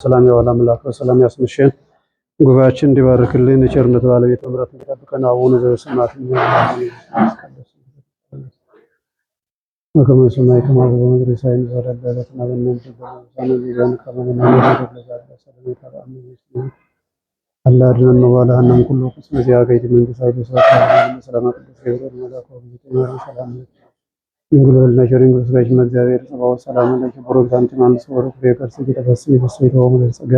ሰላም ያዋል አምላክ በሰላም ያስመሸን። ጉባኤያችን እንዲባርክልን የቸርነት ባለቤት ምሕረት እንዲጠብቀን። አቡነ ዘበሰማያት በከመ በሰማይ ከማሁ በምድር ሲሳየነ ዘለለ ዕለትነ ሀበነ አላ አድኅነነ ወባልሐነ እምኩሉ እስመ ዚአከ ይእቲ መንግሥት ኃይል ወስብሐት ሰላም ቅዱስ ገብርኤል መልአክ ሰላም ድንግል ወልደሽ ድንግል ሥጋሽ እግዚአብሔር ጸባኦት ሰላም ለኪ ቡሩክ አንቲ እምአንስት ወቡሩክ ፍሬ ከርሥኪ ተፈሥሒ ፍሥሕት ወምልዕተ ጸጋ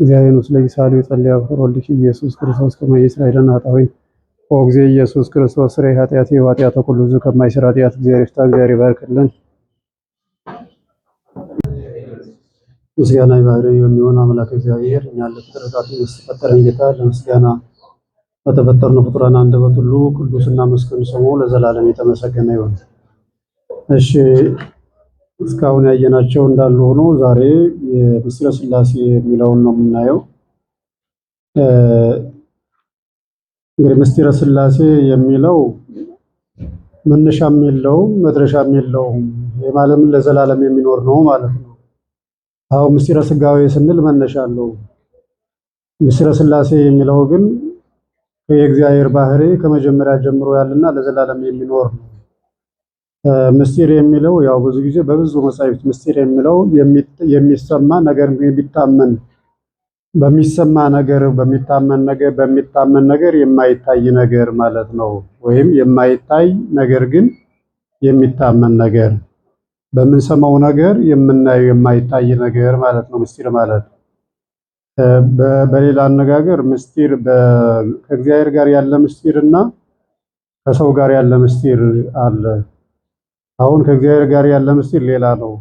እግዚአብሔር ምስለ ይሳሉ የጸልያ ፍቅር ወልድኪ ኢየሱስ ክርስቶስ ከመ ይስራኤል ኃጣውኢን ኦ ጊዜ ኢየሱስ ክርስቶስ ስሬ ኃጢአቴ ወኃጢአተ ኩሉ ሕዝብ ከማይሰራ ኃጢአት እግዚአብሔር ይፍታ። እግዚአብሔር ይባርክልን። ምስጋና የባህርይ የሚሆን አምላክ እግዚአብሔር እኛን ለፍጥረታት ፈጠረን ጌታ ለምስጋና በተፈጠርነው ፍጡራን አንደበት ሁሉ ቅዱስና መስገን ስሙ ለዘላለም የተመሰገነ ይሁን። እሺ፣ እስካሁን ያየናቸው እንዳሉ ሆኖ ዛሬ የምስጢረ ሥላሴ የሚለውን ነው የምናየው። እንግዲህ ምስጢረ ሥላሴ የሚለው መነሻም የለውም መድረሻም የለውም። የማለም ለዘላለም የሚኖር ነው ማለት ነው። አሁን ምስጢረ ሥጋዌ ስንል መነሻ አለው። ምስጢረ ሥላሴ የሚለው ግን የእግዚአብሔር ባህሪ ከመጀመሪያ ጀምሮ ያለና ለዘላለም የሚኖር ነው። ምስጢር የሚለው ያው ብዙ ጊዜ በብዙ መጻሕፍት ምስጢር የሚለው የሚሰማ ነገር የሚታመን በሚሰማ ነገር በሚታመን ነገር በሚታመን ነገር የማይታይ ነገር ማለት ነው። ወይም የማይታይ ነገር ግን የሚታመን ነገር በምንሰማው ነገር የምናየው የማይታይ ነገር ማለት ነው ምስጢር ማለት። በሌላ አነጋገር ምስጢር ከእግዚአብሔር ጋር ያለ ምስጢር እና ከሰው ጋር ያለ ምስጢር አለ። አሁን ከእግዚአብሔር ጋር ያለ ምስጢር ሌላ ነው።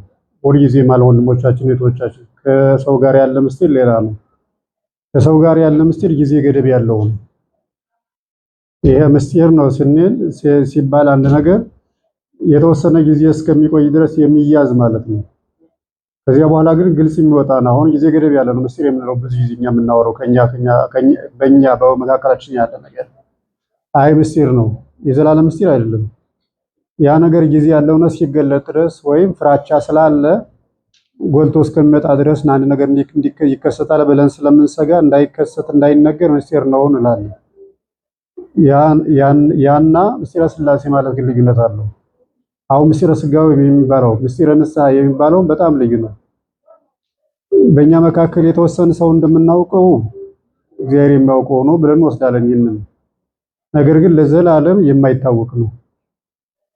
ሁልጊዜ ማለት ወንድሞቻችን እህቶቻችን፣ ከሰው ጋር ያለ ምስጢር ሌላ ነው። ከሰው ጋር ያለ ምስጢር ጊዜ ገደብ ያለው ነው። ይሄ ምስጢር ነው ስንል ሲባል አንድ ነገር የተወሰነ ጊዜ እስከሚቆይ ድረስ የሚያዝ ማለት ነው። ከዚያ በኋላ ግን ግልጽ የሚወጣ ነው። አሁን ጊዜ ገደብ ያለ ነው ምስጢር የምንለው ብዙ ጊዜ እኛ የምናወራው ከኛ ከኛ በእኛ በመካከላችን ያለ ነገር አይ ምስጢር ነው፣ የዘላለም ምስጢር አይደለም። ያ ነገር ጊዜ ያለውና እስኪገለጥ ድረስ ወይም ፍራቻ ስላለ ጎልቶ እስከሚመጣ ድረስ አንድ ነገር ይከሰታል ብለን ስለምንሰጋ እንዳይከሰት እንዳይነገር ምስጢር ነው እንላለን። ያና ምስጢረ ሥላሴ ማለት ግን ልዩነት አለው። አሁን ምስጢረ ሥጋዌ የሚባለው ምስጢረ ንስሐ የሚባለው በጣም ልዩ ነው። በእኛ መካከል የተወሰነ ሰው እንደምናውቀው እግዚአብሔር የሚያውቀው ነው ብለን እንወስዳለን። ይህንን ነገር ግን ለዘላለም የማይታወቅ ነው።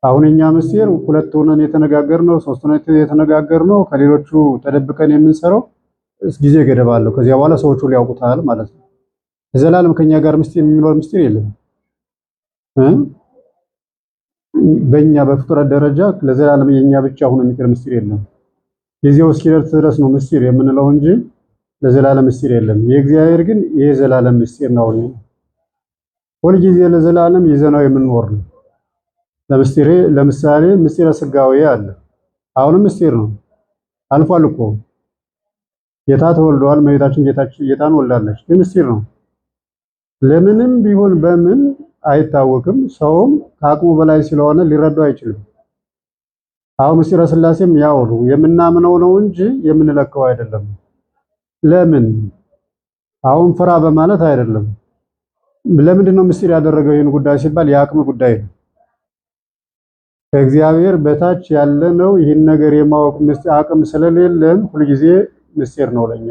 አሁን እኛ ምስጢር ሁለት ሆነን የተነጋገርነው ሶስት ሆነን የተነጋገርነው ከሌሎቹ ተደብቀን የምንሰራው ጊዜ ገደብ አለው። ከዚያ በኋላ ሰዎቹ ሊያውቁታል ማለት ነው። ለዘላለም ከኛ ጋር ምስጢር የሚኖር ምስጢር የለም። በእኛ በፍጥረት ደረጃ ለዘላለም የኛ ብቻ ሆኖ የሚቀር ምስጢር የለም። ጊዜው እስኪደርስ ድረስ ነው ምስጢር የምንለው እንጂ ለዘላለም ምስጢር የለም። የእግዚአብሔር ግን የዘላለም ምስጢር ነው። ሁልጊዜ ለዘላለም ይዘነው የምንኖር ነው። ለምስጢሬ ለምሳሌ ምስጢረ ሥጋዌ አለ። አሁንም ምስጢር ነው። አልፏል እኮ ጌታ ተወልዷል። እመቤታችን ጌታን ወልዳለች። ግን ምስጢር ነው። ለምንም ቢሆን በምን አይታወቅም። ሰውም ከአቅሙ በላይ ስለሆነ ሊረዳው አይችልም። አሁን ምስጢረ ሥላሴም ያው ነው፣ የምናምነው ነው እንጂ የምንለካው አይደለም። ለምን አሁን ፍራ በማለት አይደለም። ለምንድን ነው ምስጢር ያደረገው ይህን ጉዳይ ሲባል የአቅም ጉዳይ ነው። ከእግዚአብሔር በታች ያለነው ይህን ነገር የማወቅ አቅም ስለሌለን ሁልጊዜ ምስጢር ነው ለኛ።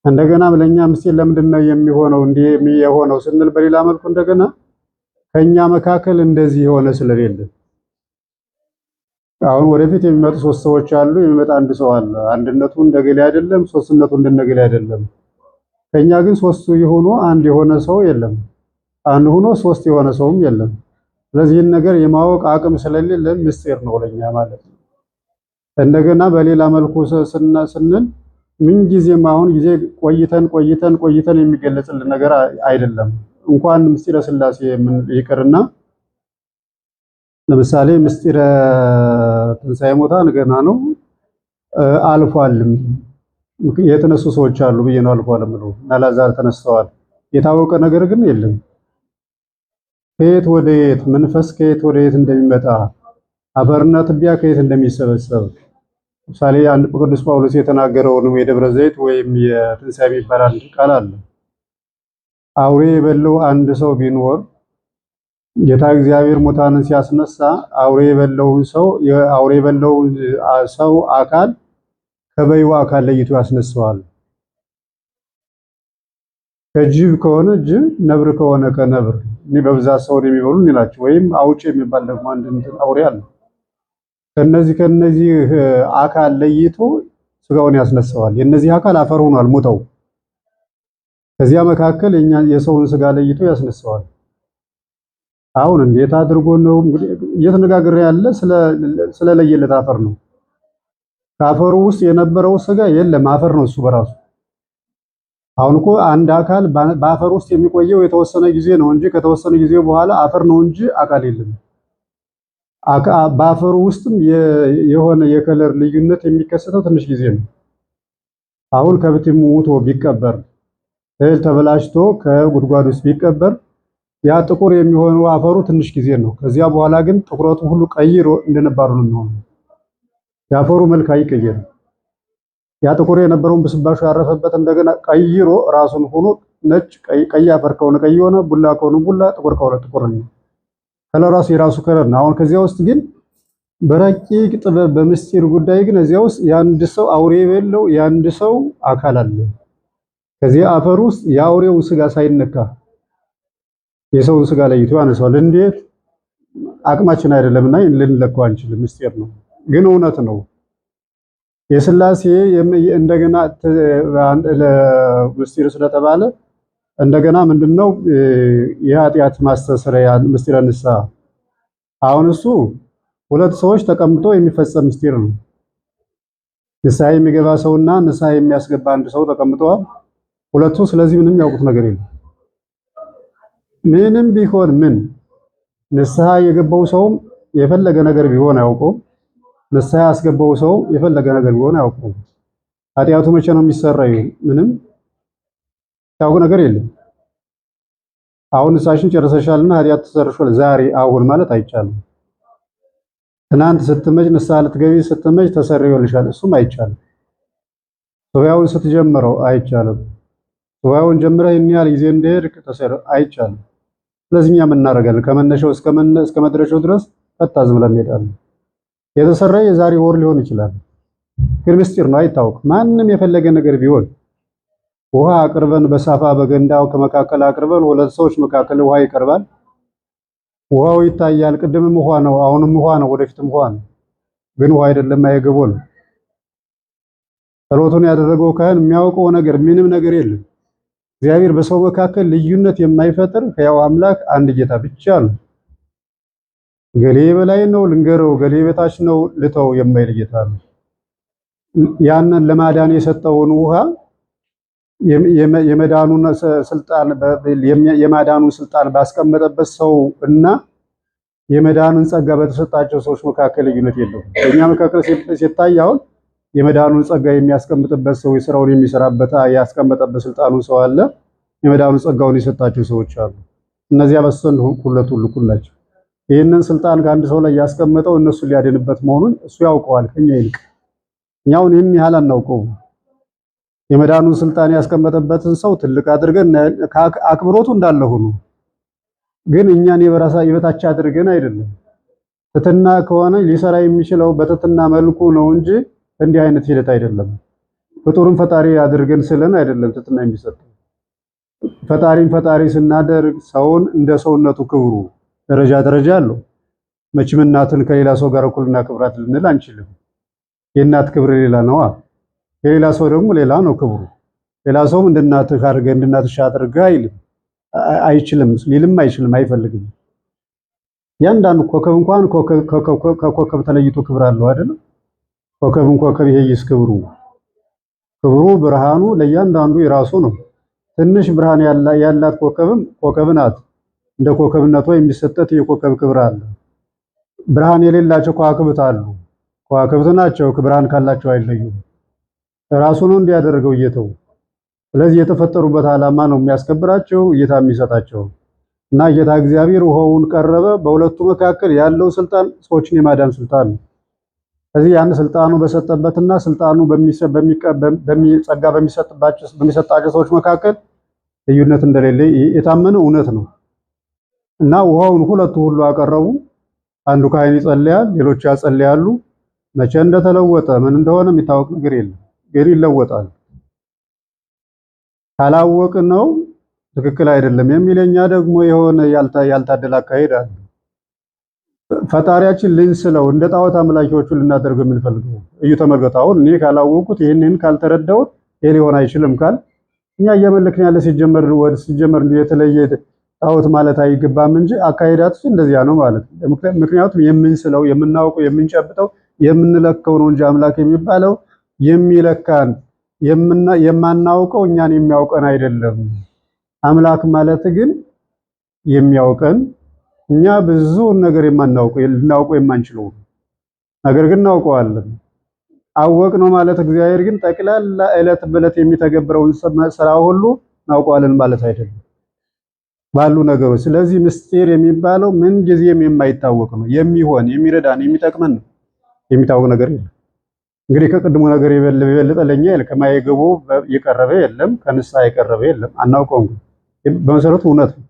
እንደገና ለኛ ምስጢር ለምንድን ነው የሚሆነው እንዲህ የሆነው ስንል በሌላ መልኩ እንደገና ከኛ መካከል እንደዚህ የሆነ ስለሌለ አሁን ወደፊት የሚመጡ ሶስት ሰዎች አሉ። የሚመጣ አንድ ሰው አለ። አንድነቱ እንደገሌ አይደለም፣ ሶስትነቱ እንደነገሌ አይደለም። ከኛ ግን ሶስቱ የሆኑ አንድ የሆነ ሰው የለም። አንድ ሆኖ ሶስት የሆነ ሰውም የለም። ስለዚህ ይህን ነገር የማወቅ አቅም ስለሌለ ምስጢር ነው ለኛ ማለት ነው። እንደገና በሌላ መልኩ ስንል ምንጊዜም አሁን ጊዜ ቆይተን ቆይተን ቆይተን የሚገለጽልን ነገር አይደለም። እንኳን ምስጢረ ሥላሴ ይቅርና ለምሳሌ ምስጢረ ትንሣኤ ሙታን ገና ነው አልፏልም። የተነሱ ሰዎች አሉ ብዬ ነው አልፏል የምለው እና አልዓዛር ተነስተዋል። የታወቀ ነገር ግን የለም። ከየት ወደ የት መንፈስ ከየት ወደ የት እንደሚመጣ አፈርና ትቢያ ከየት እንደሚሰበሰብ ለምሳሌ አንድ ቅዱስ ጳውሎስ የተናገረውን የደብረ ዘይት ወይም የትንሣኤ የሚባል አንድ ቃል አለ። አውሬ የበላው አንድ ሰው ቢኖር ጌታ እግዚአብሔር ሙታንን ሲያስነሳ አውሬ የበላውን ሰው የአውሬ የበላውን ሰው አካል ከበይው አካል ለይቶ ያስነሳዋል። ከጅብ ከሆነ ጅብ፣ ነብር ከሆነ ከነብር። እኔ በብዛት ሰውን የሚበሉ ናቸው። ወይም አውጭ የሚባል ደግሞ አንድ እንትን አውሬ አለ። ከነዚህ አካል ለይቶ ስጋውን ያስነሳዋል። የነዚህ አካል አፈር ሆኗል ሞተው። ከዚያ መካከል የኛ የሰውን ስጋ ለይቶ ያስነሳዋል። አሁን እንዴት አድርጎ ነው እንግዲህ እየተነጋገረ ያለ? ስለለየለት አፈር ነው። ከአፈሩ ውስጥ የነበረው ስጋ የለም፣ አፈር ነው እሱ በራሱ። አሁን እኮ አንድ አካል በአፈር ውስጥ የሚቆየው የተወሰነ ጊዜ ነው እንጂ ከተወሰነ ጊዜ በኋላ አፈር ነው እንጂ አካል የለም። በአፈሩ ውስጥም የሆነ የ color ልዩነት የሚከሰተው ትንሽ ጊዜ ነው። አሁን ከብት ሙቶ ቢቀበር፣ እህል ተበላሽቶ ከጉድጓድ ውስጥ ቢቀበር ያ ጥቁር የሚሆነው አፈሩ ትንሽ ጊዜ ነው። ከዚያ በኋላ ግን ጥቁረቱ ሁሉ ቀይሮ እንደነባሩ ነው የሚሆነው። የአፈሩ መልክ አይቀየርም። ያ ጥቁር የነበረውን ብስባሹ ያረፈበት እንደገና ቀይሮ ራሱን ሆኖ ነጭ፣ ቀይ አፈር ከሆነ ቀይ ሆነ፣ ቡላ ከሆነ ቡላ፣ ጥቁር ከሆነ ጥቁር ነው። Color ራሱ የራሱ color ነው። አሁን ከዚያ ውስጥ ግን በረቂቅ ጥበብ በምስጢር ጉዳይ ግን እዚያ ውስጥ የአንድ ሰው አውሬ የበለው የአንድ ሰው አካል አለ። ከዚያ አፈር ውስጥ የአውሬው ስጋ ሳይነካ የሰውን ስጋ ለይቶ ያነሳዋል። እንዴት? አቅማችን አይደለምና ልንለካው አንችልም። ምስጢር ነው፣ ግን እውነት ነው። የስላሴ እንደገና ምስጢር ስለተባለ እንደገና ምንድነው የኃጢአት ማስተስረያ ምስጢረ ንስሐ። አሁን እሱ ሁለት ሰዎች ተቀምጦ የሚፈጸም ምስጢር ነው። ንስሐ የሚገባ ሰውና ንስሐ የሚያስገባ አንድ ሰው ተቀምጠዋል። ሁለቱ ስለዚህ ምንም ያውቁት ነገር የለም። ምንም ቢሆን ምን ንስሐ የገባው ሰውም የፈለገ ነገር ቢሆን አያውቀውም። ንስሐ ያስገባው ሰው የፈለገ ነገር ቢሆን አያውቀውም። ኃጢአቱ መቼ ነው የሚሰራው? ምንም ያውቁ ነገር የለም። አሁን ንስሐሽን ጨርሰሻልና ኃጢአት ተሰርሿል ዛሬ አሁን ማለት አይቻልም። ትናንት ስትመጭ ንስሐ ልትገቢ ስትመጭ ተሰርዮልሻል፣ እሱም አይቻልም። ሱባኤውን ስትጀምረው አይቻልም። ሱባኤውን ጀምረህ ይህን ያህል ጊዜ እንደሄድክ አይቻልም። ስለዚህ እኛ ምን እናደርጋለን? ከመነሻው እስከ መድረሻው ድረስ ቀጥታ ዝም ብለን እንሄዳለን። የተሰራ የዛሬ ወር ሊሆን ይችላል፣ ግን ምስጢር ነው፣ አይታወቅም። ማንም የፈለገ ነገር ቢሆን ውሃ አቅርበን በሳፋ በገንዳው ከመካከል አቅርበን ሁለት ሰዎች መካከል ውሃ ይቀርባል። ውሃው ይታያል። ቅድምም ውሃ ነው፣ አሁንም ውሃ ነው፣ ወደፊትም ውሃ ነው። ግን ውሃ አይደለም፣ አይገቦ ነው። ጸሎቱን ያደረገው ካህን የሚያውቀው ነገር ምንም ነገር የለም። እግዚአብሔር በሰው መካከል ልዩነት የማይፈጥር ሕያው አምላክ አንድ ጌታ ብቻ ነው። ገሌ በላይ ነው ልንገረው፣ ገሌ በታች ነው ልተው የማይል ጌታ ነው። ያንን ለማዳን የሰጠውን ውሃ የመዳኑን ስልጣን የማዳኑን ስልጣን ባስቀመጠበት ሰው እና የመዳኑን ጸጋ በተሰጣቸው ሰዎች መካከል ልዩነት የለውም። በእኛ መካከል ሲታይ አሁን የመዳኑን ጸጋ የሚያስቀምጥበት ሰው የስራውን የሚሰራበት ያስቀመጠበት ስልጣኑን ሰው አለ። የመዳኑን ጸጋውን የሰጣቸው ሰዎች አሉ። እነዚያ በሰን ሁለቱ እኩል ናቸው። ይህንን ስልጣን ከአንድ ሰው ላይ ያስቀመጠው እነሱን ሊያድንበት መሆኑን እሱ ያውቀዋል ከኛ ይልቅ። እኛውን ይህን ያህል አናውቀውም። የመዳኑን ስልጣን ያስቀመጠበትን ሰው ትልቅ አድርገን አክብሮቱ እንዳለ ሆኖ ግን እኛን የበራሳ የበታች አድርገን አይደለም። ትትና ከሆነ ሊሰራ የሚችለው በትትና መልኩ ነው እንጂ እንዲህ አይነት ሂደት አይደለም። ፍጡርን ፈጣሪ አድርገን ስለን አይደለም ትትና የሚሰጠው። ፈጣሪን ፈጣሪ ስናደርግ ሰውን እንደ ሰውነቱ ክብሩ ደረጃ ደረጃ አለው። መቼም እናትን ከሌላ ሰው ጋር እኩል እናክብራት ልንል አንችልም። የእናት ክብር ሌላ ነዋ። የሌላ ሰው ደግሞ ሌላ ነው ክብሩ። ሌላ ሰውም እንደ እናትህ አድርገህ እንደ እናትሽ አድርገህ አይልም፣ አይችልም፣ ሊልም አይችልም፣ አይፈልግም። ያንዳንዱ ኮከብ እንኳን ከኮከብ ተለይቶ ክብር አለው አይደለም? ኮከብን ኮከብ ይሄይስ ክብሩ ክብሩ ብርሃኑ ለእያንዳንዱ የራሱ ነው። ትንሽ ብርሃን ያላት ኮከብም ኮከብ ናት። እንደ ኮከብነቷ የሚሰጠት የኮከብ ክብር አለ። ብርሃን የሌላቸው ከዋክብት አሉ። ከዋክብት ናቸው፣ ብርሃን ካላቸው አይለዩም። ራሱ ነው እንዲያደርገው እየተው። ስለዚህ የተፈጠሩበት ዓላማ ነው የሚያስከብራቸው እይታ የሚሰጣቸው እና ጌታ እግዚአብሔር ውሃውን ቀረበ። በሁለቱ መካከል ያለው ስልጣን ሰዎችን የማዳን ስልጣን ነው። ከዚህ ያን ስልጣኑ በሰጠበትና ስልጣኑ ጸጋ በሚሰጣቸው ሰዎች መካከል ልዩነት እንደሌለ የታመነ እውነት ነው። እና ውሃውን ሁለቱ ሁሉ አቀረቡ። አንዱ ካህን ይጸልያል፣ ሌሎች ያጸልያሉ። መቼ እንደተለወጠ ምን እንደሆነ የሚታወቅ ነገር የለም፣ ግን ይለወጣል። ካላወቅ ነው ትክክል አይደለም የሚለኛ ደግሞ የሆነ ያልታደለ አካሄድ አለ። ፈጣሪያችን ልንስለው እንደ ጣዖት አምላኪዎቹ ልናደርገው የምንፈልገው እዩ፣ ተመልከቱ። አሁን እኔ ካላወቁት ይህንን ካልተረዳሁት ይሄ ሊሆን አይችልም ካል እኛ እያመለክን ያለ ሲጀመር ወደ ሲጀመር የተለየ ጣዖት ማለት አይገባም እንጂ አካሄዳችን እንደዚያ ነው ማለት ነው። ምክንያቱም የምንስለው የምናውቀው የምንጨብጠው የምንለከው ነው እንጂ አምላክ የሚባለው የሚለካን የማናውቀው እኛን የሚያውቀን አይደለም። አምላክ ማለት ግን የሚያውቀን እኛ ብዙ ነገር የማናውቀው ልናውቀው የማንችለው ነገር ግን እናውቀዋለን። አወቅ ነው ማለት እግዚአብሔር ግን ጠቅላላ ዕለት በዕለት የሚተገብረውን ስራ ሁሉ እናውቀዋለን ማለት አይደለም ባሉ ነገሮች። ስለዚህ ምስጢር የሚባለው ምን ጊዜም የማይታወቅ ነው። የሚሆን የሚረዳን የሚጠቅመን ነው። የሚታወቅ ነገር የለም። እንግዲህ ከቅድሙ ነገር የበለጠ ለኛ ከማይገቡ የቀረበ የለም፣ ከንስሐ የቀረበ የለም። አናውቀውም፣ በመሰረቱ እውነት ነው።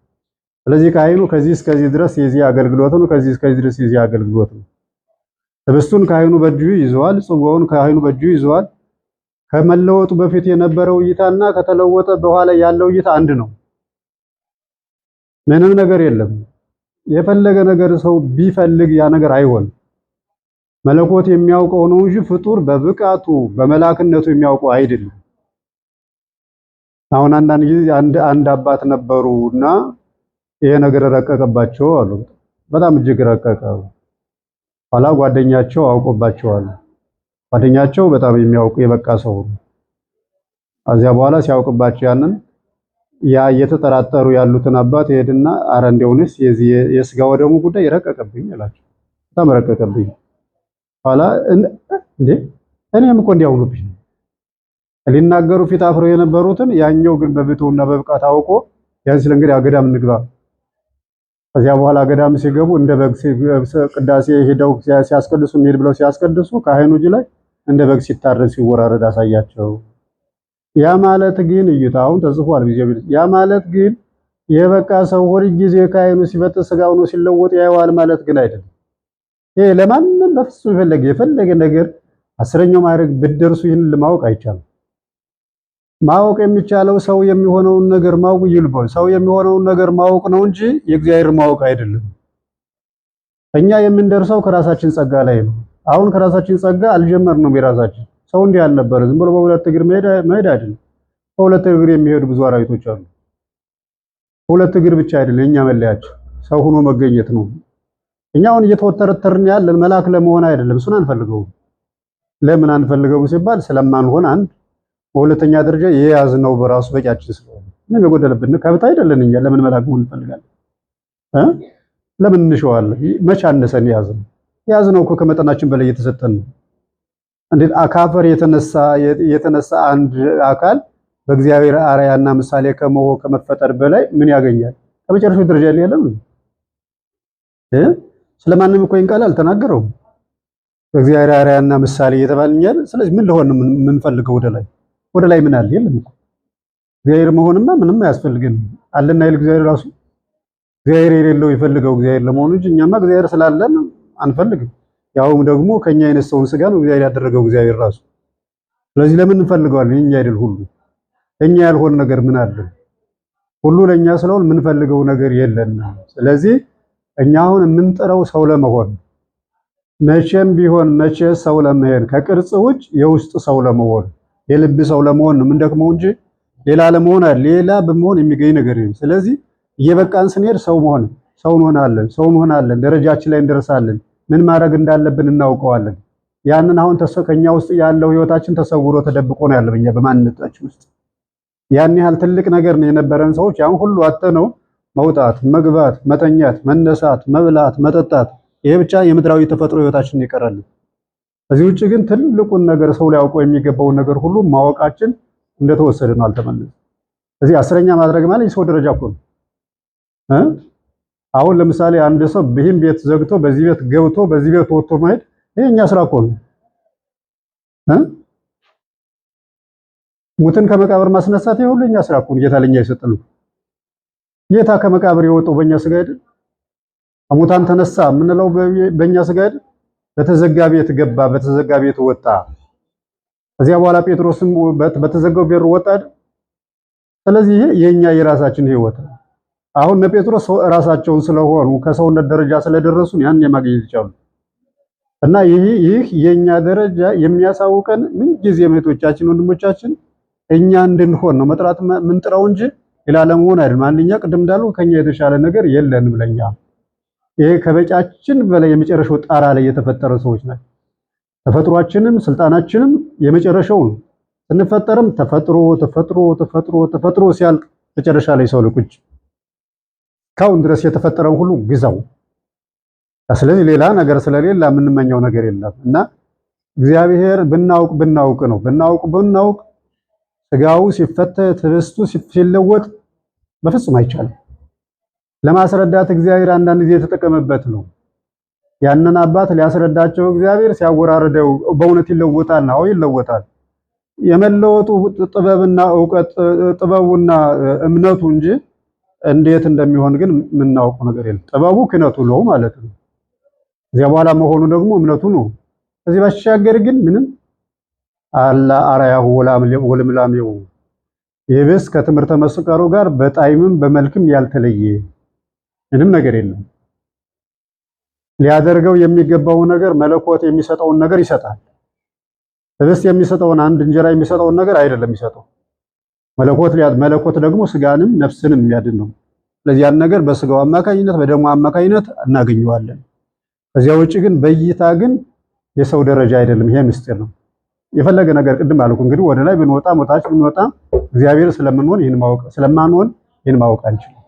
ስለዚህ ካህኑ ከዚህ እስከዚህ ድረስ የዚህ አገልግሎት ነው፣ ከዚህ እስከዚህ ድረስ የዚህ አገልግሎት ነው። ህብስቱን ካህኑ በእጁ ይዘዋል፣ ጽዋውን ካህኑ በእጁ ይዘዋል። ከመለወጡ በፊት የነበረው እይታና ከተለወጠ በኋላ ያለው እይታ አንድ ነው። ምንም ነገር የለም። የፈለገ ነገር ሰው ቢፈልግ ያ ነገር አይሆንም። መለኮት የሚያውቀው ነው እንጂ ፍጡር በብቃቱ በመላክነቱ የሚያውቀው አይደለም። አሁን አንዳንድ ጊዜ አንድ አባት ነበሩና ይሄ ነገር ረቀቀባቸው አሉ። በጣም እጅግ ረቀቀ። ኋላ ጓደኛቸው አውቆባቸዋል። ጓደኛቸው በጣም የሚያውቁ የበቃ ሰው ነው። ከዚያ በኋላ ሲያውቅባቸው ያንን ያ እየተጠራጠሩ ያሉትን አባት ይሄድና አረ እንደውንስ የዚህ የስጋ ወደሙ ጉዳይ ረቀቀብኝ አላቸው። በጣም ረቀቀብኝ። ኋላ እንዴ እኔም እኮ እንዲያውኑብኝ ሊናገሩ ፊት አፍረው የነበሩትን ያኛው ግን በብትውና በብቃት አውቆ ያን ሲል እንግዲህ አገዳም እንግባ። ከዚያ በኋላ ገዳም ሲገቡ እንደ በግ ቅዳሴ ሄደው ሲያስቀድሱ እንሂድ ብለው ሲያስቀድሱ ካህኑ እጅ ላይ እንደ በግ ሲታረድ ሲወራረድ አሳያቸው። ያ ማለት ግን እዩት፣ አሁን ተጽፏል ጊዜ። ያ ማለት ግን የበቃ ሰው ሁል ጊዜ ካህኑ ሲበጥ ስጋው ነው ሲለወጥ ያየዋል ማለት ግን አይደለም። ይሄ ለማንም በፍጹም የፈለገ ነገር አስረኛው ማዕረግ ብትደርሱ ይህን ለማወቅ አይቻልም። ማወቅ የሚቻለው ሰው የሚሆነውን ነገር ማወቅ ይልበው ሰው የሚሆነውን ነገር ማወቅ ነው እንጂ የእግዚአብሔር ማወቅ አይደለም። እኛ የምንደርሰው ከራሳችን ጸጋ ላይ ነው። አሁን ከራሳችን ጸጋ አልጀመርነውም። የራሳችን ሰው እንዲህ አልነበረ። ዝም ብሎ በሁለት እግር መሄድ አይደለም። በሁለት እግር የሚሄዱ ብዙ አራዊቶች አሉ። በሁለት እግር ብቻ አይደለም የኛ መለያችን ሰው ሆኖ መገኘት ነው። እኛ አሁን እየተወተረተርን ያለን መልአክ ለመሆን አይደለም። እሱን አንፈልገውም። ለምን አንፈልገውም ሲባል ስለማንሆን አንድ፣ በሁለተኛ ደረጃ የያዝነው በራሱ በቂያችን ስለሆነ ምን የጎደለብን ከብት አይደለን እኛ። ለምን መልአክ መሆን እንፈልጋለን? ለምን እንሸዋለን? መቼ አነሰን? የያዝነው እኮ ከመጠናችን በላይ እየተሰጠን ነው። እንዴት ከአፈር የተነሳ አንድ አካል በእግዚአብሔር አርአያና ምሳሌ ከመሆን ከመፈጠር በላይ ምን ያገኛል? ከመጨረሻው ደረጃ ላይ የለም። ስለማንም እኮ ይህን ቃል አልተናገረውም። በእግዚአብሔር አርአያና ምሳሌ እየተባልን ስለዚህ ምን ለሆን ነው የምንፈልገው? ወደ ላይ ወደ ላይ ምን አለ? የለም እኮ እግዚአብሔር መሆንማ ምንም አያስፈልግም። አለና ይል እግዚአብሔር ራሱ እግዚአብሔር የሌለው ይፈልገው እግዚአብሔር ለመሆኑ እንጂ እኛማ እግዚአብሔር ስላለን አንፈልግም። ያውም ደግሞ ከኛ የነሳውን ስጋ ነው እግዚአብሔር ያደረገው እግዚአብሔር ራሱ። ስለዚህ ለምን እንፈልገዋለን? የኛ አይደል ሁሉ እኛ ያልሆነ ነገር ምን አለ? ሁሉ ለኛ ስለሆነ የምንፈልገው ነገር የለንም። ስለዚህ እኛ አሁን የምንጥረው ሰው ለመሆን መቼም ቢሆን መቼ ሰው ለመሆን ከቅርጽ ውጭ የውስጥ ሰው ለመሆን የልብ ሰው ለመሆን ነው የምንደክመው እንጂ ሌላ ለመሆን አይደል። ሌላ በመሆን የሚገኝ ነገር የለም። ስለዚህ እየበቃን ስንሄድ ሰው መሆን ሰው እንሆናለን፣ ሰው እንሆናለን፣ ደረጃችን ላይ እንደርሳለን። ምን ማድረግ እንዳለብን እናውቀዋለን። ያንን አሁን ከኛ ውስጥ ያለው ህይወታችን ተሰውሮ ተደብቆ ነው ያለው እኛ በማንነታችን ውስጥ ያን ያህል ትልቅ ነገር ነው የነበረን ሰዎች ያን ሁሉ አጥተነው መውጣት፣ መግባት፣ መተኛት፣ መነሳት፣ መብላት፣ መጠጣት ይሄ ብቻ የምድራዊ ተፈጥሮ ህይወታችን ይቀራል። ከዚህ ውጭ ግን ትልቁን ነገር ሰው ሊያውቀው የሚገባውን ነገር ሁሉ ማወቃችን እንደተወሰደ ነው፣ አልተመለሰም። እዚህ አስረኛ ማድረግ ማለት የሰው ደረጃ እኮ ነው እ አሁን ለምሳሌ አንድ ሰው ይህን ቤት ዘግቶ በዚህ ቤት ገብቶ በዚህ ቤት ወጥቶ መሄድ ይሄ እኛ ስራ እኮ ነው። እ ሙትን ከመቃብር ማስነሳት ይሄ ሁሉ የኛ ስራ እኮ ነው። ጌታ ለኛ የሰጠን ጌታ ከመቃብር የወጣው በእኛ ስጋ አይደል? ከሙታን ተነሳ የምንለው በእኛ ስጋ አይደል? በተዘጋ ቤት ገባ፣ በተዘጋ ቤት ወጣ። ከዚያ በኋላ ጴጥሮስም በተዘጋው በር ወጣ አይደል? ስለዚህ ይሄ የኛ የራሳችን ህይወት ነው። አሁን እነ ጴጥሮስ ራሳቸውን ስለሆኑ ከሰውነት ደረጃ ስለደረሱን ያን የማግኘት ይቻሉ እና ይህ የኛ ደረጃ የሚያሳውቀን ምን ጊዜ እህቶቻችን ወንድሞቻችን እኛ እንድንሆን ነው መጥራት ምንጥረው እንጂ ሌላ ለመሆን አይደለም። አንደኛ ቅድም እንዳሉ ከኛ የተሻለ ነገር የለንም ለኛ። ይሄ ከበጫችን በላይ የመጨረሻው ጣራ ላይ የተፈጠረ ሰዎች ናቸው። ተፈጥሯችንም ስልጣናችንም የመጨረሻው ነው። ስንፈጠርም ተፈጥሮ ተፈጥሮ ተፈጥሮ ተፈጥሮ ሲያልቅ መጨረሻ ላይ ሰው ልቁጭ ካሁን ድረስ የተፈጠረውን ሁሉ ግዛው። ስለዚህ ሌላ ነገር ስለሌላ የምንመኘው ነገር የለም እና እግዚአብሔር ብናውቅ ብናውቅ ነው ብናውቅ ብናውቅ ስጋው ሲፈተት ህብስቱ ሲለወጥ በፍጹም አይቻልም። ለማስረዳት እግዚአብሔር አንዳንድ ጊዜ የተጠቀመበት ነው። ያንን አባት ሊያስረዳቸው እግዚአብሔር ሲያወራርደው በእውነት ይለወጣል። አዎ ይለወጣል። የመለወጡ ጥበብና እውቀት ጥበቡና እምነቱ እንጂ እንዴት እንደሚሆን ግን የምናውቀው ነገር የለም። ጥበቡ ክህነቱ ነው ማለት ነው። እዚያ በኋላ መሆኑ ደግሞ እምነቱ ነው። ከዚህ ባሻገር ግን ምንም አላ አርአያሁ ወልምላሜው የብስ ከትምህርተ መስቀሉ ጋር በጣዕምም በመልክም ያልተለየ ምንም ነገር የለም። ሊያደርገው የሚገባው ነገር መለኮት የሚሰጠውን ነገር ይሰጣል። ህብስት የሚሰጠውን አንድ እንጀራ የሚሰጠውን ነገር አይደለም የሚሰጠው መለኮት። መለኮት ደግሞ ስጋንም ነፍስንም የሚያድን ነው። ስለዚህ ያን ነገር በስጋው አማካኝነት በደሙ አማካኝነት እናገኘዋለን። ከዚያ ውጭ ግን በእይታ ግን የሰው ደረጃ አይደለም። ይሄ ምስጢር ነው። የፈለገ ነገር ቅድም አልኩ እንግዲህ ወደ ላይ ብንወጣ ወታች ብንወጣ እግዚአብሔር ስለምንሆን ይህን ማወቅ ስለማንሆን ይህን ማወቅ አንችልም።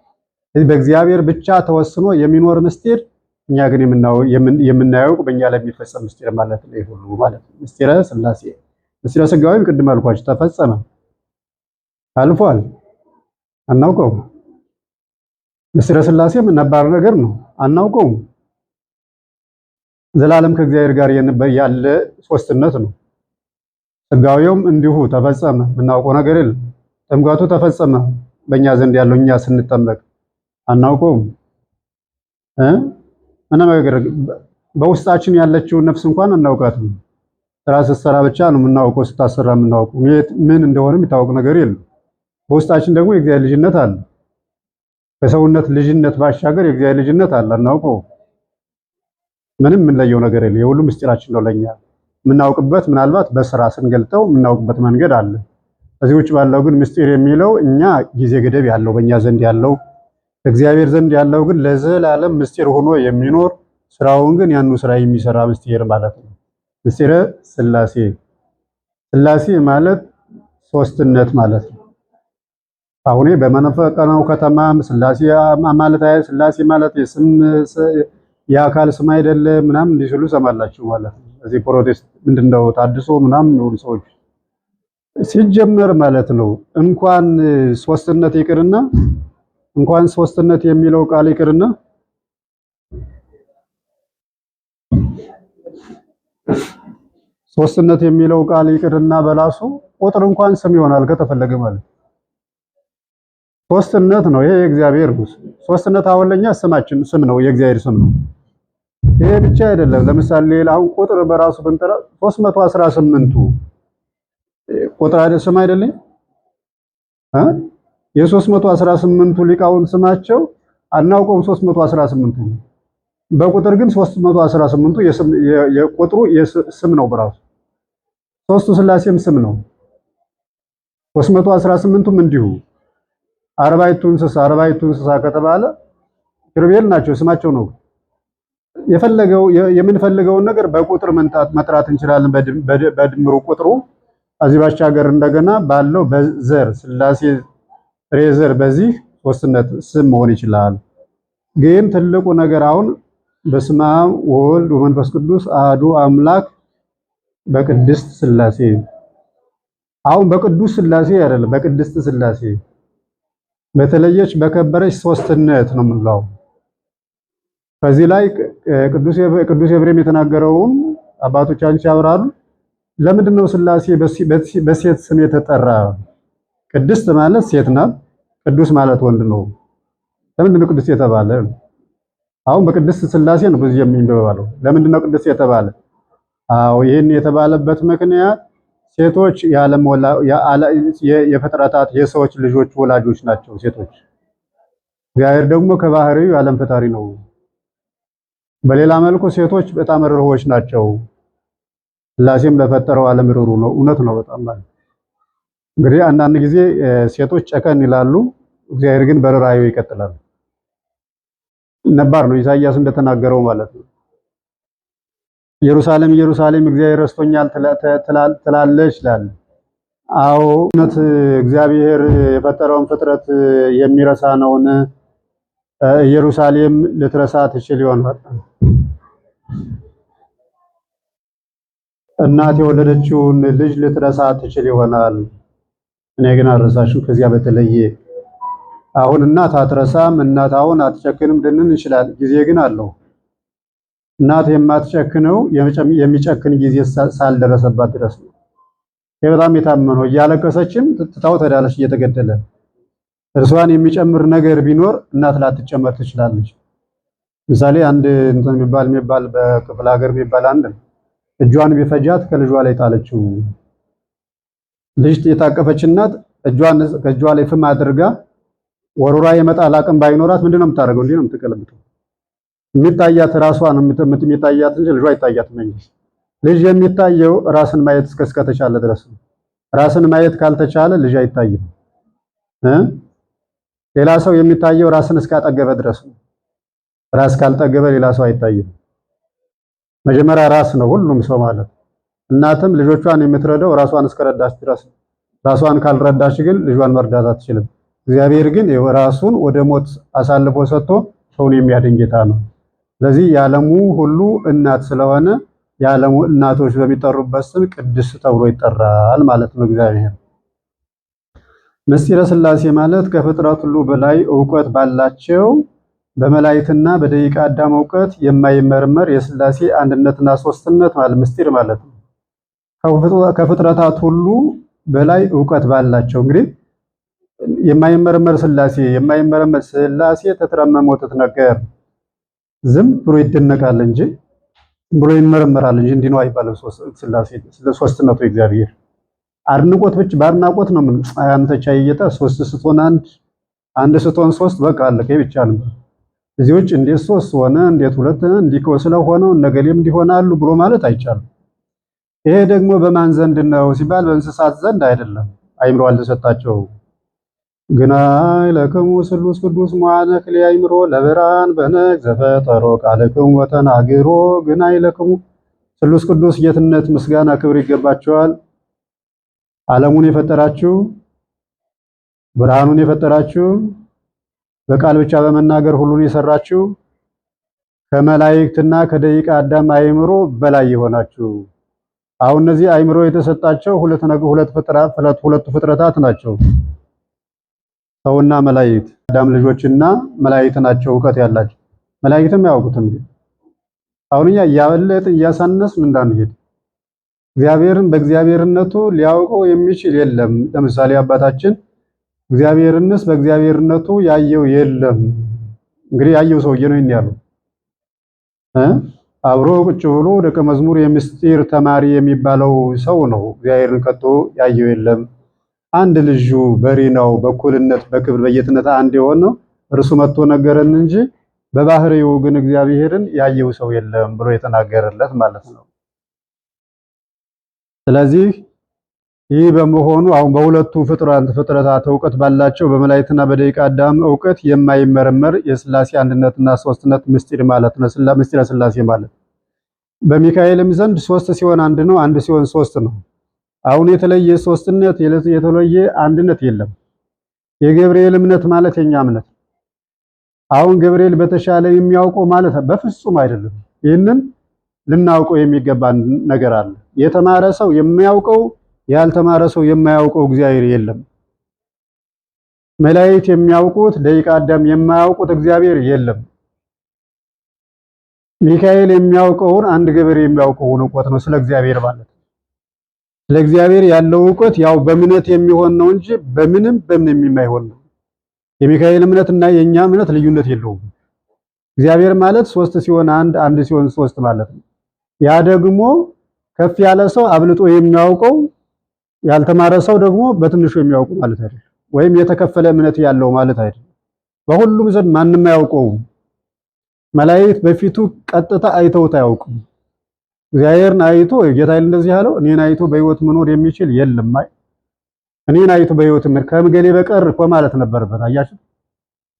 ስለዚህ በእግዚአብሔር ብቻ ተወስኖ የሚኖር ምስጢር እኛ ግን የምናየው በእኛ ላይ የሚፈጸም ምስጢር ማለት ነው። ይሄ ሁሉ ማለት ነው ምስጢረ ሥላሴ። ምስጢረ ሥጋዌም ቅድም አልኳችሁ ተፈጸመ፣ አልፏል፣ አናውቀውም። ምስጢረ ሥላሴም ነባር ነገር ነው፣ አናውቀውም። ዘላለም ከእግዚአብሔር ጋር ያለ ሶስትነት ነው። ሥጋዌውም እንዲሁ ተፈጸመ፣ የምናውቀው ነገር የለም። ጥምቀቱ ተፈጸመ፣ በእኛ ዘንድ ያለው እኛ ስንጠመቅ አናውቀውም። ምንም ነገር በውስጣችን ያለችውን ነፍስ እንኳን አናውቃትም። ስራ ስትሰራ ብቻ ነው የምናውቀው፣ ስታሰራ የምናውቀው ምን እንደሆነ የሚታወቅ ነገር የለም። በውስጣችን ደግሞ የእግዚአብሔር ልጅነት አለ። ከሰውነት ልጅነት ባሻገር የእግዚአብሔር ልጅነት አለ፣ አናውቀው። ምንም የምንለየው ነገር የለም። የሁሉ ምስጢራችን ነው ለኛ የምናውቅበት፣ ምናልባት በስራ ስንገልጠው የምናውቅበት መንገድ አለ። ከዚህ ውጭ ባለው ግን ምስጢር የሚለው እኛ ጊዜ ገደብ ያለው በእኛ ዘንድ ያለው፣ እግዚአብሔር ዘንድ ያለው ግን ለዘላለም ምስጢር ሆኖ የሚኖር ስራውን ግን ያኑ ስራ የሚሰራ ምስጢር ማለት ነው። ምስጢረ ሥላሴ። ሥላሴ ማለት ሶስትነት ማለት ነው። አሁን በመንፈቀናው ከተማም ሥላሴ ማለት ሥላሴ ማለት የስም የአካል ስም አይደለም ምናምን እንዲህ ሲሉ ሰማላችሁ ማለት ነው። እዚህ ፕሮቴስት ምንድነው ታድሶ ምናምን የሚሆኑ ሰዎች ሲጀመር ማለት ነው እንኳን ሶስትነት ይቅርና እንኳን ሶስትነት የሚለው ቃል ይቅርና ሶስትነት የሚለው ቃል ይቅርና በራሱ ቁጥር እንኳን ስም ይሆናል ከተፈለገ ማለት ሶስትነት ነው። ይሄ የእግዚአብሔር ነው። ሶስትነት አሁን ለኛ ስማችን ስም ነው፣ የእግዚአብሔር ስም ነው። ይሄ ብቻ አይደለም። ለምሳሌ ሌላ አሁን ቁጥር በራሱ ብንጠራ 318ቱ ቁጥር አይደል ስም አይደለም እ የ318ቱ ሊቃውን ስማቸው አናውቀውም። 318ቱ በቁጥር ግን 318ቱ የቁጥሩ ስም ነው በራሱ። ሶስቱ ሥላሴም ስም ነው። 318ቱም እንዲሁ አርባዕቱ እንስሳ አርባዕቱ እንስሳ ከተባለ ኪሩቤል ናቸው፣ ስማቸው ነው። የፈለገው የምንፈልገውን ነገር በቁጥር መጥራት እንችላለን፣ በድምሩ ቁጥሩ። ከዚህ ባሻገር እንደገና ባለው በዘር ሥላሴ ጥሬ ዘር በዚህ ሶስትነት ስም መሆን ይችላል። ግን ትልቁ ነገር አሁን በስመ አብ ወወልድ ወመንፈስ ቅዱስ አሐዱ አምላክ በቅድስት ሥላሴ። አሁን በቅዱስ ሥላሴ አይደለም፣ በቅድስት ሥላሴ በተለየች በከበረች ሶስትነት ነው የምንለው። ከዚህ ላይ ቅዱስ ኤፍሬም የተናገረውን አባቶቻችን ሲያብራሩ ለምንድን ነው ሥላሴ በሴት ስም የተጠራ? ቅድስት ማለት ሴት ናት፣ ቅዱስ ማለት ወንድ ነው። ለምንድን ነው ቅድስት የተባለ? አሁን በቅድስት ሥላሴ ነው ብዙ የሚባለው። ለምንድን ነው ቅድስት የተባለ? አዎ ይህን የተባለበት ምክንያት ሴቶች የዓለም የፍጥረታት የሰዎች ልጆች ወላጆች ናቸው ሴቶች። እግዚአብሔር ደግሞ ከባህሪው የዓለም ፈጣሪ ነው። በሌላ መልኩ ሴቶች በጣም ርኅሩኆች ናቸው። ሥላሴም ለፈጠረው ዓለም ርኅሩህ ነው። እውነት ነው። በጣም ማለት እንግዲህ አንዳንድ ጊዜ ሴቶች ጨከን ይላሉ፣ እግዚአብሔር ግን በርኅራኄው ይቀጥላል። ነባር ነው፣ ኢሳይያስ እንደተናገረው ማለት ነው። ኢየሩሳሌም ኢየሩሳሌም እግዚአብሔር ረስቶኛል ትላለች ይላል። አዎ እውነት እግዚአብሔር የፈጠረውን ፍጥረት የሚረሳ ነውን? ኢየሩሳሌም ልትረሳ ትችል ይሆናል። እናት የወለደችውን ልጅ ልትረሳ ትችል ይሆናል። እኔ ግን አልረሳሽም። ከዚያ በተለየ አሁን እናት አትረሳም፣ እናት አሁን አትጨክንም ልንን እንችላል። ጊዜ ግን አለው። እናት የማትጨክነው የሚጨክን ጊዜ ሳልደረሰባት ድረስ ነው። ይህ በጣም የታመነው እያለቀሰችም ትታው ትሄዳለች እየተገደለ። እርሷን የሚጨምር ነገር ቢኖር እናት ላትጨመር ትችላለች። ምሳሌ አንድ እንትን የሚባል በክፍለ ሀገር የሚባል አንድ እጇን ቢፈጃት ከልጇ ላይ ጣለችው። ልጅ የታቀፈች እናት እጇን ከእጇ ላይ ፍም አድርጋ ወሮራ የመጣል አቅም ባይኖራት ምንድነው የምታደርገው? እንዲህ ነው የምትገለብጠው። የሚታያት ራሷን የሚታያት እንጂ ልጇ አይታያትም እንጂ ልጅ የሚታየው ራስን ማየት እስከተቻለ ድረስ ነው። ራስን ማየት ካልተቻለ ልጅ አይታይም እ ሌላ ሰው የሚታየው ራስን እስካጠገበ ድረስ ነው። ራስ ካልጠገበ ሌላ ሰው አይታይም። መጀመሪያ ራስ ነው ሁሉም ሰው ማለት። እናትም ልጆቿን የምትረዳው ራሷን እስከረዳች ድረስ ነው። ራሷን ካልረዳች ግን ልጇን መርዳት አትችልም። እግዚአብሔር ግን ራሱን ወደ ሞት አሳልፎ ሰጥቶ ሰውን የሚያድን ጌታ ነው። ስለዚህ የዓለሙ ሁሉ እናት ስለሆነ የዓለሙ እናቶች በሚጠሩበት ስም ቅድስት ተብሎ ይጠራል ማለት ነው። እግዚአብሔር ምስጢረ ሥላሴ ማለት ከፍጥረት ሁሉ በላይ ዕውቀት ባላቸው በመላእክትና በደቂቀ አዳም እውቀት የማይመረመር የሥላሴ አንድነትና ሶስትነት ማለት ምስጢር ማለት ነው። ከፍጥረታት ሁሉ በላይ ዕውቀት ባላቸው እንግዲህ የማይመረመር ሥላሴ የማይመረመር ሥላሴ ተትረመመ ወትትነገር ዝም ብሎ ይደነቃል እንጂ ዝም ብሎ ይመረመራል እንጂ እንዲህ ነው አይባልም። ሥላሴ ሶስትነቱ እግዚአብሔር አድንቆት ብቻ በአድናቆት ነው። ምን አንተ ቻይ ጌታ ሶስት ስትሆን አንድ፣ አንድ ስትሆን ሶስት፣ በቃ አለቀ ብቻ ነው። እዚህ ውጭ እንዴት ሶስት ሆነ እንዴት ሁለት እንዲህ ስለሆነው ነገሌም እንዲሆናሉ ብሎ ማለት አይቻልም። ይሄ ደግሞ በማን ዘንድ ነው ሲባል በእንስሳት ዘንድ አይደለም፣ አይምሮ አልተሰጣቸው። ግናይ ለክሙ ስሉስ ቅዱስ መዋዕለ ክልኤ አእምሮ ለብርሃን በነግ ዘፈጠሮ ቃልክሙ ወተናግሮ። ግናይ ለክሙ ስሉስ ቅዱስ ጌትነት ምስጋና ክብር ይገባቸዋል። ዓለሙን የፈጠራችሁ ብርሃኑን የፈጠራችሁ በቃል ብቻ በመናገር ሁሉን የሰራችሁ ከመላእክትና ከደቂቀ አዳም አእምሮ በላይ የሆናችሁ። አሁን እነዚህ አእምሮ የተሰጣቸው ሁለት ነገር ሁለት ሁለቱ ፍጥረታት ናቸው። ሰውና መላእክት፣ አዳም ልጆችና መላእክት ናቸው እውቀት ያላቸው። መላእክትም አያውቁትም። ግን አሁን እኛ እያበለጥን እያሳነስን እንዳንሄድ እግዚአብሔርን በእግዚአብሔርነቱ ሊያውቀው የሚችል የለም። ለምሳሌ አባታችን እግዚአብሔርንስ በእግዚአብሔርነቱ ያየው የለም። እንግዲህ ያየው ሰውዬ ነው ይሄን ያለው እ አብሮ ቁጭ ብሎ ደቀ መዝሙር የምስጢር ተማሪ የሚባለው ሰው ነው። እግዚአብሔርን ከቶ ያየው የለም። አንድ ልጁ በሪ ነው፣ በእኩልነት በክብር በጌትነት አንድ የሆነው እርሱ መጥቶ ነገረን እንጂ በባህሪው ግን እግዚአብሔርን ያየው ሰው የለም ብሎ የተናገረለት ማለት ነው። ስለዚህ ይህ በመሆኑ አሁን በሁለቱ ፍጥረታት እውቀት ባላቸው በመላእክትና በደቂቀ አዳም እውቀት የማይመረመር የሥላሴ አንድነትና ሶስትነት ምስጢር ማለት ነው። ምስጢረ ሥላሴ ማለት በሚካኤልም ዘንድ ሶስት ሲሆን አንድ ነው፣ አንድ ሲሆን ሶስት ነው። አሁን የተለየ ሶስትነት የተለየ አንድነት የለም። የገብርኤል እምነት ማለት የኛ እምነት። አሁን ገብርኤል በተሻለ የሚያውቀው ማለት በፍጹም አይደለም። ይህንን ልናውቀው የሚገባ ነገር አለ። የተማረ ሰው የሚያውቀው ያልተማረ ሰው የማያውቀው እግዚአብሔር የለም። መላእክት የሚያውቁት ደቂቀ አዳም የማያውቁት እግዚአብሔር የለም። ሚካኤል የሚያውቀውን አንድ ገበሬ የሚያውቀውን እውቀት ነው ስለ እግዚአብሔር ማለት። ስለ እግዚአብሔር ያለው እውቀት ያው በእምነት የሚሆን ነው እንጂ በምንም በምንም የማይሆን ነው። የሚካኤል እምነት እና የኛ እምነት ልዩነት የለውም። እግዚአብሔር ማለት ሶስት ሲሆን አንድ፣ አንድ ሲሆን ሶስት ማለት ነው። ያ ደግሞ ከፍ ያለ ሰው አብልጦ የሚያውቀው ያልተማረ ሰው ደግሞ በትንሹ የሚያውቁ ማለት አይደለም፣ ወይም የተከፈለ እምነት ያለው ማለት አይደለም። በሁሉም ዘንድ ማንም አያውቀውም። መላእክት በፊቱ ቀጥታ አይተውት አያውቁም። እግዚአብሔርን አይቶ ጌታ እንደዚህ ያለው እኔን አይቶ በሕይወት መኖር የሚችል የለም። አይ እኔን አይቶ በሕይወት መኖር ከእገሌ በቀር እኮ ማለት ነበረበት። አያችሁ፣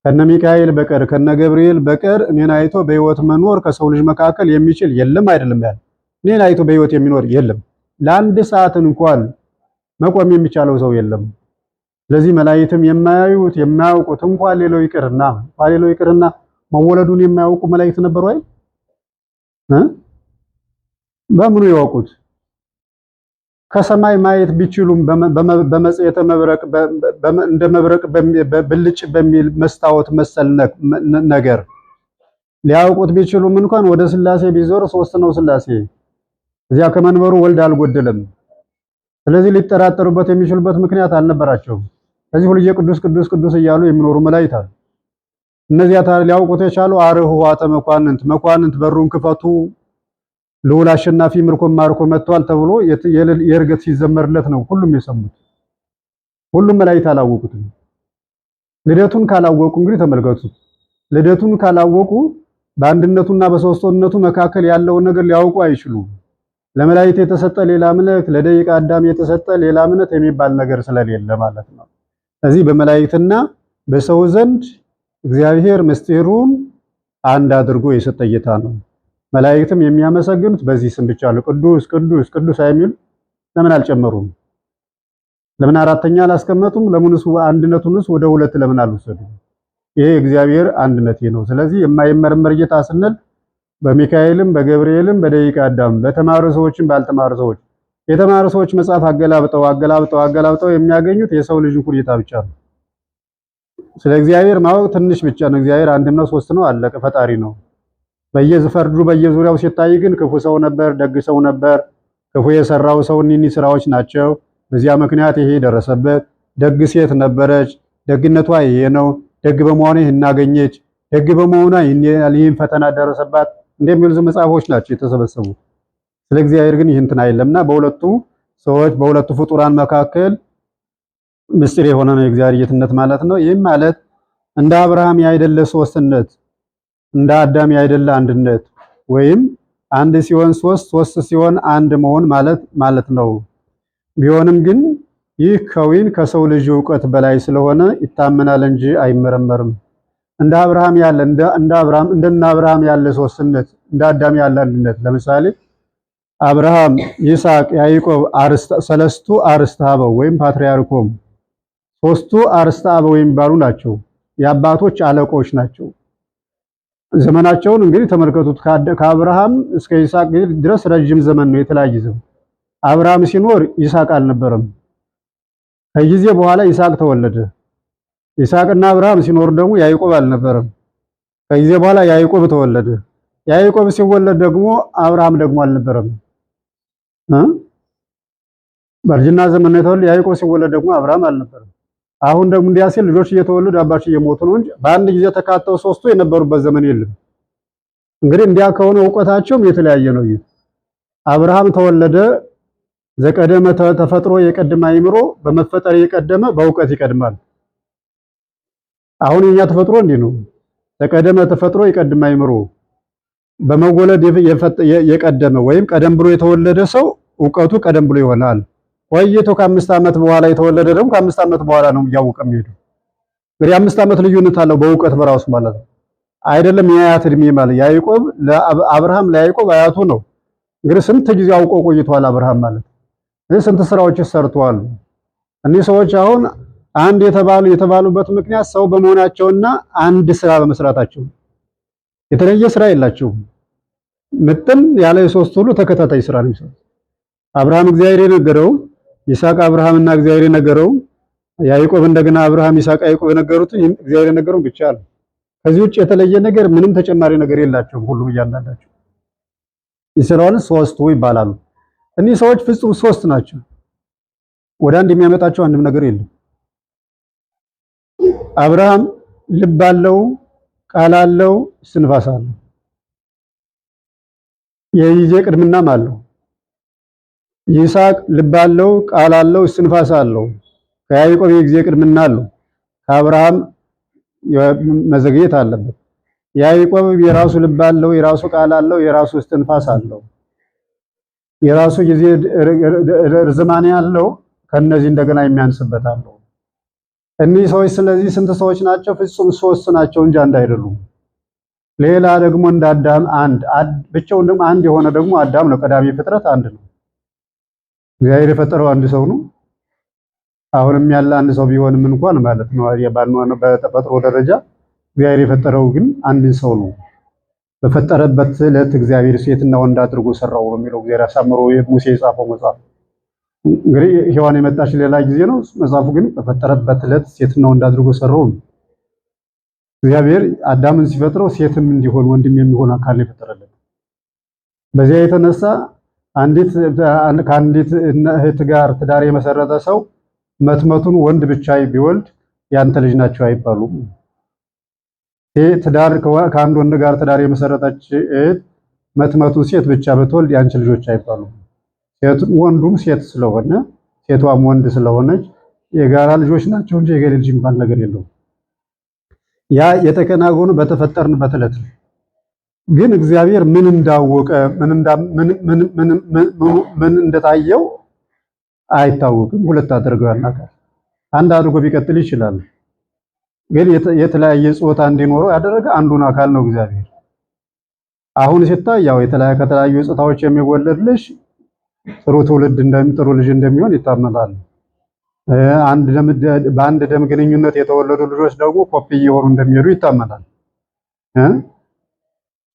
ከነ ሚካኤል በቀር ከነ ገብርኤል በቀር እኔን አይቶ በሕይወት መኖር ከሰው ልጅ መካከል የሚችል የለም አይደለም ያለ። እኔን አይቶ በሕይወት የሚኖር የለም። ለአንድ ሰዓት እንኳን መቆም የሚቻለው ሰው የለም። ስለዚህ መላእክትም የማያዩት የማያውቁት እንኳን ሌላው ይቅርና እንኳን ሌላው ይቅርና መወለዱን የማያውቁ መላእክት ነበሩ አይደል? በምኑ ያውቁት? ከሰማይ ማየት ቢችሉም በመጽሔተ መብረቅ እንደ መብረቅ ብልጭ በሚል መስታወት መሰል ነገር ሊያውቁት ቢችሉም እንኳን ወደ ሥላሴ ቢዞር ሶስት ነው ሥላሴ። እዚያ ከመንበሩ ወልድ አልጎደለም። ስለዚህ ሊጠራጠሩበት የሚችሉበት ምክንያት አልነበራቸውም። ከዚህ ሁልጊዜ ቅዱስ ቅዱስ ቅዱስ እያሉ የሚኖሩ መላእክት አሉ። እነዚያ ሊያውቁት የቻሉ አርኅዋተ መኳንንት መኳንንት በሩን ክፈቱ ልዑል አሸናፊ ምርኮን ማርኮ መጥቷል ተብሎ የእርገት ሲዘመርለት ነው ሁሉም የሰሙት። ሁሉም መላእክት አላወቁትም። ልደቱን ካላወቁ እንግዲህ ተመልከቱት። ልደቱን ካላወቁ በአንድነቱና በሶስትነቱ መካከል ያለውን ነገር ሊያውቁ አይችሉም። ለመላእክት የተሰጠ ሌላ እምነት፣ ለደቂቀ አዳም የተሰጠ ሌላ እምነት የሚባል ነገር ስለሌለ ማለት ነው። ስለዚህ በመላእክትና በሰው ዘንድ እግዚአብሔር ምስጢሩን አንድ አድርጎ የሰጠ ጌታ ነው። መላእክትም የሚያመሰግኑት በዚህ ስም ብቻ ነው። ቅዱስ ቅዱስ ቅዱስ አይሚሉ ለምን አልጨመሩም? ለምን አራተኛ አላስቀመጡም? ለምንስ አንድነቱንስ ወደ ሁለት ለምን አልወሰዱም? ይሄ እግዚአብሔር አንድነት ነው። ስለዚህ የማይመረመር ጌታ ስንል በሚካኤልም በገብርኤልም በደቂቀ አዳም በተማሩ ሰዎችም ባልተማሩ ሰዎች የተማሩ ሰዎች መጽሐፍ አገላብጠው አገላብጠው አገላብጠው የሚያገኙት የሰው ልጅ ሁኔታ ብቻ ነው። ስለ እግዚአብሔር ማወቅ ትንሽ ብቻ ነው። እግዚአብሔር አንድ ነው፣ ሶስት ነው፣ አለቀ፣ ፈጣሪ ነው። በየፈርዱ በየዙሪያው ሲታይ ግን ክፉ ሰው ነበር፣ ደግ ሰው ነበር። ክፉ የሰራው ሰው እኒህ ስራዎች ናቸው፣ በዚያ ምክንያት ይሄ ደረሰበት። ደግ ሴት ነበረች፣ ደግነቷ ይሄ ነው፣ ደግ በመሆኗ ይህን አገኘች፣ ደግ በመሆኗ ይህን ፈተና ደረሰባት እንደሚሉ መጽሐፎች ናቸው የተሰበሰቡት። ስለ እግዚአብሔር ግን ይህ እንትን አይደለምና በሁለቱ ሰዎች በሁለቱ ፍጡራን መካከል ምስጢር የሆነ ነው የእግዚአብሔር ጌትነት ማለት ነው። ይህም ማለት እንደ አብርሃም ያይደለ ሶስትነት፣ እንደ አዳም ያይደለ አንድነት ወይም አንድ ሲሆን ሶስት፣ ሶስት ሲሆን አንድ መሆን ማለት ማለት ነው። ቢሆንም ግን ይህ ከዊን ከሰው ልጅ እውቀት በላይ ስለሆነ ይታመናል እንጂ አይመረመርም። እንደ አብርሃም ያለ እንደ አብርሃም እንደነ አብርሃም ያለ ሶስትነት፣ እንደ አዳም ያለ አንድነት። ለምሳሌ አብርሃም፣ ይስሐቅ፣ ያዕቆብ ሰለስቱ አርእስተ አበው ወይም ፓትርያርኮም ሶስቱ አርእስተ አበው የሚባሉ ናቸው። የአባቶች አለቆች ናቸው። ዘመናቸውን እንግዲህ ተመልከቱት። ከአብርሃም እስከ ይስሐቅ ድረስ ረጅም ዘመን ነው፣ የተለያየ ዘመን። አብርሃም ሲኖር ይስሐቅ አልነበረም። ከጊዜ በኋላ ይስሐቅ ተወለደ። ይስሐቅና አብርሃም ሲኖር ደግሞ ያዕቆብ አልነበረም። ከጊዜ በኋላ ያዕቆብ ተወለደ። ያዕቆብ ሲወለድ ደግሞ አብርሃም ደግሞ አልነበረም። በእርጅና ዘመን ነው የተወለደ። ያዕቆብ ሲወለድ ደግሞ አብርሃም አልነበረም። አሁን ደግሞ እንዲያ ሲል ልጆች እየተወለዱ አባቸው እየሞቱ ነው እንጂ በአንድ ጊዜ ተካተው ሶስቱ የነበሩበት ዘመን የለም። እንግዲህ እንዲያ ከሆነ እውቀታቸውም የተለያየ ነው። አብርሃም ተወለደ ዘቀደመ ተፈጥሮ የቀደመ አይምሮ በመፈጠር የቀደመ በእውቀት ይቀድማል። አሁን የኛ ተፈጥሮ እንዲህ ነው። ዘቀደመ ተፈጥሮ የቀደመ አይምሮ በመወለድ የቀደመ ወይም ቀደም ብሎ የተወለደ ሰው እውቀቱ ቀደም ብሎ ይሆናል። ቆይቶ ከ5 ዓመት በኋላ የተወለደ ደግሞ ከ5 ዓመት በኋላ ነው እያወቀ የሚሄደው። እንግዲህ 5 ዓመት ልዩነት አለው በእውቀት በራሱ ማለት ነው። አይደለም የአያት እድሜ ማለት ያዕቆብ ለአብርሃም ለያዕቆብ አያቱ ነው። እንግዲህ ስንት ጊዜ አውቆ ቆይቷል አብርሃም ማለት ነው። ስንት ስራዎች ሰርተዋል። እኒህ ሰዎች አሁን አንድ የተባሉበት ምክንያት ሰው በመሆናቸውና አንድ ስራ በመስራታቸው የተለየ ስራ የላቸውም። ምጥን ያለ የሶስት ሁሉ ተከታታይ ስራ ነው የሚሰሩት። አብርሃም እግዚአብሔር የነገረው፣ ይስሐቅ አብርሃምና እግዚአብሔር የነገረው፣ ያዕቆብ እንደገና አብርሃም ይስሐቅ ያዕቆብ የነገሩት እግዚአብሔር የነገረው ብቻ ነው። ከዚህ ውጭ የተለየ ነገር ምንም ተጨማሪ ነገር የላቸውም። ሁሉም እያንዳንዳቸው ይስራውን ሶስቱ ይባላሉ። እኒህ ሰዎች ፍጹም ሶስት ናቸው። ወደ አንድ የሚያመጣቸው አንድም ነገር የለም። አብርሃም ልብ አለው፣ ቃል አለው፣ እስትንፋስ አለው። የጊዜ ቅድምናም አለው። ይስሐቅ ልብ አለው፣ ቃል አለው፣ እስትንፋስ አለው። ከያዕቆብ የጊዜ ቅድምና አለው። ከአብርሃም መዘግየት አለበት። ያዕቆብ የራሱ ልብ አለው፣ የራሱ ቃል አለው፣ የራሱ እስትንፋስ አለው። የራሱ ጊዜ ርዝማኔ አለው። ከነዚህ እንደገና የሚያንስበት አለው። እኒህ ሰዎች ስለዚህ ስንት ሰዎች ናቸው? ፍጹም ሶስት ናቸው እንጂ አንድ አይደሉም። ሌላ ደግሞ እንደ አዳም አንድ ብቻውን ደግሞ አንድ የሆነ ደግሞ አዳም ነው። ቀዳሚ ፍጥረት አንድ ነው። እግዚአብሔር የፈጠረው አንድ ሰው ነው። አሁንም ያለ አንድ ሰው ቢሆንም እንኳን ማለት ነው በተፈጥሮ ደረጃ እግዚአብሔር የፈጠረው ግን አንድን ሰው ነው። በፈጠረበት ዕለት እግዚአብሔር ሴትና ወንድ አድርጎ ሰራው ነው የሚለው እግዚአብሔር አሳምሮ ሙሴ የጻፈው መጽሐፍ። እንግዲህ ሔዋን የመጣች ሌላ ጊዜ ነው። መጽሐፉ ግን በፈጠረበት ዕለት ሴትና ወንድ አድርጎ ሰራው ነው። እግዚአብሔር አዳምን ሲፈጥረው ሴትም እንዲሆን ወንድም የሚሆን አካል የፈጠረለት። በዚያ የተነሳ አንዲት ከአንዲት እህት ጋር ትዳር የመሰረተ ሰው መትመቱን ወንድ ብቻ ቢወልድ ያንተ ልጅ ናቸው አይባሉም። ትዳር ከአንድ ወንድ ጋር ትዳር የመሰረተች እህት መትመቱን ሴት ብቻ ብትወልድ ያንቺ ልጆች አይባሉም። ወንዱም ሴት ስለሆነ ሴቷም ወንድ ስለሆነች የጋራ ልጆች ናቸው እንጂ የገሌ ልጅ የሚባል ነገር የለውም። ያ የተከናወኑ በተፈጠርንበት ዕለት ነው። ግን እግዚአብሔር ምን እንዳወቀ ምን እንደታየው አይታወቅም። ሁለት አድርገው ያናቃል። አንድ አድርጎ ቢቀጥል ይችላል። ግን የተለያየ ጾታ እንዲኖረው ያደረገ አንዱን አካል ነው እግዚአብሔር። አሁን ሲታይ ያው የተለያየ ከተለያዩ ጾታዎች የሚወለድ ልጅ ጥሩ ትውልድ ጥሩ ልጅ እንደሚሆን ይታመናል። በአንድ ደም ግንኙነት የተወለዱ ልጆች ደግሞ ኮፒ እየሆኑ እንደሚሄዱ ይታመናል።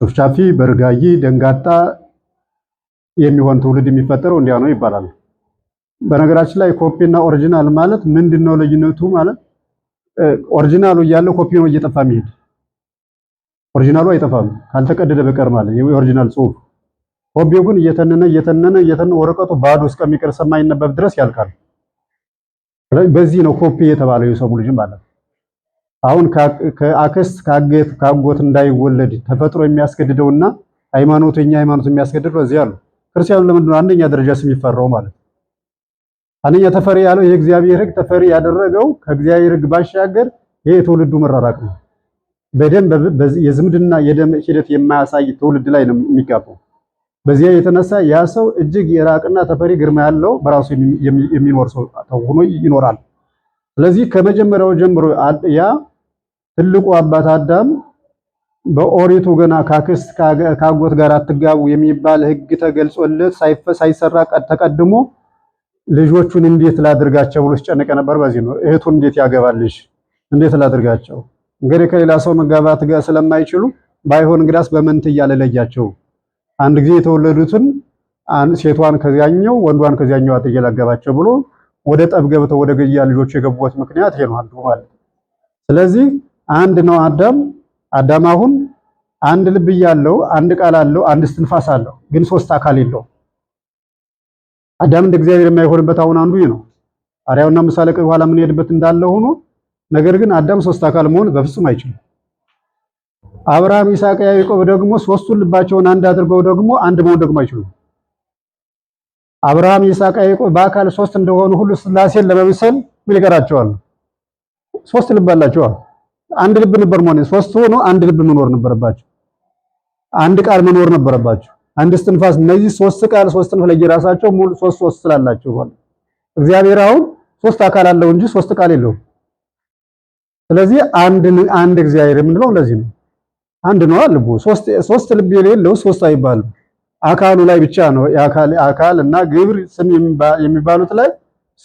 ጩፍቻፊ፣ በርጋጊ፣ ደንጋጣ የሚሆን ትውልድ የሚፈጠረው እንዲያ ነው ይባላል። በነገራችን ላይ ኮፒ እና original ማለት ምንድነው ልዩነቱ? ማለት original ኡ እያለ ኮፒ ነው እየጠፋ የሚሄድ። original ኡ አይጠፋም ካልተቀደደ በቀር ማለት የ original ጽሁፍ። ኮፒው ግን እየተነነ እየተነነ እየተነነ ወረቀቱ ባዶ እስከሚቀር ሰማይነበብ ድረስ ያልቃል። በዚህ ነው ኮፒ የተባለው የሰው ልጅ ማለት ነው። አሁን ከአክስት ካገት ካጎት እንዳይወለድ ተፈጥሮ የሚያስገድደውና ሃይማኖቱ የኛ ሃይማኖት የሚያስገድደው እዚህ አሉ። ክርስቲያኑ ለምንድን ነው አንደኛ ደረጃ ስም የሚፈራው ማለት? አንደኛ ተፈሪ ያለው የእግዚአብሔር ሕግ ተፈሪ ያደረገው ከእግዚአብሔር ሕግ ባሻገር ይሄ የትውልዱ መራራቅ ነው። በደም የዝምድና የደም ሂደት የማያሳይ ትውልድ ላይ ነው የሚጋባው። በዚያ የተነሳ ያ ሰው እጅግ የራቅና ተፈሪ ግርማ ያለው በራሱ የሚኖር ሰው ሆኖ ይኖራል። ስለዚህ ከመጀመሪያው ጀምሮ ያ ትልቁ አባት አዳም በኦሪቱ ገና ካክስት ካጎት ጋር አትጋቡ የሚባል ሕግ ተገልጾለት ሳይሰራ ተቀድሞ ልጆቹን እንዴት ላድርጋቸው ብሎ ሲጨነቅ ነበር። በዚህ ነው እህቱን እንዴት ያገባልሽ፣ እንዴት ላድርጋቸው፣ እንግዲህ ከሌላ ሰው መጋባት ጋር ስለማይችሉ ባይሆን እንግዳስ በመንትያ ልለያቸው፣ አንድ ጊዜ የተወለዱትን ሴቷን ከዚያኛው ወንዷን ከዚያኛው አጥዬ ላገባቸው ብሎ ወደ ጠብ ገብተው ወደ ግድያ ልጆቹ የገቡበት ምክንያት ይሄ ነው አንዱ ማለት። ስለዚህ አንድ ነው አዳም። አዳም አሁን አንድ ልብ ያለው፣ አንድ ቃል አለው፣ አንድ እስትንፋስ አለው፣ ግን ሶስት አካል የለውም። አዳም እንደ እግዚአብሔር የማይሆንበት አሁን አንዱ ይህ ነው። አርአያውና ምሳሌ በኋላ የምንሄድበት እንዳለ ሆኖ ነገር ግን አዳም ሶስት አካል መሆን በፍጹም አይችልም። አብርሃም፣ ይስሐቅ፣ ያዕቆብ ደግሞ ሶስቱን ልባቸውን አንድ አድርገው ደግሞ አንድ መሆን ደግሞ አይችሉም። አብርሃም፣ ይስሐቅ፣ ያዕቆብ በአካል ሶስት እንደሆኑ ሁሉ ሥላሴን ለመምሰል ምን ይቀራቸዋል? ሶስት ልብ አላቸው። አንድ ልብ ነበር መሆን፣ ሶስት ሆኖ አንድ ልብ መኖር ነበረባቸው። አንድ ቃል መኖር ነበረባቸው። አንድ እስትንፋስ። እነዚህ ሶስት ቃል ሶስት ነው ለየራሳቸው ሙሉ ሶስት ሶስት ስላላቸው ማለት እግዚአብሔር አሁን ሶስት አካል አለው እንጂ ሶስት ቃል የለውም። ስለዚህ አንድ አንድ እግዚአብሔር የምንለው ለዚህ ነው። አንድ ነው ልቡ። ሶስት ሶስት ልብ የሌለው ሶስት አይባልም። አካሉ ላይ ብቻ ነው የአካል አካል እና ግብር ስም የሚባሉት ላይ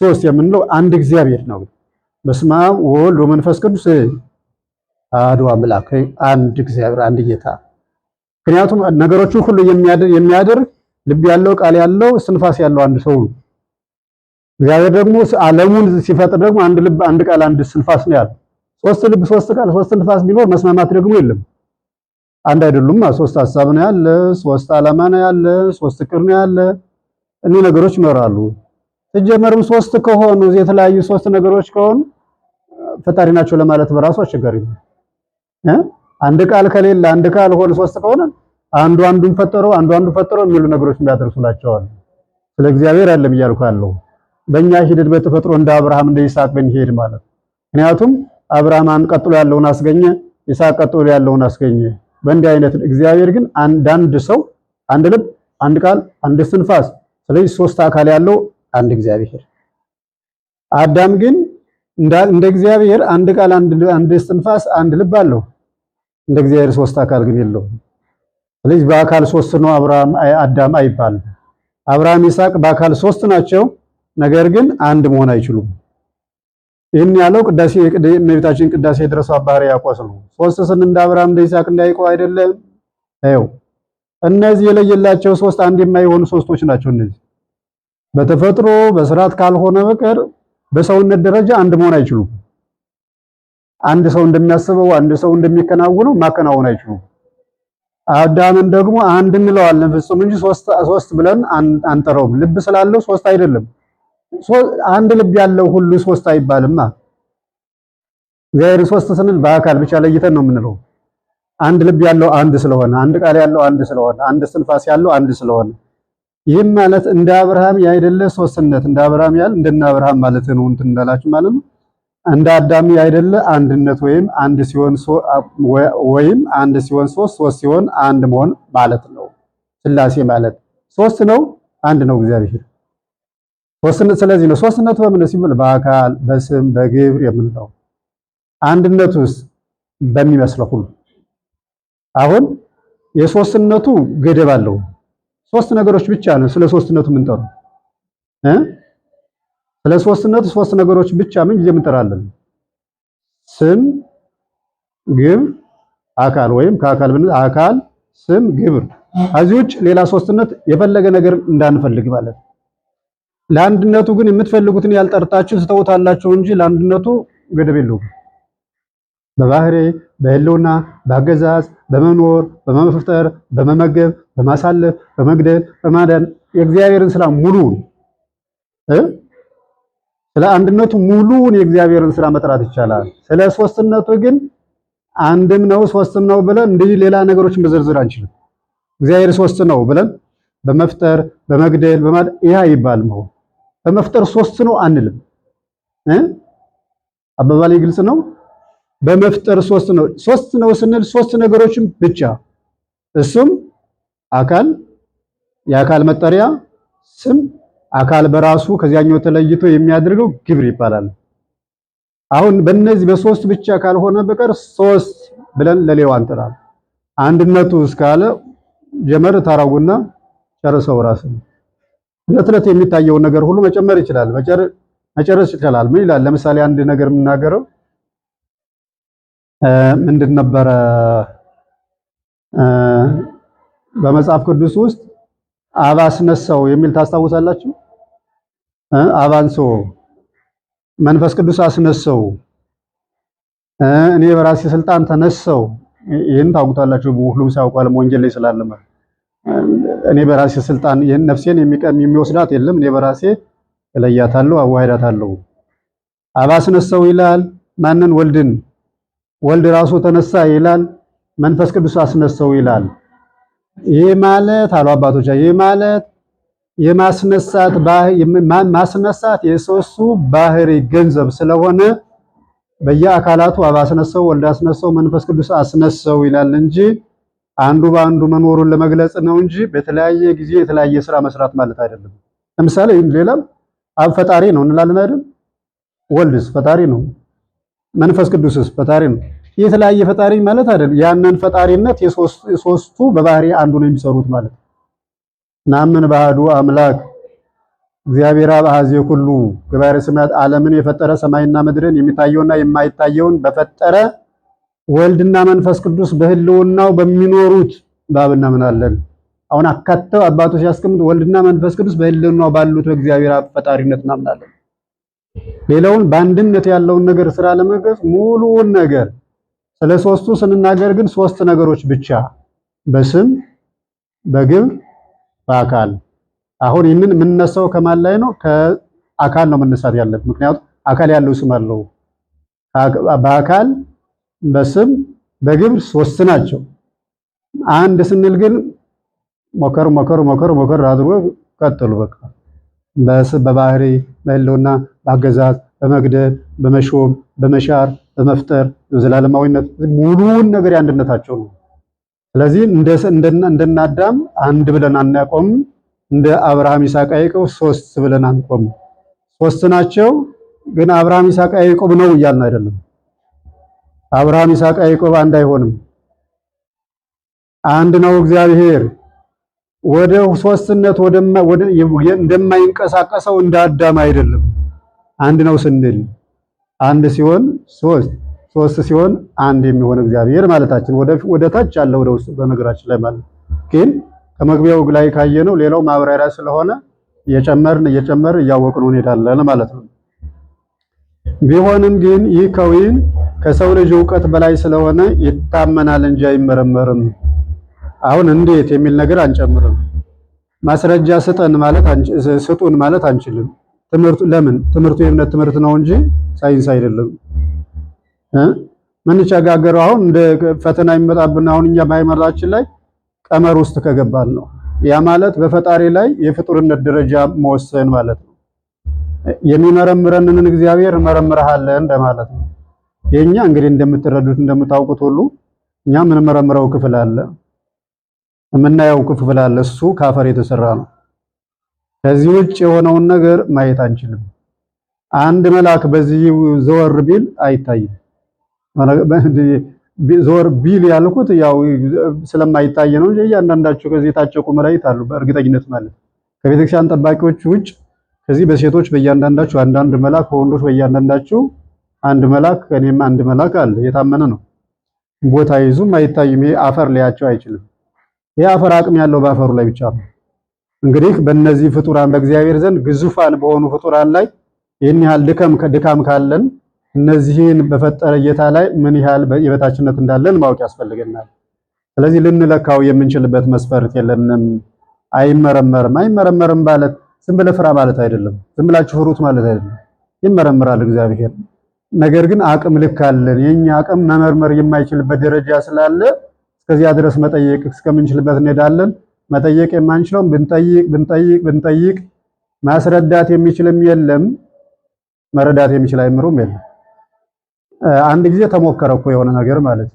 ሶስት የምንለው አንድ እግዚአብሔር ነው። በስመ አብ ወወልድ ወመንፈስ ቅዱስ አሐዱ አምላክ፣ አንድ እግዚአብሔር፣ አንድ ጌታ። ምክንያቱም ነገሮችን ሁሉ የሚያደርግ ልብ ያለው ቃል ያለው እስትንፋስ ያለው አንድ ሰው ነው። እግዚአብሔር ደግሞ ዓለሙን ሲፈጥር ደግሞ አንድ ልብ፣ አንድ ቃል፣ አንድ እስትንፋስ ነው ያለው። ሶስት ልብ፣ ሶስት ቃል፣ ሶስት እስትንፋስ ቢኖር መስማማት ደግሞ የለም። አንድ አይደሉም። ሶስት ሐሳብ ነው ያለ፣ ሶስት ዓላማ ነው ያለ፣ ሶስት እቅድ ነው ያለ። እኒህ ነገሮች ይኖራሉ። ሲጀመርም ሶስት ከሆኑ የተለያዩ ሶስት ነገሮች ከሆኑ ፈጣሪ ናቸው ለማለት በራሱ አስቸጋሪ ነው። አንድ ቃል ከሌለ አንድ ቃል ሆነ ሶስት ከሆነ አንዱ አንዱን ፈጠረው አንዱ አንዱ ፈጠረው የሚሉ ነገሮች እንዳደርሱላቸዋል። ስለ እግዚአብሔር አይደለም እያልኩ ያለው በእኛ ሂደት በተፈጥሮ እንደ አብርሃም እንደ ይስሐቅ ብንሄድ ማለት። ምክንያቱም አብርሃም አንድ ቀጥሎ ያለውን አስገኘ፣ ይስሐቅ ቀጥሎ ያለውን አስገኘ። በእንዲህ አይነት እግዚአብሔር ግን አንድ ሰው፣ አንድ ልብ፣ አንድ ቃል፣ አንድ እስትንፋስ። ስለዚህ ሶስት አካል ያለው አንድ እግዚአብሔር። አዳም ግን እንደ እግዚአብሔር አንድ ቃል፣ አንድ እስትንፋስ፣ አንድ ልብ አለው። እንደ እግዚአብሔር ሶስት አካል ግን የለውም። ስለዚህ በአካል ሶስት ነው አብርሃም አዳም አይባልም። አብርሃም ይስሐቅ በአካል ሶስት ናቸው፣ ነገር ግን አንድ መሆን አይችሉም። ይህን ያለው ቅዳሴ እመቤታችን ቅዳሴ የደረሰው አባ ሕርያቆስ ነው። ሶስት ስን እንደ አብርሃም እንደ ይስሐቅ እንደ ያዕቆብ አይደለም። ይኸው እነዚህ የለየላቸው ሶስት አንድ የማይሆኑ ሶስቶች ናቸው። እነዚህ በተፈጥሮ በስርዓት ካልሆነ በቀር በሰውነት ደረጃ አንድ መሆን አይችሉም። አንድ ሰው እንደሚያስበው አንድ ሰው እንደሚከናወነው ማከናወን አይችሉም። አዳምን ደግሞ አንድ እንለዋለን ፍጹም እንጂ ሶስት ሶስት ብለን አንጠራውም። ልብ ስላለው ሶስት አይደለም። አንድ ልብ ያለው ሁሉ ሶስት አይባልማ። እግዚአብሔር ሶስት ስንል በአካል ብቻ ለይተን ነው የምንለው። አንድ ልብ ያለው አንድ ስለሆነ፣ አንድ ቃል ያለው አንድ ስለሆነ፣ አንድ እስትንፋስ ያለው አንድ ስለሆነ፣ ይህም ማለት እንደ አብርሃም ያይደለ ሶስትነት እንደ አብርሃም ያል እንደነ አብርሃም ማለት ነው እንትን እንዳላችሁ ማለት ነው። እንደ አዳም ያይደለ አንድነት ወይም አንድ ሲሆን ወይም አንድ ሲሆን ሶስት፣ ሶስት ሲሆን አንድ መሆን ማለት ነው። ስላሴ ማለት ሶስት ነው፣ አንድ ነው እግዚአብሔር ሶስትነት። ስለዚህ ነው ሶስትነቱ በምን ሲል በአካል በስም በግብር የምንለው። አንድነቱስ በሚመስለው ሁሉ። አሁን የሶስትነቱ ገደብ አለው። ሶስት ነገሮች ብቻ ነው ስለ ሶስትነቱ የምንጠራው እ ስለ ሶስትነቱ ሶስት ነገሮች ብቻ ምን ጊዜ እንጠራለን? ስም፣ ግብር፣ አካል ወይም ከአካል ብንል አካል፣ ስም፣ ግብር። ከዚህ ውጭ ሌላ ሶስትነት የፈለገ ነገር እንዳንፈልግ ማለት ነው። ለአንድነቱ ግን የምትፈልጉትን ያልጠርታችሁ ትተውታላችሁ እንጂ ለአንድነቱ ገደብ የለውም። በባህሪ በህልውና በአገዛዝ በመኖር በመፍጠር በመመገብ በማሳለፍ በመግደል በማዳን የእግዚአብሔርን ስራ ሙሉውን ስለ አንድነቱ ሙሉውን የእግዚአብሔርን ስራ መጥራት ይቻላል። ስለ ሶስትነቱ ግን አንድም ነው ሶስትም ነው ብለን እንዲህ ሌላ ነገሮችን መዘርዘር አንችልም። እግዚአብሔር ሶስት ነው ብለን በመፍጠር በመግደል በማዳን ይህ አይባልም። በመፍጠር ሶስት ነው አንልም። አባባሌ ግልጽ ነው። በመፍጠር ሶስት ነው። ሶስት ነው ስንል ሶስት ነገሮችን ብቻ እሱም አካል፣ የአካል መጠሪያ ስም፣ አካል በራሱ ከዚያኛው ተለይቶ የሚያደርገው ግብር ይባላል። አሁን በእነዚህ በሶስት ብቻ ካልሆነ በቀር ሶስት ብለን ለሌላው አንጠራም። አንድነቱ እስካለ ጀመር ታራጉና ጨርሰው ራስን ዕለት ዕለት የሚታየውን ነገር ሁሉ መጨመር ይችላል፣ መጨረስ ይችላል። ምን ይላል? ለምሳሌ አንድ ነገር የምናገረው ምንድን ነበረ? በመጽሐፍ ቅዱስ ውስጥ አብ አስነሳው የሚል ታስታውሳላችሁ? አብ አንሶ መንፈስ ቅዱስ አስነሳው፣ እኔ በራሴ ስልጣን ተነሳው። ይህን ታውቁታላችሁ፣ ሁሉም ሳያውቋል ወንጌል ላይ ስላለ እኔ በራሴ ስልጣን ይህን ነፍሴን የሚቀም የሚወስዳት የለም፣ እኔ በራሴ እለያታለሁ፣ አዋህዳታለሁ። አብ አስነሳው ይላል። ማንን? ወልድን። ወልድ ራሱ ተነሳ ይላል። መንፈስ ቅዱስ አስነሳው ይላል። ይህ ማለት አሉ አባቶች፣ ይህ ማለት የማስነሳት ማስነሳት የሶስቱ ባህሪ ገንዘብ ስለሆነ በየአካላቱ አብ አስነሳው፣ ወልድ አስነሳው፣ መንፈስ ቅዱስ አስነሳው ይላል እንጂ አንዱ በአንዱ መኖሩን ለመግለጽ ነው እንጂ በተለያየ ጊዜ የተለያየ ስራ መስራት ማለት አይደለም። ለምሳሌ ሌላም አብ ፈጣሪ ነው እንላለን አይደል? ወልድስ ፈጣሪ ነው፣ መንፈስ ቅዱስስ ፈጣሪ ነው። የተለያየ ፈጣሪ ማለት አይደለም። ያንን ፈጣሪነት የሶስቱ በባህሪ አንዱ ነው የሚሰሩት ማለት ነው። ናምን ባህዱ አምላክ እግዚአብሔር አብ አኀዜ ኩሉ ገባሬ ሰማያት ዓለምን የፈጠረ ሰማይና ምድርን የሚታየውና የማይታየውን በፈጠረ ወልድና መንፈስ ቅዱስ በህልውናው በሚኖሩት በአብ እናምናለን። አሁን አካተው አባቶች ሲያስቀምጡ ወልድና መንፈስ ቅዱስ በህልውናው ባሉት በእግዚአብሔር አብ ፈጣሪነት እናምናለን። ሌላውን በአንድነት ያለውን ነገር ስራ ለመግለጽ ሙሉውን ነገር ስለ ሶስቱ ስንናገር ግን ሶስት ነገሮች ብቻ በስም በግብር በአካል። አሁን ይህንን የምንነሳው ከማን ላይ ነው? አካል ነው መነሳት ያለብን። ምክንያቱም አካል ያለው ስም አለው። በአካል በስም በግብር ሶስት ናቸው። አንድ ስንል ግን ሞከር ሞከር ሞከር ሞከር አድርጎ ቀጥሉ። በቃ በባህሪ በህልውና በአገዛዝ በመግደል በመሾም በመሻር በመፍጠር በዘላለማዊነት ሙሉውን ነገር የአንድነታቸው ነው። ስለዚህ እንደነ አዳም አንድ ብለን አናቆም። እንደ አብርሃም ይስሐቅ፣ ያዕቆብ ሶስት ብለን አንቆም። ሶስት ናቸው፣ ግን አብርሃም ይስሐቅ፣ ያዕቆብ ነው እያልን አይደለም። አብርሃም ይስሐቅ፣ ያዕቆብ አንድ አይሆንም። አንድ ነው እግዚአብሔር። ወደ ሶስትነት ወደ እንደማይንቀሳቀሰው እንደ አዳም አይደለም። አንድ ነው ስንል አንድ ሲሆን ሶስት፣ ሶስት ሲሆን አንድ የሚሆን እግዚአብሔር ማለታችን ወደ ታች ያለው ወደ ውስጥ በነገራችን ላይ ማለት ግን ከመግቢያው ላይ ካየነው ሌላው ማብራሪያ ስለሆነ እየጨመርን እየጨመርን እያወቅነው እንሄዳለን ማለት ነው። ቢሆንም ግን ይህ ከዊን ከሰው ልጅ እውቀት በላይ ስለሆነ ይታመናል እንጂ አይመረመርም። አሁን እንዴት የሚል ነገር አንጨምርም። ማስረጃ ስጠን ማለት ስጡን ማለት አንችልም። ትምህርቱ ለምን ትምህርቱ የእምነት ትምህርት ነው እንጂ ሳይንስ አይደለም። ምንቸጋገረው አሁን እንደ ፈተና የሚመጣብን አሁን እኛ በሃይማኖታችን ላይ ቀመር ውስጥ ከገባን ነው። ያ ማለት በፈጣሪ ላይ የፍጡርነት ደረጃ መወሰን ማለት ነው። የሚመረምረንን እግዚአብሔር እመረምርሃለን እንደማለት ነው። የኛ እንግዲህ እንደምትረዱት እንደምታውቁት ሁሉ እኛ የምንመረምረው ክፍል አለ፣ የምናየው ክፍል አለ። እሱ ከአፈር የተሰራ ነው። ከዚህ ውጭ የሆነውን ነገር ማየት አንችልም። አንድ መልአክ በዚህ ዘወር ቢል አይታይም። ዘወር ቢል ያልኩት ያው ስለማይታይ ነው እንጂ እያንዳንዳቸው ከዚህ የታጨቁ መላእክት አሉ በእርግጠኝነት ማለት ከቤተክርስቲያን ጠባቂዎች ውጭ ከዚህ በሴቶች በእያንዳንዳቸው አንዳንድ መልአክ፣ በወንዶች በእያንዳንዳቸው አንድ መልአክ፣ ከእኔም አንድ መልአክ አለ። የታመነ ነው። ቦታ ይዙም አይታይም። ይሄ አፈር ሊያቸው አይችልም። ይሄ አፈር አቅም ያለው በአፈሩ ላይ ብቻ ነው። እንግዲህ በእነዚህ ፍጡራን በእግዚአብሔር ዘንድ ግዙፋን በሆኑ ፍጡራን ላይ ይህን ያህል ድካም ካለን እነዚህን በፈጠረ ጌታ ላይ ምን ያህል የበታችነት እንዳለን ማወቅ ያስፈልገናል። ስለዚህ ልንለካው የምንችልበት መስፈርት የለንም። አይመረመርም። አይመረመርም ማለት ዝም ብለህ ፍራ ማለት አይደለም። ዝም ብላችሁ ፍሩት ማለት አይደለም። ይመረምራል እግዚአብሔር። ነገር ግን አቅም ልክ አለን። የኛ አቅም መመርመር የማይችልበት ደረጃ ስላለ እስከዚያ ድረስ መጠየቅ እስከምንችልበት እንሄዳለን። መጠየቅ የማንችለውም ብንጠይቅ ብንጠይቅ ብንጠይቅ ማስረዳት የሚችልም የለም፣ መረዳት የሚችል አይምሮም የለም። አንድ ጊዜ ተሞከረ እኮ የሆነ ነገር ማለት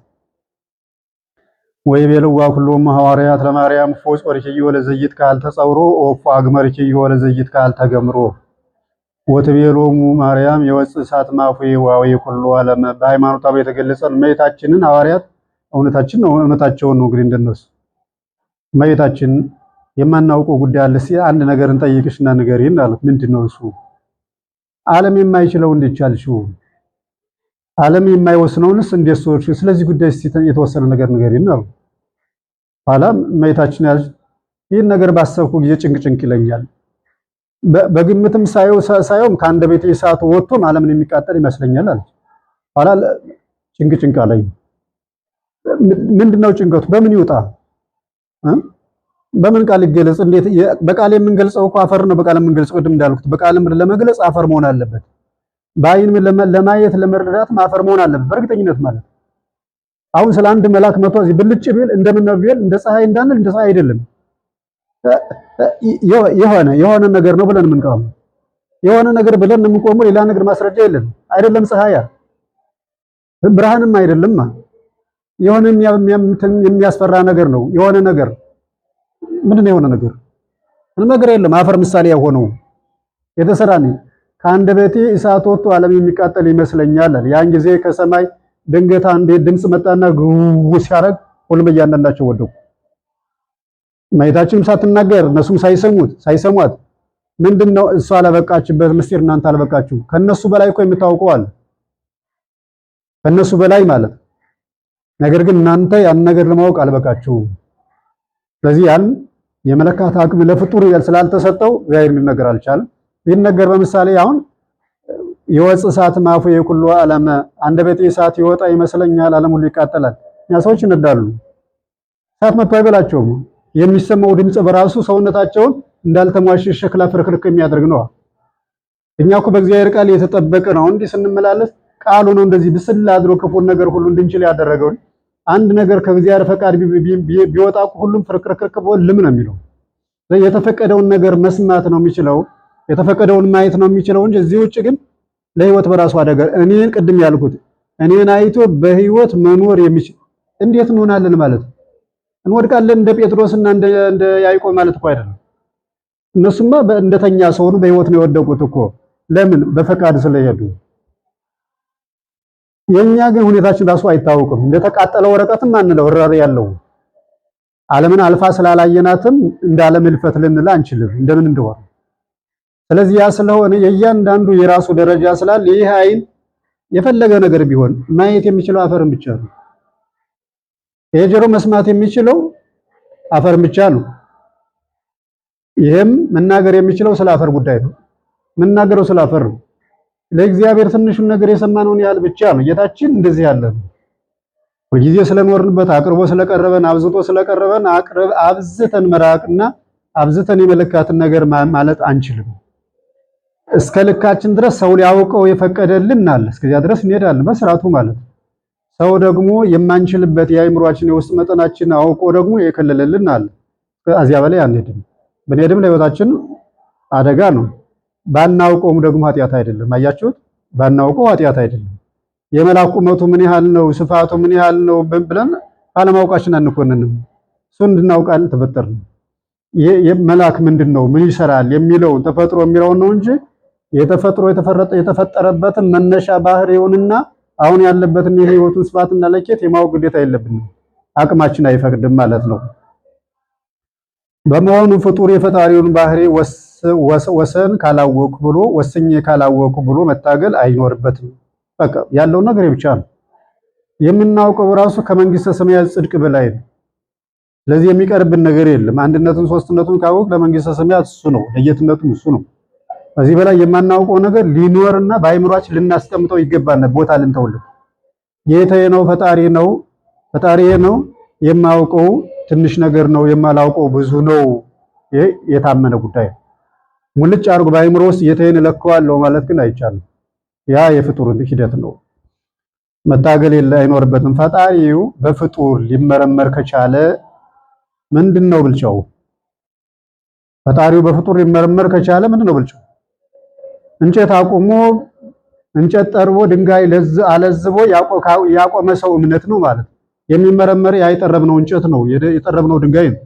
ወይ ቤልዋ ሁሉም ሐዋርያት ለማርያም ፎ ጾርኪዮ ለዘይት ካል ተጸውሮ ኦፎ አግመርኪዮ ለዘይት ካል ተገምሮ ወትቤሎሙ ማርያም የወፅ እሳት ማፉ ዋዊ ኩሉ ዓለም በሃይማኖቷ የተገለጸ እመቤታችንን ሐዋርያት እውነታችን ነው እውነታቸውን ነው እንግዲህ እንደነሱ እመቤታችን የማናውቀው ጉዳይ አለ እስኪ አንድ ነገር እንጠይቅሽና ንገሪን አሉት። ምንድነው እሱ? ዓለም የማይችለው እንዴት ቻልሽው? ዓለም የማይወስነውንስ እንዴት ሰዎች? ስለዚህ ጉዳይ እስኪ የተወሰነ ነገር ንገሪን አሉ። ኋላ እመቤታችን ያለች ይህን ነገር ባሰብኩ ጊዜ ጭንቅ ጭንቅ ይለኛል። በግምትም ሳየው ሳየውም ከአንደበቴ እሳቱ ወጥቶም ዓለምን የሚቃጠል ይመስለኛል አለች። ኋላ ጭንቅ ጭንቅ አለኝ። ምንድነው ጭንቀቱ? በምን ይውጣ? በምን ቃል ይገለጽ? እንዴት በቃል የምንገልጸው እኮ አፈር ነው። በቃል የምንገልጸው ቅድም እንዳልኩት በቃልም ለመግለጽ አፈር መሆን አለበት። በአይን ለማየት ለመረዳትም አፈር መሆን አለበት በእርግጠኝነት ማለት። አሁን ስለ አንድ መልአክ መጥቶ እዚህ ብልጭ ቢል እንደምን ነው ቢል እንደ ፀሐይ እንዳንል እንደ ፀሐይ አይደለም። የሆነ የሆነ ነገር ነው ብለን የምንቆመው የሆነ ነገር ብለን የምንቆመው ሌላ ነገር ማስረጃ የለም። አይደለም ፀሐያ ብርሃንም አይደለም። የሆነ የሚያስፈራ ነገር ነው። የሆነ ነገር ምንድን ነው? የሆነ ነገር ምንም ነገር የለም። አፈር ምሳሌ ያሆነው የተሰራ ነው። ከአንደበቴ እሳት ወጥቶ ዓለም የሚቃጠል ይመስለኛል አለ። ያን ጊዜ ከሰማይ ድንገት አንድ ድምፅ መጣና ግው ሲያደርግ ሁሉም እያንዳንዳቸው ወደቁ። እመቤታችንም ሳትናገር እነሱም ሳይሰሙት ሳይሰሟት ምንድነው እሷ አላበቃችበት ምስጢር እናንተ አልበቃችሁ። ከነሱ በላይ እኮ የምታውቀው አለ ከነሱ በላይ ማለት ነገር ግን እናንተ ያን ነገር ለማወቅ አልበቃችሁም። ስለዚህ ያን የመለካት አቅም ለፍጡር ስላልተሰጠው እግዚአብሔር ሊነገር አልቻለም። ቢነገር በምሳሌ አሁን የወፅ እሳት ማፉ የኩሉ ዓለም አንደበቴ እሳት ይወጣ ይመስለኛል፣ ዓለም ሁሉ ይቃጠላል። እኛ ሰዎች ይነዳሉ፣ እሳት መጥቶ አይበላቸውም። የሚሰማው ድምፅ በራሱ ሰውነታቸውን እንዳልተሟሸ ሸክላ ፍርክርክ የሚያደርግ ነው። እኛ እኮ በእግዚአብሔር ቃል የተጠበቀ ነው። እንዲህ ስንመላለስ ቃሉ ነው እንደዚህ ብስል አድሮ ክፉን ነገር ሁሉ እንድንችል ያደረገው። አንድ ነገር ከእግዚአብሔር ፈቃድ ቢወጣ ሁሉም ፍርክርክርክ ልም ነው የሚለው። የተፈቀደውን ነገር መስማት ነው የሚችለው፣ የተፈቀደውን ማየት ነው የሚችለው እንጂ እዚህ ውጭ ግን ለህይወት በራሱ አደጋ። እኔን ቅድም ያልኩት እኔን አይቶ በህይወት መኖር የሚችል እንዴት እንሆናለን ማለት ነው? እንወድቃለን እንደ ጴጥሮስና እንደ ያዕቆብ ማለት እኮ አይደለም። እነሱማ እንደተኛ ሰው ነው በህይወት ነው የወደቁት እኮ። ለምን? በፈቃድ ስለሄዱ። የኛ ግን ሁኔታችን ራሱ አይታወቅም። እንደተቃጠለ ወረቀትም አንለው እረር ያለው ዓለምን አልፋ ስላላየናትም እንደ ዓለም እልፈት ልንል አንችልም እንደምን እንደሆነ። ስለዚህ ያ ስለሆነ የእያንዳንዱ የራሱ ደረጃ ስላለ ይህ አይን የፈለገ ነገር ቢሆን ማየት የሚችለው አፈርን ብቻ ነው። ይሄ ጆሮ መስማት የሚችለው አፈርን ብቻ ነው። ይሄም መናገር የሚችለው ስለ አፈር ጉዳይ ነው። መናገረው ስለ አፈር ነው። ለእግዚአብሔር ትንሹን ነገር የሰማነውን ያህል ብቻ ነው። ጌታችን እንደዚህ ያለ ነው። ሁልጊዜ ስለኖርንበት አቅርቦ ስለቀረበን አብዝቶ ስለቀረበን አብዝተን መራቅና አብዝተን የመለካትን ነገር ማለት አንችልም። እስከ ልካችን ድረስ ሰው ሊያውቀው የፈቀደልን አለ። እስከዚያ ድረስ እንሄዳለን በስርዓቱ ማለት ነው። ሰው ደግሞ የማንችልበት የአእምሯችን የውስጥ መጠናችን አውቆ ደግሞ የከለለልን አለ። ከዚያ በላይ አንሄድም። ብንሄድም ለህይወታችን አደጋ ነው። ባናውቀውም ደግሞ ኃጢአት አይደለም። አያችሁት? ባናውቀው ኃጢአት አይደለም። የመልአክ ቁመቱ ምን ያህል ነው፣ ስፋቱ ምን ያህል ነው ብለን ባለማወቃችን አንኮንንም። እሱ እንድናውቅ አልተፈጠርንም። መልአክ ምንድን ነው፣ ምን ይሰራል የሚለውን ተፈጥሮ የሚለውን ነው እንጂ የተፈጥሮ የተፈጠረበትን መነሻ ባህሪውንና አሁን ያለበትን የህይወቱን ስፋትና ለኬት የማወቅ ግዴታ የለብንም። አቅማችን አይፈቅድም ማለት ነው። በመሆኑ ፍጡር የፈጣሪውን ባህሪ ወሰን ካላወቁ ብሎ ወስኜ ካላወቁ ብሎ መታገል አይኖርበትም። በቃ ያለውን ነገር ብቻ ነው የምናውቀው፣ ራሱ ከመንግስተ ሰማያት ጽድቅ በላይ ነው። ስለዚህ የሚቀርብን ነገር የለም። አንድነቱን ሶስትነቱን ካወቅ ለመንግስተ ሰማያት እሱ ነው፣ ለጌትነቱም እሱ ነው። ከዚህ በላይ የማናውቀው ነገር ሊኖርና በአይምሯችን ልናስቀምጠው ይገባል። ቦታ ልንተውለት ጌታዬ ነው፣ ፈጣሪ ነው፣ ፈጣሪዬ ነው። የማውቀው ትንሽ ነገር ነው፣ የማላውቀው ብዙ ነው። ይሄ የታመነ ጉዳይ ነው። ሙልጭ አድርጎ በአይምሮ ውስጥ ጌታዬን እለከዋለሁ ማለት ግን አይቻልም። ያ የፍጡር ሂደት ነው። መታገል የለ አይኖርበትም። ፈጣሪው በፍጡር ሊመረመር ከቻለ ምንድን ነው ብልጫው? ፈጣሪው በፍጡር ሊመረመር ከቻለ ምንድን ነው ብልጫው? እንጨት አቁሞ እንጨት ጠርቦ ድንጋይ አለዝቦ ያቆመ ሰው እምነት ነው ማለት ነው። የሚመረመር ያ የጠረብነው እንጨት ነው፣ የጠረብነው ድንጋይ ነው።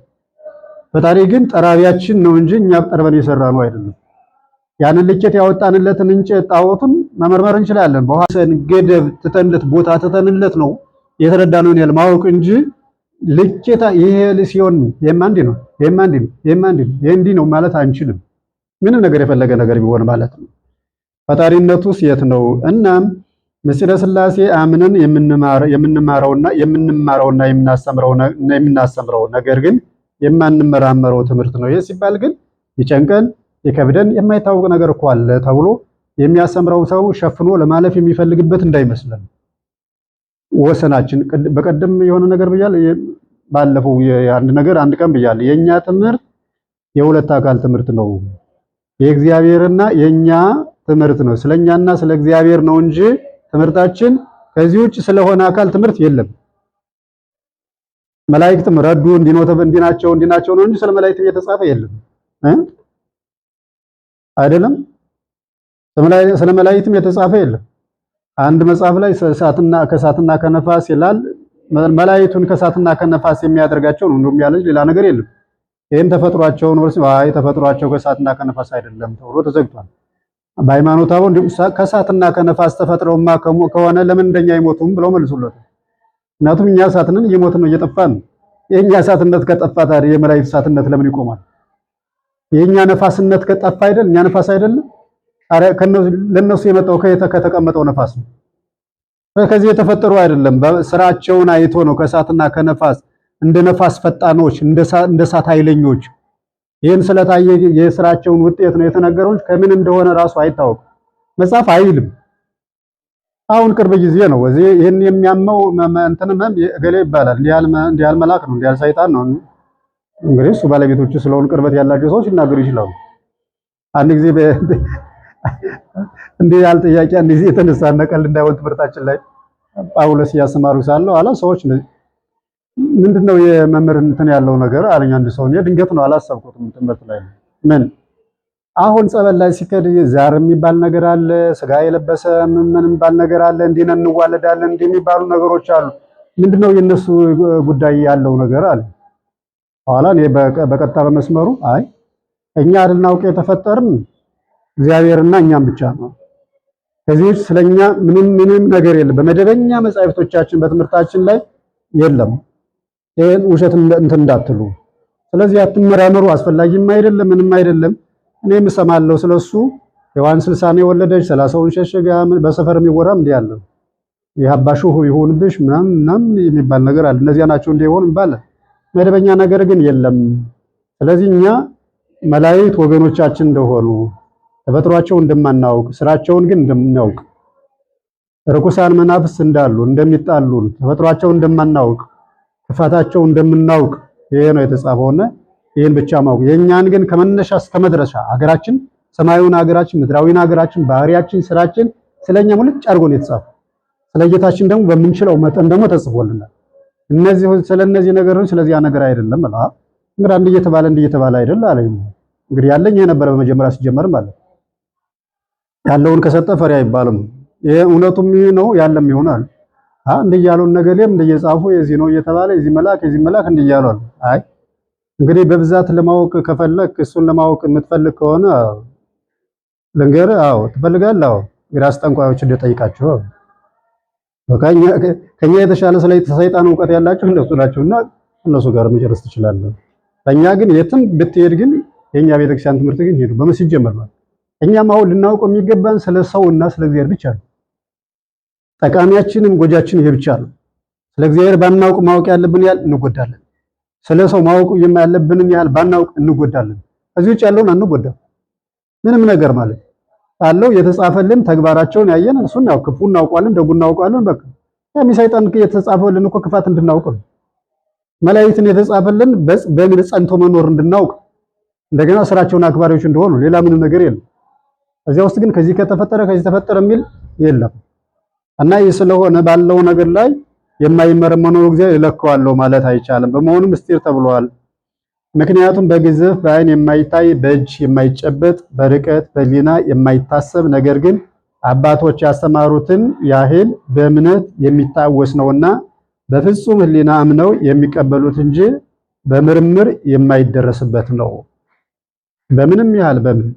ፈጣሪ ግን ጠራቢያችን ነው እንጂ እኛ ጠርበን የሰራ ነው አይደለም። ያንን ልኬት ያወጣንለትን እንጨት ጣዖቱን መመርመር እንችላለን። በኋሰን ገደብ ትተንለት ቦታ ትተንለት ነው የተረዳነውን ያህል ማወቅ እንጂ ልኬታ ይሄ ሲሆን ይሄማ እንዲህ ነው፣ ይሄማ እንዲህ ነው፣ ይሄማ እንዲህ ነው፣ ይሄ እንዲህ ነው ማለት አንችልም። ምንም ነገር የፈለገ ነገር ቢሆን ማለት ነው። ፈጣሪነቱስ የት ነው? እናም ምስጢረ ሥላሴ አምነን የምንማረውና የምንማረውና የምናስተምረው ነገር ግን የማንመራመረው ትምህርት ነው። ይህ ሲባል ግን ይጨንቀን ይከብደን የማይታወቅ ነገር እኮ አለ ተብሎ የሚያስተምረው ሰው ሸፍኖ ለማለፍ የሚፈልግበት እንዳይመስለን። ወሰናችን በቀደም የሆነ ነገር ብያለሁ። ባለፈው አንድ ነገር አንድ ቀን ብያለሁ። የኛ ትምህርት የሁለት አካል ትምህርት ነው። የእግዚአብሔርና የኛ ትምህርት ነው። ስለኛና ስለ እግዚአብሔር ነው እንጂ ትምህርታችን ከዚህ ውጭ ስለሆነ አካል ትምህርት የለም። መላእክትም ረዱ እንዲናቸው እንዲናቸው ነው እንጂ ስለ መላእክት እየተጻፈ የለም እ አይደለም ስለ መላእክትም የተጻፈ የለም። አንድ መጽሐፍ ላይ እሳትና ከእሳትና ከነፋስ ይላል። መላእክቱን ከእሳትና ከነፋስ የሚያደርጋቸው ነው እንደውም ያለ ሌላ ነገር የለም። ይሄም ተፈጥሯቸውን ወርስ አይ ተፈጥሯቸው ከእሳትና ከነፋስ አይደለም ተብሎ ተዘግቷል። በሃይማኖት አበው እንዲሁ ከእሳትና ከነፋስ ተፈጥረውማ ከሆነ ለምን እንደኛ አይሞቱም ብለው መልሱለት። ምክንያቱም እኛ እሳት ነን፣ እየሞትን ነው፣ እየጠፋን ነው። የኛ እሳትነት ከጠፋ ታዲያ የመላእክት እሳትነት ለምን ይቆማል? የኛ ነፋስነት ከጠፋ አይደል? እኛ ነፋስ አይደለም? ታዲያ ለነሱ የመጣው ከተቀመጠው ነፋስ ነው። ከዚህ የተፈጠሩ አይደለም። ስራቸውን አይቶ ነው ከእሳትና ከነፋስ እንደ ነፋስ ፈጣኖች፣ እንደ እሳት ኃይለኞች። ይህን ስለታየ የስራቸውን ውጤት ነው የተነገረው። ከምን እንደሆነ ራሱ አይታወቅም፣ መጽሐፍ አይልም። አሁን ቅርብ ጊዜ ነው እዚህ ይህን የሚያመው እንትን ህመም እገሌ ይባላል፣ እንዲህ ያህል መልአክ ነው፣ እንዲህ ያህል ሰይጣን ነው። እንግዲህ እሱ ባለቤቶቹ ስለሆኑ ቅርበት ያላቸው ሰዎች ሊናገሩ ይችላሉ። አንድ ጊዜ እንዲህ ያለ ጥያቄ እንዲህ የተነሳ ነቀል እንዳይሆን ትምህርታችን ላይ ጳውሎስ እያስተማሩ ሳለው አላ ሰዎች ምንድነው የመምህር እንትን ያለው ነገር አለኝ አንድ ሰው። እኔ ድንገት ነው አላሰብኩትም። ትምህርት ላይ ምን አሁን ጸበል ላይ ሲከድ ዛር የሚባል ነገር አለ፣ ስጋ የለበሰ ምን ምን የሚባል ነገር አለ፣ እንዲህ ነን እንዋለዳለን፣ እንዲህ የሚባሉ ነገሮች አሉ። ምንድነው የነሱ ጉዳይ ያለው ነገር አለ። ኋላ እኔ በቀጥታ በመስመሩ አይ እኛ አድናውቅ የተፈጠርን እግዚአብሔርና እኛም ብቻ ነው። ከዚህ ውጭ ስለኛ ምንም ምንም ነገር የለም። በመደበኛ መጻሕፍቶቻችን በትምህርታችን ላይ የለም። ይሄን ውሸት እንትን እንዳትሉ። ስለዚህ አትመራመሩ፣ አስፈላጊም አይደለም፣ ምንም አይደለም። እኔም እሰማለሁ ስለሱ። ሔዋን 60 ነው የወለደች፣ 30ውን ሸሸጋ፣ በሰፈር የሚወራም እንዲህ አለ። ይህ አባሹ ይሁንብሽ ምናምን ምናምን የሚባል ነገር አለ። እነዚያ ናቸው እንዲህ ይሆን ይባላል። መደበኛ ነገር ግን የለም። ስለዚህ እኛ መላእክት ወገኖቻችን እንደሆኑ ተፈጥሯቸው እንደማናውቅ ስራቸውን ግን እንደምናውቅ ርኩሳን መናፍስት እንዳሉ እንደሚጣሉን ተፈጥሯቸው እንደማናውቅ ክፋታቸው እንደምናውቅ ይሄ ነው የተጻፈውና ይሄን ብቻ ማወቅ የኛን ግን ከመነሻ እስከ መድረሻ ሀገራችን ሰማያዊውን ሀገራችን ምድራዊውን ሀገራችን ባህሪያችን ስራችን ስለኛ ሙልጭ አድርጎ ነው የተጻፈው። ስለጌታችን ደግሞ በምንችለው መጠን ደግሞ ተጽፎልናል። እነዚህ ስለነዚህ ነገሮች ስለዚያ ነገር አይደለም አላ እንግዲህ አንድ እየተባለ እንዲህ እየተባለ አይደል አለ። እንግዲህ ያለኝ ይሄ ነበረ በመጀመሪያ ሲጀመር ማለት ያለውን ከሰጠ ፈሪ አይባልም። ይሄ እውነቱም ይሄ ነው ያለም ይሆናል። እንዲህ እያሉ ነገሌም እንደየጻፉ የዚህ ነው እየተባለ የዚህ መልአክ የዚህ መልአክ እንዲህ እያሉ አሉ። አይ እንግዲህ በብዛት ለማወቅ ከፈለክ እሱን ለማወቅ የምትፈልግ ከሆነ ልንገርህ። አዎ ትፈልጋለህ? አዎ እንግዲህ አስጠንቋዮች እንደጠይቃቸው በቃ ከኛ የተሻለ ስለ ሰይጣን እውቀት ያላቸው እነሱ ናቸውና እነሱ ጋር መጨረስ ትችላለህ። ለኛ ግን የትም ብትሄድ ግን የኛ ቤተክርስቲያን ትምህርት ግን ሄዱ በመሲጀመር ማለት እኛም አሁን ልናውቀው የሚገባን ስለ ሰውና ስለ እግዚአብሔር ብቻ ነው። ጠቃሚያችንም ጎጃችን ይሄ ብቻ ነው። ስለ እግዚአብሔር ባናውቅ ማወቅ ያለብን ያህል እንጎዳለን። ስለ ሰው ማወቅ ያለብንን ያህል ባናውቅ እንጎዳለን። ከዚህ ውጭ ያለውን አንጎዳም። ምንም ነገር ማለት አለው የተጻፈልን ተግባራቸውን ያየን እሱን ያው ክፉ እናውቀዋለን፣ ደጉ እናውቀዋለን። በቃ ያም ሰይጣን የተጻፈልን እኮ ክፋት እንድናውቅ ነው። መላእክትን የተጻፈልን በምን ጸንቶ መኖር እንድናውቅ እንደገና ስራቸውን አክባሪዎች እንደሆኑ ሌላ ምንም ነገር የለም። እዚያ ውስጥ ግን ከዚህ ከተፈጠረ ከዚህ ተፈጠረ የሚል የለም። እና ይህ ስለሆነ ባለው ነገር ላይ የማይመረመረው እግዚአብሔር እለከዋለሁ ማለት አይቻልም። በመሆኑ ምስጢር ተብሏል። ምክንያቱም በግዝፍ በአይን የማይታይ በእጅ የማይጨበጥ በርቀት በሊና የማይታሰብ ነገር ግን አባቶች ያስተማሩትን ያህል በእምነት የሚታወስ ነውና በፍጹም ሕሊና አምነው የሚቀበሉት እንጂ በምርምር የማይደረስበት ነው። በምንም ያህል በምን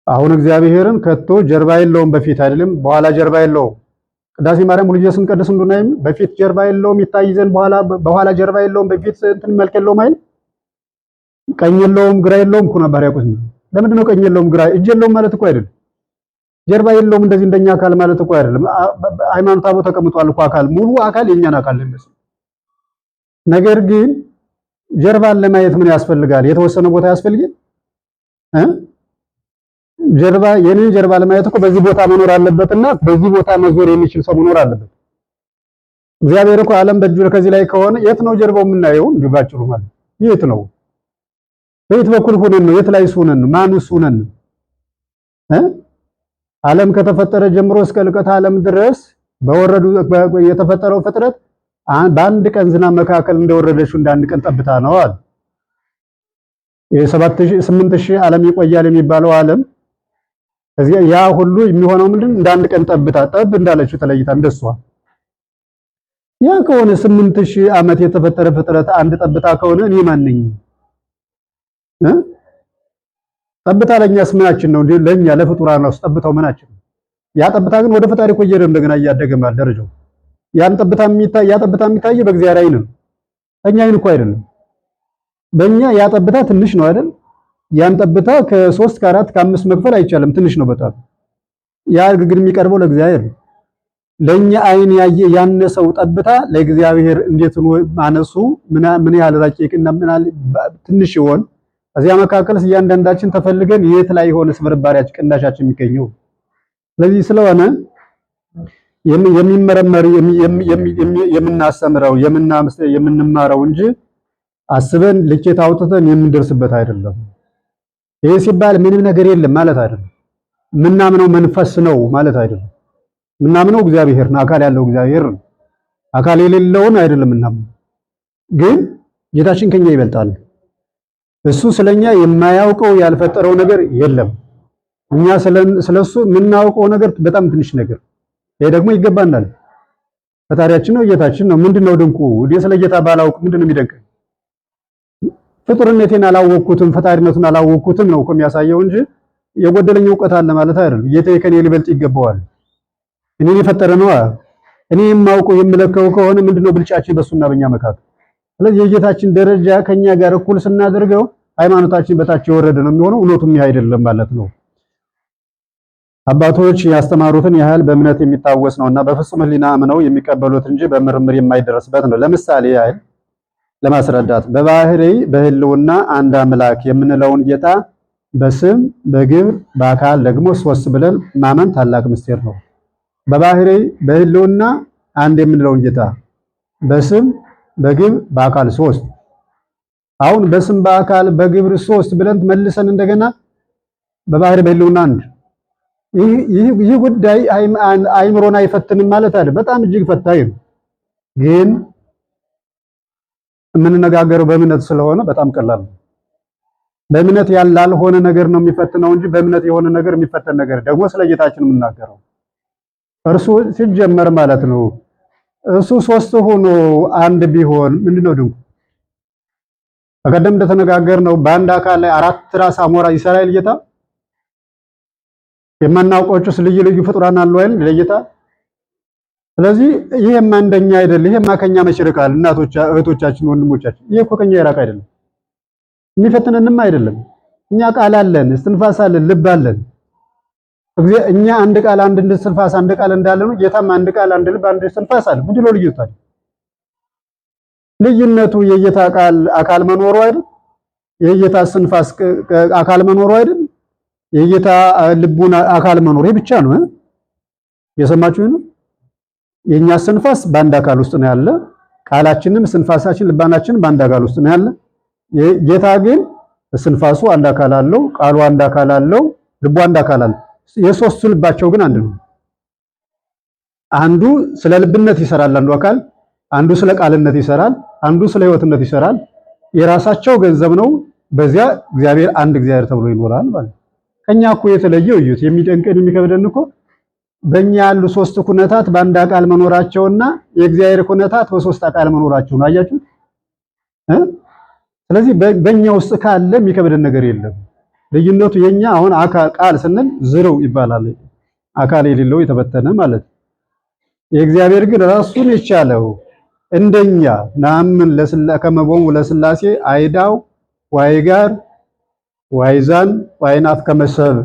አሁን እግዚአብሔርን ከቶ ጀርባ የለውም፣ በፊት አይደለም በኋላ ጀርባ የለውም። ቅዳሴ ማርያም ሁሉ ጊዜ ስንቀድስ እንደሆነ በፊት ጀርባ የለውም ይታይ ዘንድ በኋላ ጀርባ የለውም፣ በፊት እንትን መልክ የለውም አይደል? ቀኝ የለውም ግራ የለውም እኮ ነበር ያውቁት። ለምንድን ነው ቀኝ የለውም ግራ እጅ የለውም ማለት እኮ አይደለም። ጀርባ የለውም እንደዚህ እንደኛ አካል ማለት እኮ አይደለም። ሃይማኖት አበው ተቀምጧል እኮ አካል ሙሉ አካል የኛን አካል ነው የሚመስለው። ነገር ግን ጀርባን ለማየት ምን ያስፈልጋል? የተወሰነ ቦታ ያስፈልጋል እ ጀርባ የኔን ጀርባ ለማየት እኮ በዚህ ቦታ መኖር አለበትና በዚህ ቦታ መዞር የሚችል ሰው መኖር አለበት። እግዚአብሔር እኮ ዓለም በእጁ ከዚህ ላይ ከሆነ የት ነው ጀርባው የምናየው? እንዲሁ ባጭሩ ማለት የት ነው? በየት በኩል ሆነን ነው? የት ላይ ሆነን ነው? ማንስ ሆነን ነው? እ ዓለም ከተፈጠረ ጀምሮ እስከ ልቀት ዓለም ድረስ በወረዱ የተፈጠረው ፍጥረት በአንድ ቀን ዝናብ መካከል እንደወረደችው እንደ አንድ ቀን ጠብታ ነው አለ። የ7000 8000 ዓለም ይቆያል የሚባለው ዓለም ከዚያ ያ ሁሉ የሚሆነው ምንድን እንደ አንድ ቀን ጠብታ ጠብ እንዳለችው ተለይታ እንደሷ። ያ ከሆነ 8000 ዓመት የተፈጠረ ፍጥረት አንድ ጠብታ ከሆነ እኔ ማን ነኝ? እ ጠብታ ለኛስ ምናችን ነው? እንዴ ለኛ ለፍጡራን ነው ጠብታው ምናችን ነው? ያ ጠብታ ግን ወደ ፈጣሪ እኮ እየሄደ እንደገና እያደገ ማለት ደረጃው ያን ጠብታ የሚታይ ያ ጠብታ የሚታይ በእግዚአብሔር ዓይን ነው። እኛ ዓይን እኮ አይደለም። በእኛ ያ ጠብታ ትንሽ ነው አይደል? ያን ጠብታ ከ3 ከ4 ከ5 መክፈል አይቻልም። ትንሽ ነው በጣም። ያ ግን የሚቀርበው ለእግዚአብሔር ነው። ለኛ ዓይን ያየ ያነሰው ጠብታ ለእግዚአብሔር እንዴት ነው ማነሱ? ምን ያህል ረቂቅና ምን ያህል ትንሽ ይሆን? እዚያ መካከልስ እያንዳንዳችን ተፈልገን የት ላይ የሆነ ስብርባሪያችን ቅናሻችን የሚገኘው? ስለዚህ ስለሆነ የሚመረመር የምናስተምረው የምንማረው እንጂ አስበን ልኬት አውጥተን የምንደርስበት አይደለም። ይሄ ሲባል ምንም ነገር የለም ማለት አይደለም። ምናምነው መንፈስ ነው ማለት አይደለም። ምናምነው እግዚአብሔር ነው፣ አካል ያለው እግዚአብሔር ነው። አካል የሌለውን አይደለም ምናምነው። ግን ጌታችን ከኛ ይበልጣል። እሱ ስለኛ የማያውቀው ያልፈጠረው ነገር የለም። እኛ ስለሱ የምናውቀው ነገር በጣም ትንሽ ነገር፣ ይሄ ደግሞ ይገባናል። ፈጣሪያችን ነው፣ ጌታችን ነው። ምንድነው ድንቁ? እኔ ስለ ጌታ ባላውቅ ምንድነው የሚደንቀኝ? ፍጡርነቴን አላወቅኩትም፣ ፈጣሪነቱን አላወቅኩትም ነው እኮ የሚያሳየው እንጂ የጎደለኝ እውቀት አለ ማለት አይደለም። ጌታዬ ከኔ ሊበልጥ ይገባዋል። እኔን የፈጠረ ነው። እኔ የማውቀው የምለከው ከሆነ ምንድነው ብልጫችን በሱና በእኛ መካከል? ስለዚህ የጌታችን ደረጃ ከኛ ጋር እኩል ስናደርገው ሃይማኖታችን በታች የወረደ ነው የሚሆነው። እውነቱም ይህ አይደለም ማለት ነው። አባቶች ያስተማሩትን ያህል በእምነት የሚታወስ ነውና በፍጹም ሕሊና አምነው የሚቀበሉት እንጂ በምርምር የማይደረስበት ነው። ለምሳሌ ያህል ለማስረዳት በባህሪ በህልውና አንድ አምላክ የምንለውን ጌታ በስም በግብር በአካል ደግሞ ሶስት ብለን ማመን ታላቅ ምስጢር ነው። በባህሪ በህልውና አንድ የምንለውን ጌታ በስም በግብር በአካል ሶስት። አሁን በስም በአካል በግብር ሶስት ብለን መልሰን እንደገና በባህሪ በህልውና አንድ። ይህ ጉዳይ አይምሮን አይፈትንም ማለት አይደል። በጣም እጅግ ፈታኝ ነው። ግን የምንነጋገረው በእምነት ስለሆነ በጣም ቀላል ነው። በእምነት ያልሆነ ነገር ነው የሚፈትነው እንጂ በእምነት የሆነ ነገር የሚፈተን ነገር ደግሞ ስለ ጌታችን የምናገረው እርሱ ሲጀመር ማለት ነው። እሱ ሶስት ሆኖ አንድ ቢሆን ምንድነው ድንቁ? በቀደም እንደተነጋገርነው በአንድ አካል ላይ አራት ራስ አሞራ ይሰራል ጌታ። የማናውቃቸውስ ልዩ ልዩ ፍጡራን አሉ አይደል ለጌታ። ስለዚህ ይሄማ እንደኛ አይደል፣ ይሄማ ከኛ መች ይርቃል? እናቶች፣ እህቶቻችን፣ ወንድሞቻችን ይሄ እኮ ከኛ የራቅ አይደለም፣ የሚፈትነንም አይደለም። እኛ ቃል አለን፣ እስትንፋስ አለን፣ ልብ አለን። እኛ አንድ ቃል አንድ እስትንፋስ አንድ ቃል እንዳለ ነው። ጌታም አንድ ቃል አንድ ልብ አንድ እስትንፋስ አለ። ምንድነው ልዩነቱ? ልዩነቱ የጌታ ቃል አካል መኖሩ አይደል? የጌታ እስትንፋስ አካል መኖሩ አይደል? የጌታ ልቡን አካል መኖሩ ይሄ ብቻ ነው። የሰማችሁ ነው። የኛ እስትንፋስ በአንድ አካል ውስጥ ነው ያለ። ቃላችንም እስትንፋሳችን ልባናችንም በአንድ አካል ውስጥ ነው ያለ። ጌታ ግን እስትንፋሱ አንድ አካል አለው፣ ቃሉ አንድ አካል አለው፣ ልቡ አንድ አካል አለው። የሶስቱ ልባቸው ግን አንድ ነው። አንዱ ስለ ልብነት ይሰራል፣ አንዱ አካል፣ አንዱ ስለ ቃልነት ይሰራል፣ አንዱ ስለ ሕይወትነት ይሰራል። የራሳቸው ገንዘብ ነው። በዚያ እግዚአብሔር አንድ እግዚአብሔር ተብሎ ይኖራል ማለት ነው። ከኛ እኮ የተለየው እዩት። የሚደንቀን የሚከብደን እኮ በእኛ ያሉ ሶስት ኩነታት በአንድ አካል መኖራቸውና የእግዚአብሔር ኩነታት በሶስት አካል መኖራቸው ነው። አያችሁ እ ስለዚህ በእኛ ውስጥ ካለ የሚከብደን ነገር የለም። ልዩነቱ የኛ አሁን አካል ቃል ስንል ዝርው ይባላል። አካል የሌለው የተበተነ ማለት ነው። የእግዚአብሔር ግን ራሱን የቻለው እንደኛ ናምን ከመቦሙ ለስላሴ አይዳው ዋይጋር ዋይዛን ዋይናፍ ከመሰብ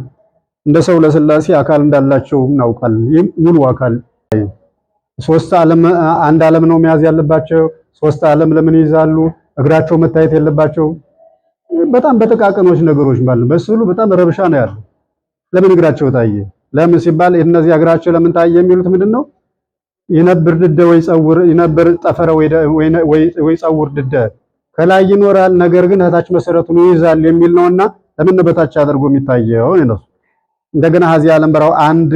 እንደ ሰው ለስላሴ አካል እንዳላቸው እናውቃለን። ይህም ሙሉ አካል ሶስት ዓለም አንድ ዓለም ነው መያዝ ያለባቸው። ሶስት ዓለም ለምን ይይዛሉ? እግራቸው መታየት የለባቸው። በጣም በጥቃቅኖች ነገሮች ማለት በስዕሉ በጣም ረብሻ ነው ያለው። ለምን እግራቸው ታየ? ለምን ሲባል እነዚህ እግራቸው ለምን ታየ የሚሉት ምንድነው? ይነብር ድደ ወይ ጸውር ይነብር ጠፈረ ወይ ጸውር ድደ ከላይ ይኖራል፣ ነገር ግን እታች መሰረቱን ይይዛል የሚል ነውና ለምን ነው በታች አድርጎ የሚታየው ነው። እንደገና ሀዚ ዓለም በራው አንድ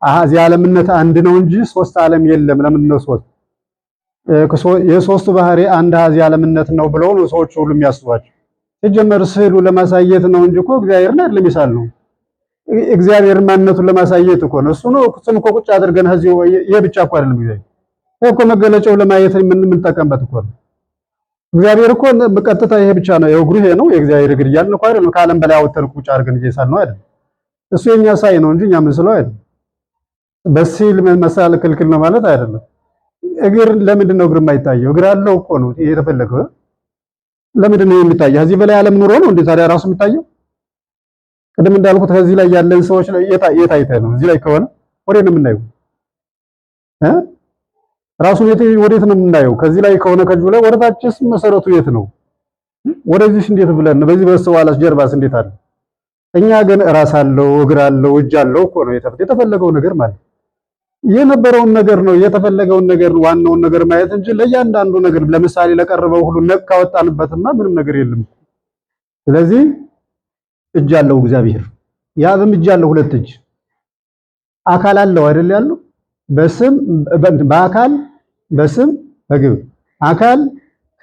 ሀዚ ዓለምነት አንድ ነው እንጂ ሶስት ዓለም የለም። ለምን ነው ሶስት? የሶስቱ ባህሪ አንድ ሀዚ ዓለምነት ነው ብለው ነው ሰዎች ሁሉ የሚያስቧቸው። ሲጀመር ስዕሉ ለማሳየት ነው እንጂ እኮ እግዚአብሔርን አይደለም የሳልነው። እግዚአብሔር ማንነቱን ለማሳየት እኮ ነው። እሱ ነው እሱን እኮ ቁጭ አድርገን እዚህ ይሄ ብቻ እኮ አይደለም እግዚአብሔር። ይሄ እኮ መገለጫው ለማየት የምንጠቀምበት እኮ ነው። እግዚአብሔር እኮ በቀጥታ ይሄ ብቻ ነው የእግሩ ይሄ ነው የእግዚአብሔር እግር እያልን እኮ አይደለም። ከዓለም በላይ አውጥተን ቁጭ አድርገን እየሳልነው አይደለም። እሱ የኛ ሳይ ነው እንጂ እኛ የምንስለው አይደለም። በሲል መሳል ክልክል ነው ማለት አይደለም። እግር ለምንድን ነው እግር የማይታየው? እግር አለው እኮ ነው የተፈለገው። ለምንድን ነው የሚታየው? ከዚህ በላይ ዓለም ኑሮ ነው እንዴ ታዲያ ራሱ የሚታየው? ቅድም እንዳልኩት ከዚህ ላይ ያለን ሰዎች ላይ የታይተ ነው። እዚህ ላይ ከሆነ ወዴት ነው የምናየው? እ ራሱን ወዴት ነው የምናየው? ከዚህ ላይ ከሆነ ከጁ ላይ ወደታችስ መሰረቱ የት ነው? ወደዚህስ እንዴት ብለን በዚህ በስተኋላስ ጀርባስ እንዴት አለ? እኛ ግን ራስ አለው እግር አለው እጅ አለው እኮ ነው የተፈለገው ነገር ማለት የነበረውን ነገር ነው የተፈለገውን ነገር ዋናውን ነገር ማየት እንጂ ለእያንዳንዱ ነገር ለምሳሌ ለቀረበው ሁሉ ነቅ ካወጣንበትማ ምንም ነገር የለም። ስለዚህ እጅ አለው እግዚአብሔር፣ የአብም እጅ አለው፣ ሁለት እጅ አካል አለው አይደል ያለው በስም በአካል በስም በግብር አካል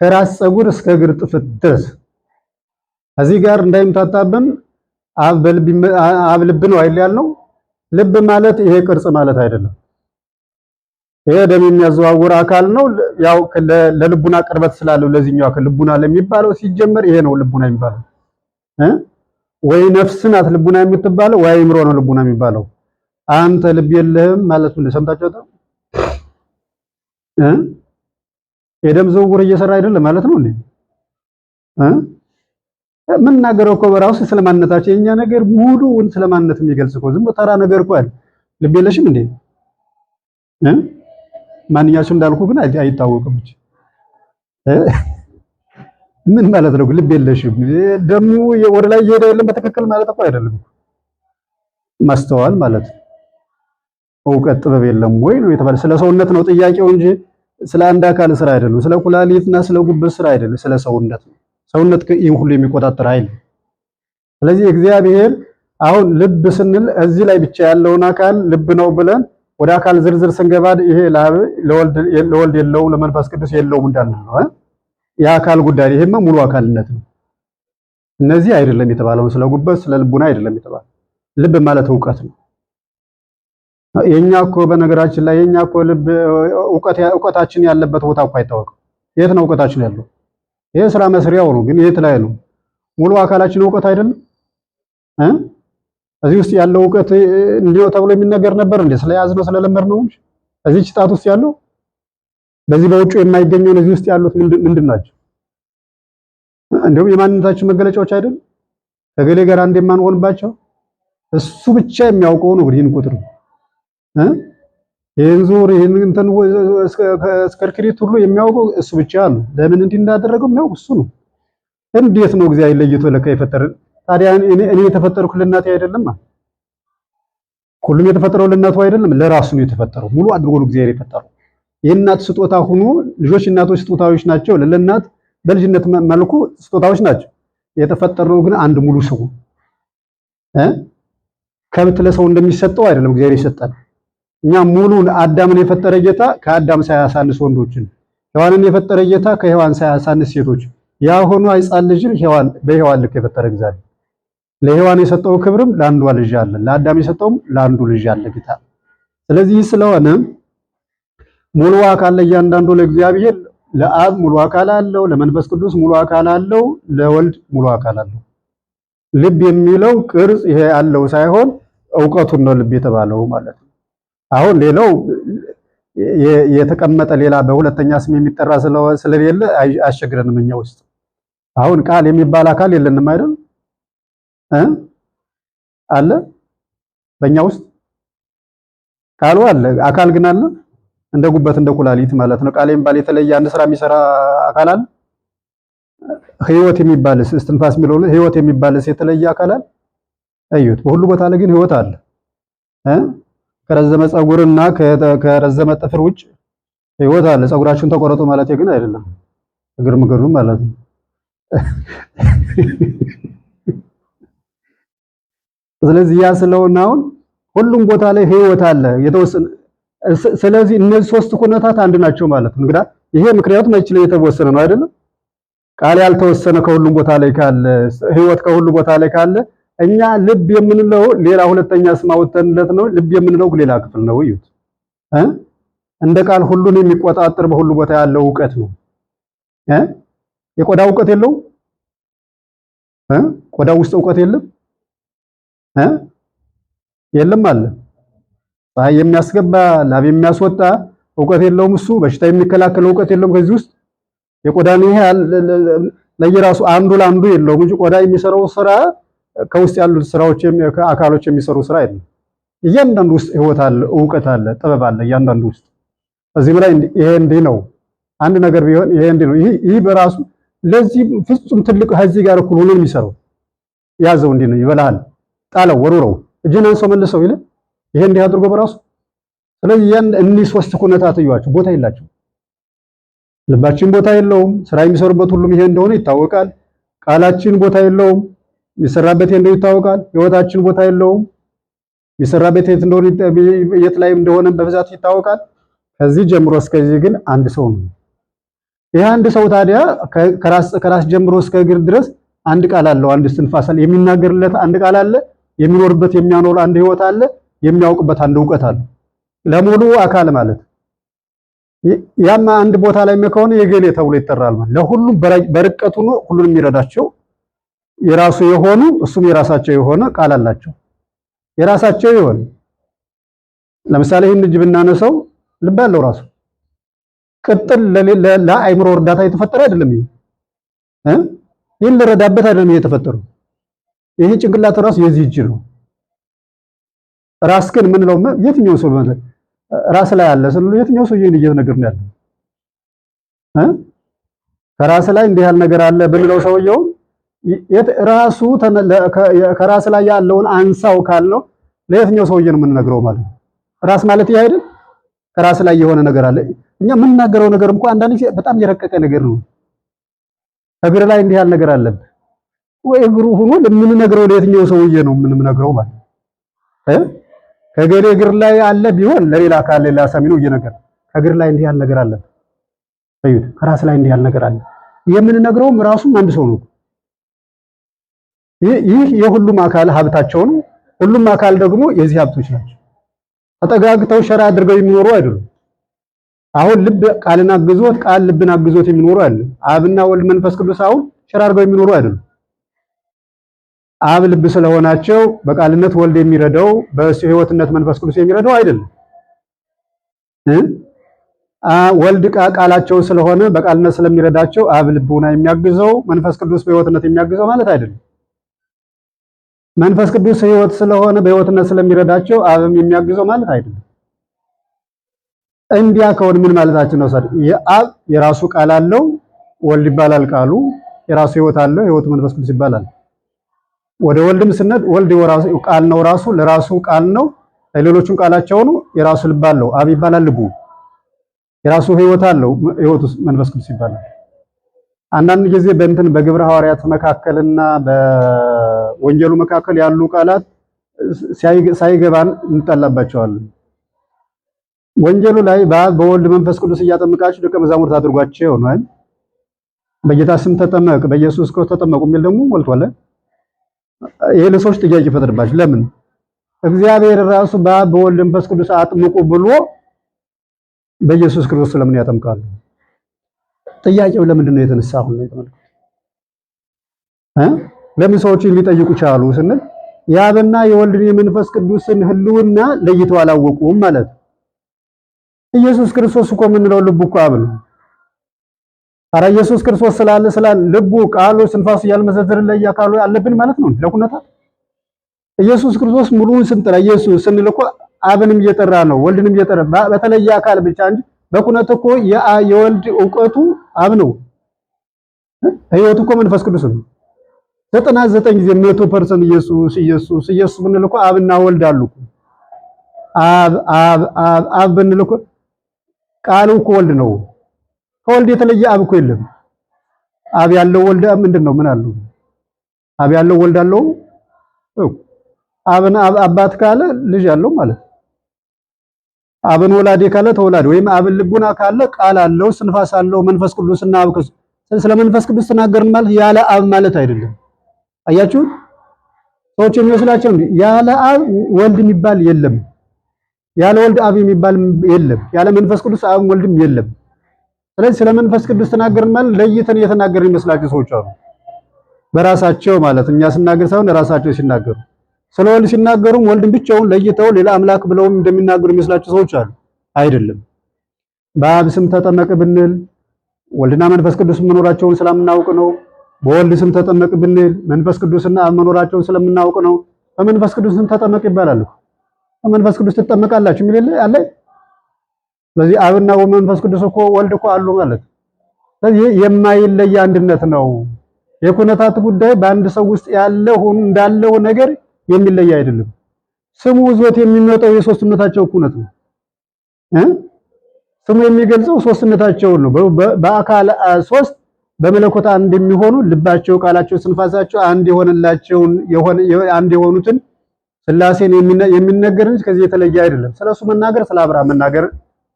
ከራስ ፀጉር እስከ እግር ጥፍር ድረስ። እዚህ ጋር እንዳይምታታብን አብ ልብ ነው አይደል ያልነው? ልብ ማለት ይሄ ቅርጽ ማለት አይደለም። ይሄ ደም የሚያዘዋውር አካል ነው። ያው ለልቡና ቅርበት ስላለው ለዚህኛው አካል ልቡና ለሚባለው ሲጀመር ይሄ ነው ልቡና የሚባለው እ ወይ ነፍስ ናት ልቡና የምትባለው ወይ አይምሮ ነው ልቡና የሚባለው። አንተ ልብ የለህም ማለት ምን ሰምታችኋል? እ የደም ዝውውር እየሰራ አይደለም ማለት ነው እንዴ? እ የምናገረው እኮ በራሱ ስለማንነታቸው የኛ ነገር ሙሉውን ስለማንነት የሚገልጽ እኮ ዝም ተራ ነገር እኮ አይደል። ልብ የለሽም እንዴ? እ ማንኛቸው እንዳልኩ ግን አይታወቅም። ምን ማለት ነው? ልብ የለሽም ደሙ ወደ ላይ እየሄደ የለም በትክክል ማለት እኮ አይደለም። ማስተዋል ማለት ነው። እውቀት ጥበብ የለም ወይ ነው የተባለ። ስለ ሰውነት ነው ጥያቄው እንጂ ስለ አንድ አካል ስራ አይደለም። ስለ ኩላሊትና ስለ ጉበት ስራ አይደለም። ስለ ሰውነት ነው። ሰውነት ይህን ሁሉ የሚቆጣጠር ኃይል። ስለዚህ እግዚአብሔር አሁን ልብ ስንል እዚህ ላይ ብቻ ያለውን አካል ልብ ነው ብለን ወደ አካል ዝርዝር ስንገባ ይሄ ለአብ ለወልድ የለውም ለመንፈስ ቅዱስ የለውም እንዳንል ነው። የአካል ጉዳይ ይሄማ ሙሉ አካልነት ነው። እነዚህ አይደለም የተባለው ስለ ጉበት ስለ ልቡና አይደለም የተባለው። ልብ ማለት እውቀት ነው። የኛ እኮ በነገራችን ላይ የኛ እኮ ልብ እውቀታችን ያለበት ቦታ እኮ አይታወቅም። የት ነው እውቀታችን ያለው? ይሄ ስራ መስሪያው ነው፣ ግን የት ላይ ነው? ሙሉ አካላችን እውቀት አይደለም እ እዚህ ውስጥ ያለው እውቀት እንዲሁ ተብሎ የሚነገር ነበር እንዴ? ስለያዝነው ስለለመድነው እንጂ እዚህ ጣት ውስጥ ያለው በዚህ በውጩ የማይገኘውን እዚህ ውስጥ ያሉት ምንድን ናቸው? እንዲሁም የማንነታችን መገለጫዎች አይደል? ከገሌ ጋር አንድ የማንሆንባቸው እሱ ብቻ የሚያውቀው ነው። እንግዲህ ይህን ቁጥር ይህን ዙር ይህን እንትን እስከርክሪት ሁሉ የሚያውቀው እሱ ብቻ ነው። ለምን እንዲህ እንዳደረገው የሚያውቅ እሱ ነው። እንዴት ነው እግዚአብሔር ለይቶ ለካ የፈጠረን? ታዲያ እኔ የተፈጠርኩ ለእናቴ አይደለም? ሁሉም የተፈጠረው ለእናቱ አይደለም፣ ለራሱ ነው የተፈጠረው። ሙሉ አድርጎ ነው እግዚአብሔር የፈጠረው። የእናት ስጦታ ሆኖ ልጆች እናቶች ስጦታዎች ናቸው። ለእናት በልጅነት መልኩ ስጦታዎች ናቸው። የተፈጠረው ግን አንድ ሙሉ ሰው እ ከብት ለሰው እንደሚሰጠው አይደለም እግዚአብሔር የሰጠን። እኛ ሙሉን አዳምን የፈጠረ ጌታ ከአዳም ሳያሳንስ ወንዶችን፣ ሔዋንን የፈጠረ ጌታ ከሔዋን ሳያሳንስ ሴቶች፣ ያ ሆኖ ሕፃን ልጅን ሔዋን በሔዋን ልክ የፈጠረ እግዚአብሔር ለሔዋን የሰጠው ክብርም ለአንዷ ልጅ አለ፣ ለአዳም የሰጠውም ለአንዱ ልጅ አለ ጌታ። ስለዚህ ስለሆነ ሙሉ አካል ለእያንዳንዱ ለእግዚአብሔር ለአብ ሙሉ አካል አለው፣ ለመንፈስ ቅዱስ ሙሉ አካል አለው፣ ለወልድ ሙሉ አካል አለው። ልብ የሚለው ቅርጽ ይሄ ያለው ሳይሆን እውቀቱን ነው ልብ የተባለው ማለት ነው። አሁን ሌላው የተቀመጠ ሌላ በሁለተኛ ስም የሚጠራ ስለሌለ አያስቸግረንም። እኛ ውስጥ አሁን ቃል የሚባል አካል የለንም አይደል? እ አለ በእኛ ውስጥ ቃሉ አለ፣ አካል ግን አለ እንደ ጉበት እንደ ኩላሊት ማለት ነው። ቃል የሚባል የተለየ አንድ ስራ የሚሰራ አካል አለ? ህይወት የሚባልስ እስትንፋስ የሚለው ህይወት የሚባልስ የተለየ አካል አለ? እዩት። በሁሉ ቦታ ላይ ግን ህይወት አለ እ ከረዘመ ፀጉርና ከረዘመ ጥፍር ውጭ ህይወት አለ። ፀጉራችሁን ተቆረጡ ማለት ግን አይደለም፣ እግር ምግሩ ማለት ነው። ስለዚህ ያ ስለሆነ አሁን ሁሉም ቦታ ላይ ህይወት አለ የተወሰነ። ስለዚህ እነዚህ ሶስት ኩነታት አንድ ናቸው ማለት ነው። እንግዳ ይሄ ምክንያቱም አይችልም የተወሰነ ነው አይደለም። ቃል ያልተወሰነ ከሁሉም ቦታ ላይ ካለ፣ ህይወት ከሁሉ ቦታ ላይ ካለ እኛ ልብ የምንለው ሌላ ሁለተኛ ስም አውጥተንለት ነው። ልብ የምንለው ሌላ ክፍል ነው። እዩት እ እንደ ቃል ሁሉን የሚቆጣጠር በሁሉ ቦታ ያለው እውቀት ነው እ የቆዳ እውቀት የለውም እ ቆዳ ውስጥ እውቀት የለም እ የለም አለ። ፀሐይ የሚያስገባ ላብ የሚያስወጣ እውቀት የለውም። እሱ በሽታ የሚከላከል እውቀት የለውም። ከዚህ ውስጥ የቆዳን ይሄ ለየራሱ አንዱ ለአንዱ የለውም እንጂ ቆዳ የሚሰራው ስራ ከውስጥ ያሉት ስራዎች አካሎች የሚሰሩ ስራ አይደለም። እያንዳንዱ ውስጥ ህይወት አለ፣ እውቀት አለ፣ ጥበብ አለ እያንዳንዱ ውስጥ። እዚህም ላይ ይሄ እንዲህ ነው አንድ ነገር ቢሆን ይሄ እንዲህ ነው። ይህ በራሱ ለዚህ ፍጹም ትልቅ ከዚህ ጋር እኩል ሆኖ የሚሰራው ያዘው እንዲህ ነው ይበላል፣ ጣለው፣ ወርውረው፣ እጅን አንሶ መልሰው ይለ ይሄ እንዲህ አድርጎ በራሱ ስለዚህ ያን እኒህ ሶስት ኩነታት እዩዋቸው፣ ቦታ የላቸው። ልባችን ቦታ የለውም። ስራ የሚሰሩበት ሁሉም ይሄ እንደሆነ ይታወቃል። ቃላችን ቦታ የለውም። የሚሰራበት የት እንደሆነ ይታወቃል። ህይወታችን ቦታ የለውም። የሚሰራበት የት እንደሆነ የት ላይ እንደሆነ በብዛት ይታወቃል። ከዚህ ጀምሮ እስከዚህ ግን አንድ ሰው ነው። ይህ አንድ ሰው ታዲያ ከራስ ጀምሮ እስከ እግር ድረስ አንድ ቃል አለው፣ አንድ እስትንፋስ አለ፣ የሚናገርለት አንድ ቃል አለ፣ የሚኖርበት የሚያኖር አንድ ህይወት አለ፣ የሚያውቅበት አንድ እውቀት አለ። ለሙሉ አካል ማለት ያማ አንድ ቦታ ላይ ከሆነ የገሌ ተብሎ ይጠራል ማለት ለሁሉም በርቀቱ ነው፣ ሁሉንም የሚረዳቸው የራሱ የሆኑ እሱም የራሳቸው የሆነ ቃል አላቸው። የራሳቸው የሆነ ለምሳሌ ይህን እጅ ብናነሳው ልብ አለው ራሱ ቅጥል ለአእምሮ እርዳታ የተፈጠረ አይደለም። ይሄ እ ይህን ልረዳበት አይደለም ይሄ የተፈጠረው። ይሄ ጭንቅላት ራሱ የዚህ እጅ ነው። ራስ ግን ምንለው የትኛው ሰው ማለት ራስ ላይ አለ ስንል የትኛው ሰው ይሄን እየተነገርን ያለው እ ከራስ ላይ እንዲህ ያለ ነገር አለ ብንለው ሰውየው ራሱ ከራስ ላይ ያለውን አንሳው ካልነው ለየትኛው ሰውዬ ነው የምንነግረው ማለት ነው? ራስ ማለት ይሄ አይደል? ከራስ ላይ የሆነ ነገር አለ። እኛ የምንናገረው ነገር እንኳን አንዳንድ ጊዜ በጣም የረቀቀ ነገር ነው። እግር ላይ እንዲህ ያለ ነገር አለብህ ወይ እግሩ ሆኖ ለምንነግረው ለየትኛው ሰውዬ ነው የምንነግረው ማለት እ ከገሌ እግር ላይ አለ ቢሆን ለሌላ አካል ሌላ ሰሚ ነው እየነገረ ከእግር ላይ እንዲህ ያለ ነገር አለ፣ እዩት፣ ከራስ ላይ እንዲህ ያለ ነገር አለ የምንነግረውም ራሱም አንድ ሰው ነው። ይህ የሁሉም አካል ሀብታቸው ነው። ሁሉም አካል ደግሞ የዚህ ሀብቶች ናቸው። ተጠጋግተው ሸራ አድርገው የሚኖሩ አይደሉም። አሁን ልብ ቃልን አግዞት ቃል ልብን አግዞት የሚኖሩ አይደሉም። አብና ወልድ መንፈስ ቅዱስ አሁን ሸራ አድርገው የሚኖሩ አይደሉም። አብ ልብ ስለሆናቸው በቃልነት ወልድ የሚረዳው በሕይወትነት መንፈስ ቅዱስ የሚረዳው አይደለም። ወልድ ቃላቸው ስለሆነ በቃልነት ስለሚረዳቸው አብ ልቡና የሚያግዘው መንፈስ ቅዱስ በሕይወትነት የሚያግዘው ማለት አይደለም። መንፈስ ቅዱስ ሕይወት ስለሆነ በሕይወትነት ስለሚረዳቸው አብም የሚያግዘው ማለት አይደለም። እንዲያ ከሆነ ምን ማለታችን ነው? የአብ የራሱ ቃል አለው፣ ወልድ ይባላል ቃሉ። የራሱ ሕይወት አለው፣ ሕይወቱ መንፈስ ቅዱስ ይባላል። ወደ ወልድም ስንሄድ ወልድ የራሱ ቃል ነው፣ ራሱ ለራሱ ቃል ነው፣ ለሌሎቹም ቃላቸው ነው። የራሱ ልብ አለው፣ አብ ይባላል ልቡ። የራሱ ሕይወት አለው፣ ሕይወቱ መንፈስ ቅዱስ ይባላል። አንዳንድ ጊዜ በእንትን በግብረ ሐዋርያት መካከልና በወንጌሉ መካከል ያሉ ቃላት ሳይገባን እንጠላባቸዋለን። ወንጌሉ ላይ በአብ በወልድ መንፈስ ቅዱስ እያጠመቃችሁ ደቀ መዛሙርት አድርጓቸው ነው አይደል? በጌታ ስም ተጠመቅ፣ በኢየሱስ ክርስቶስ ተጠመቁ የሚል ደግሞ ሞልቷል። ይሄ ለሰዎች ጥያቄ ይፈጥርባቸው። ለምን እግዚአብሔር ራሱ በአብ በወልድ መንፈስ ቅዱስ አጥምቁ ብሎ በኢየሱስ ክርስቶስ ለምን ያጠምቃሉ? ጥያቄው ለምንድን ነው የተነሳ? አሁን ነው የተመለከቱት እ ለምን ሰዎችን ሊጠይቁ ቻሉ ስንል የአብና የወልድን የመንፈስ ቅዱስን ሕልውና ለይተው አላወቁም ማለት ነው። ኢየሱስ ክርስቶስ እኮ የምንለው ልቡ እኮ አብ ነው። ኧረ ኢየሱስ ክርስቶስ ስላለ ስላለ ልቡ ቃሉ ስንፋሱ እያልመዘዘርን ላይ አካሉ አለብን ማለት ነው። ለኩነታት ኢየሱስ ክርስቶስ ሙሉውን ስንጠራ ኢየሱስ ስንል እኮ አብንም እየጠራ ነው፣ ወልድንም እየጠራ በተለየ አካል ብቻ እንጂ በኩነት እኮ የወልድ እውቀቱ አብ ነው። ህይወቱ እኮ መንፈስ ቅዱስ ነው። 99 ጊዜ 100% ኢየሱስ ኢየሱስ ኢየሱስ ብንል እኮ አብና ወልድ አሉ እኮ። አብ አብ አብ አብ ብንል እኮ ቃሉ እኮ ወልድ ነው። ከወልድ የተለየ አብ እኮ የለም። አብ ያለው ወልድ ምንድን ነው? ምን አለው? አብ ያለው ወልድ አለው። አብን አባት ካለ ልጅ አለው ማለት አብን ወላዴ ካለ ተወላዴ ወይም አብን ልቡና ካለ ቃል አለው፣ ስንፋስ አለው፣ መንፈስ ቅዱስና አብ ስለ መንፈስ ቅዱስ ተናገርን ማለት ያለ አብ ማለት አይደለም። አያችሁ ሰዎች የሚመስላቸው እንዴ ያለ አብ ወልድ የሚባል የለም፣ ያለ ወልድ አብ የሚባል የለም፣ ያለ መንፈስ ቅዱስ አብ ወልድም የለም። ስለዚህ ስለ መንፈስ ቅዱስ ተናገርን ማለት ለይተን እየተናገርን ይመስላቸው ሰዎች አሉ። በራሳቸው ማለት እኛ ስናገር ሳይሆን ራሳቸው ሲናገሩ ስለ ወልድ ሲናገሩም ወልድን ብቻውን ለይተው ሌላ አምላክ ብለውም እንደሚናገሩ የሚመስላቸው ሰዎች አሉ። አይደለም። በአብ ስም ተጠመቅ ብንል ወልድና መንፈስ ቅዱስ መኖራቸውን ስለምናውቅ ነው። በወልድ ስም ተጠመቅ ብንል መንፈስ ቅዱስና አብ መኖራቸውን ስለምናውቅ ነው። በመንፈስ ቅዱስ ስም ተጠመቅ ይባላል። በመንፈስ ቅዱስ ትጠመቃላችሁ የሚል አለ። ስለዚህ አብና መንፈስ ቅዱስ እኮ ወልድ እኮ አሉ ማለት። ስለዚህ የማይለይ አንድነት ነው። የኩነታት ጉዳይ በአንድ ሰው ውስጥ ያለው እንዳለው ነገር የሚለይ አይደለም። ስሙ ይዞት የሚመጣው የሶስትነታቸው ኩነት ነው እ ስሙ የሚገልጸው ሶስትነታቸውን ነው። በአካል ሶስት በመለኮት አንድ የሚሆኑ ልባቸው፣ ቃላቸው፣ ስንፋሳቸው አንድ የሆነላቸውን አንድ የሆኑትን ስላሴን የሚነገር እንጂ ከዚህ የተለየ አይደለም። ስለሱ መናገር ስለ አብርሃም መናገር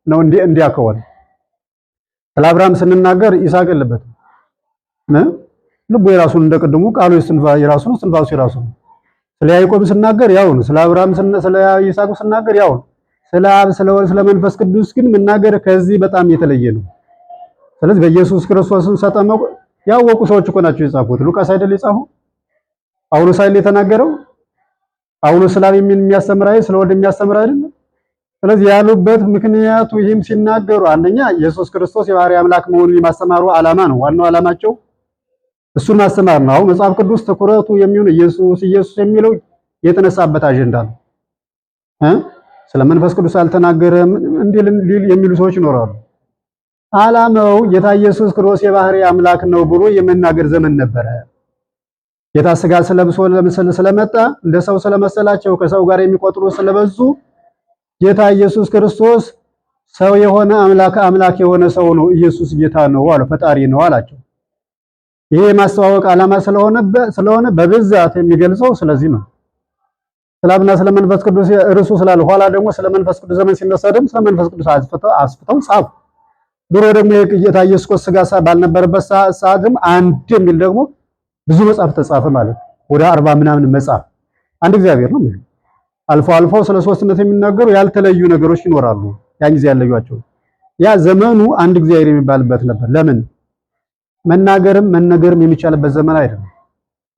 ነው። እንዲያ ከሆነ ስለ አብርሃም ስንናገር ይስሐቅ የለበትም። ልቡ የራሱን እንደቅድሙ ቃሉ የራሱ ነው፣ ስንፋሱ የራሱ ነው። ስለ ያዕቆብ ስናገር ያው ነው። ስለ አብርሃም ስለ ይስሐቅ ስናገር ያው ነው። ስለ አብ ስለ ወልድ ስለ መንፈስ ቅዱስ ግን መናገር ከዚህ በጣም የተለየ ነው። ስለዚህ በኢየሱስ ክርስቶስን ሰጠመቁ ያወቁ ሰዎች እኮ ናቸው የጻፉት። ሉቃስ አይደል የጻፈው? ጳውሎስ አይደል የተናገረው? ጳውሎስ ስለ አብ የሚያስተምር አይደል? ስለ ወልድ የሚያስተምር አይደል? ስለዚህ ያሉበት ምክንያቱ ይህም ሲናገሩ አንደኛ ኢየሱስ ክርስቶስ የባህሪ አምላክ መሆኑን የማስተማሩ ዓላማ ነው። ዋናው ዓላማቸው እሱን ማስተማር ነው። አሁን መጽሐፍ ቅዱስ ትኩረቱ የሚሆን ኢየሱስ ኢየሱስ የሚለው የተነሳበት አጀንዳ ነው። ስለ መንፈስ ቅዱስ አልተናገረም እንዲህ የሚሉ ሰዎች ይኖራሉ። ዓላማው ጌታ ኢየሱስ ክርስቶስ የባህሪ አምላክ ነው ብሎ የመናገር ዘመን ነበረ። ጌታ ስጋ ስለብሶ ለምስል ስለመጣ እንደ ሰው ስለመሰላቸው ከሰው ጋር የሚቆጥሩ ስለበዙ ጌታ ኢየሱስ ክርስቶስ ሰው የሆነ አምላክ አምላክ የሆነ ሰው ነው፣ ኢየሱስ ጌታ ነው አለ፣ ፈጣሪ ነው አላቸው። ይሄ የማስተዋወቅ ዓላማ ስለሆነ በብዛት የሚገልጸው ስለዚህ ነው። ስለ አብና ስለ መንፈስ ቅዱስ እርሱ ስላለ ኋላ ደግሞ ስለ መንፈስ ቅዱስ ዘመን ሲነሳ ደግሞ ስለ መንፈስ ቅዱስ አስፍተው ጻፉ። ድሮ ደግሞ የጌታ ኢየሱስ ክርስቶስ ስጋ ባልነበረበት ሰዓት ደግሞ አንድ የሚል ደግሞ ብዙ መጽሐፍ ተጻፈ ማለት ነው። ወደ 40 ምናምን መጽሐፍ አንድ እግዚአብሔር ነው የሚለው። አልፎ አልፎ ስለ ሶስትነት የሚናገሩ ያልተለዩ ነገሮች ይኖራሉ። ያን ጊዜ ያለዩአቸው ያ ዘመኑ አንድ እግዚአብሔር የሚባልበት ነበር። ለምን መናገርም መነገርም የሚቻልበት ዘመን አይደለም።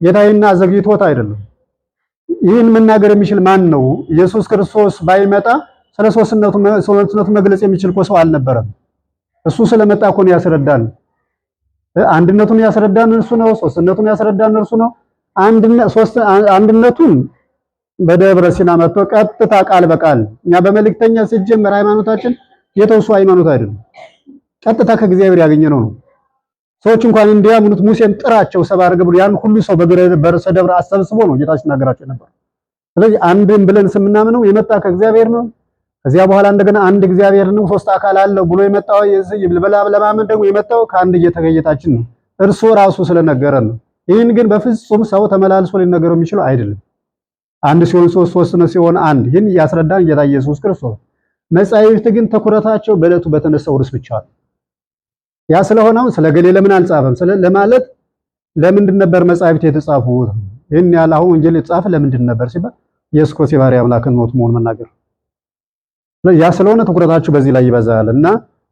ጌታዬና ዘግይቶት አይደለም። ይህን መናገር የሚችል ማን ነው? ኢየሱስ ክርስቶስ ባይመጣ ስለ ሶስትነቱ መግለጽ የሚችል እኮ ሰው አልነበረም። እሱ ስለመጣ እኮ ነው ያስረዳን። አንድነቱን ያስረዳን እርሱ ነው። ሶስትነቱን ያስረዳን እርሱ ነው። አንድነቱን በደብረ ሲና መጥቶ ቀጥታ ቃል በቃል እኛ በመልእክተኛ ሲጀመር ሃይማኖታችን የተውሱ ሃይማኖት አይደለም። ቀጥታ ከእግዚአብሔር ያገኘነው ነው። ሰዎች እንኳን እንዲያምኑት ሙሴን ጥራቸው ሰባ አድርገህ ብሎ ያን ሁሉ ሰው በርዕሰ ደብረ አሰብስቦ ነው ጌታ ሲናገራቸው ነበር። ስለዚህ አንድም ብለን ስምናምነው የመጣ ከእግዚአብሔር ነው። ከዚያ በኋላ እንደገና አንድ እግዚአብሔር ነው፣ ሶስት አካል አለው ብሎ የመጣው ለማመን ደግሞ የመጣው ከአንድ ጌታ ከጌታችን ነው። እርሱ ራሱ ስለነገረን ነው። ይህን ግን በፍጹም ሰው ተመላልሶ ሊነገረው የሚችለው አይደለም። አንድ ሲሆን ሶስት፣ ሶስት ነው ሲሆን አንድ። ይህን ያስረዳን ጌታ ኢየሱስ ክርስቶስ። መጻሕፍት ግን ትኩረታቸው በዕለቱ በተነሳው ርዕስ ብቻ ነው። ያ ስለሆነ አሁን ስለ ገሌ ለምን አልጻፈም ስለ ለማለት ለምንድን ነበር መጻሕፍት የተጻፉት? ይህን ያህል አሁን ወንጌል የተጻፈ ለምንድን ነበር ሲባል ኢየሱስ ክርስቶስ የባሕርይ አምላክን ሞት መሆኑን መናገር። ያ ስለሆነ ትኩረታችሁ በዚህ ላይ ይበዛል እና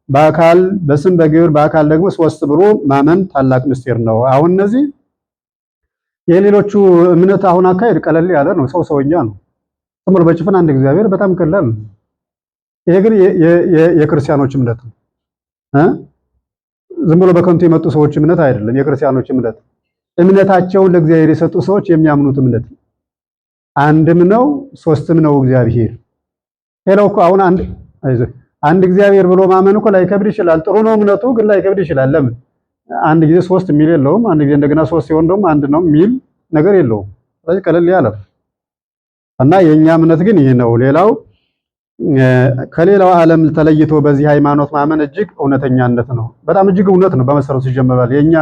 በአካል በስም በግብር በአካል ደግሞ ሶስት ብሎ ማመን ታላቅ ምስጢር ነው። አሁን እነዚህ የሌሎቹ እምነት አሁን አካሄድ ቀለል ያለ ነው። ሰው ሰውኛ ነው። ዝም ብሎ በጭፍን አንድ እግዚአብሔር በጣም ቀላል ነው። ይሄ ግን የክርስቲያኖች እምነት ነው። ዝም ብሎ በከንቱ የመጡ ሰዎች እምነት አይደለም። የክርስቲያኖች እምነት እምነታቸውን ለእግዚአብሔር የሰጡ ሰዎች የሚያምኑት እምነት አንድም ነው ሶስትም ነው እግዚአብሔር። ሌላው እኮ አሁን አንድ አይዞህ አንድ እግዚአብሔር ብሎ ማመን እኮ ላይከብድ ይችላል። ጥሩ ነው እምነቱ ግን ላይከብድ ይችላል። ለምን አንድ ጊዜ ሶስት የሚል የለውም። አንድ ጊዜ እንደገና ሶስት ሲሆን ደግሞ አንድ ነው የሚል ነገር የለውም። ስለዚህ ቀለል ያለ እና የኛ እምነት ግን ይህ ነው። ሌላው ከሌላው ዓለም ተለይቶ በዚህ ሃይማኖት ማመን እጅግ እውነተኛነት ነው። በጣም እጅግ እውነት ነው። በመሰረቱ ይጀምራል። የኛ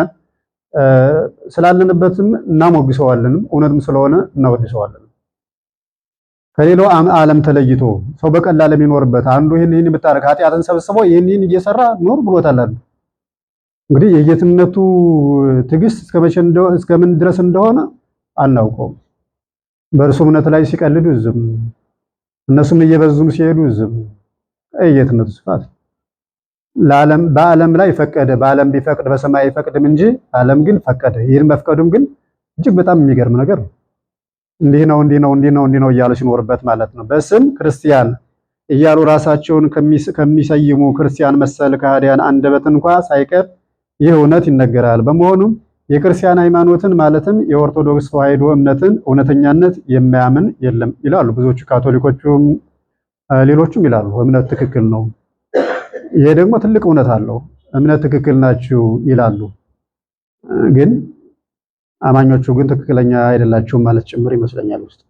ስላለንበትም እናሞግሰዋለንም እውነትም ስለሆነ እናወድሰዋለን። ከሌላው ዓለም ተለይቶ ሰው በቀላል የሚኖርበት አንዱ ይህን ይህን ብታደርግ ኃጢአትን ሰብስቦ ይህን ይህን እየሰራ ኖር ብሎታል። እንግዲህ የጌትነቱ ትዕግስት እስከመቼ እስከምን ድረስ እንደሆነ አናውቀውም። በእርሱ እምነት ላይ ሲቀልዱ ዝም፣ እነሱም እየበዙም ሲሄዱ ዝም። የጌትነቱ ስፋት ለዓለም በዓለም ላይ ፈቀደ። በዓለም ቢፈቅድ በሰማይ አይፈቅድም እንጂ ዓለም ግን ፈቀደ። ይህን መፍቀዱም ግን እጅግ በጣም የሚገርም ነገር ነው። እንዲህ ነው እንዲህ ነው እንዲህ ነው እንዲህ ነው እያሉ ሲኖርበት ማለት ነው። በስም ክርስቲያን እያሉ ራሳቸውን ከሚሰይሙ ክርስቲያን መሰል ከሃዲያን አንደበት እንኳ ሳይቀር ይህ እውነት ይነገራል። በመሆኑም የክርስቲያን ሃይማኖትን ማለትም የኦርቶዶክስ ተዋሕዶ እምነትን እውነተኛነት የማያምን የለም ይላሉ ብዙዎቹ ካቶሊኮቹም ሌሎቹም ይላሉ። እምነት ትክክል ነው። ይሄ ደግሞ ትልቅ እውነት አለው። እምነት ትክክል ናችሁ ይላሉ። ግን አማኞቹ ግን ትክክለኛ አይደላችሁም ማለት ጭምር ይመስለኛል። ውስጥ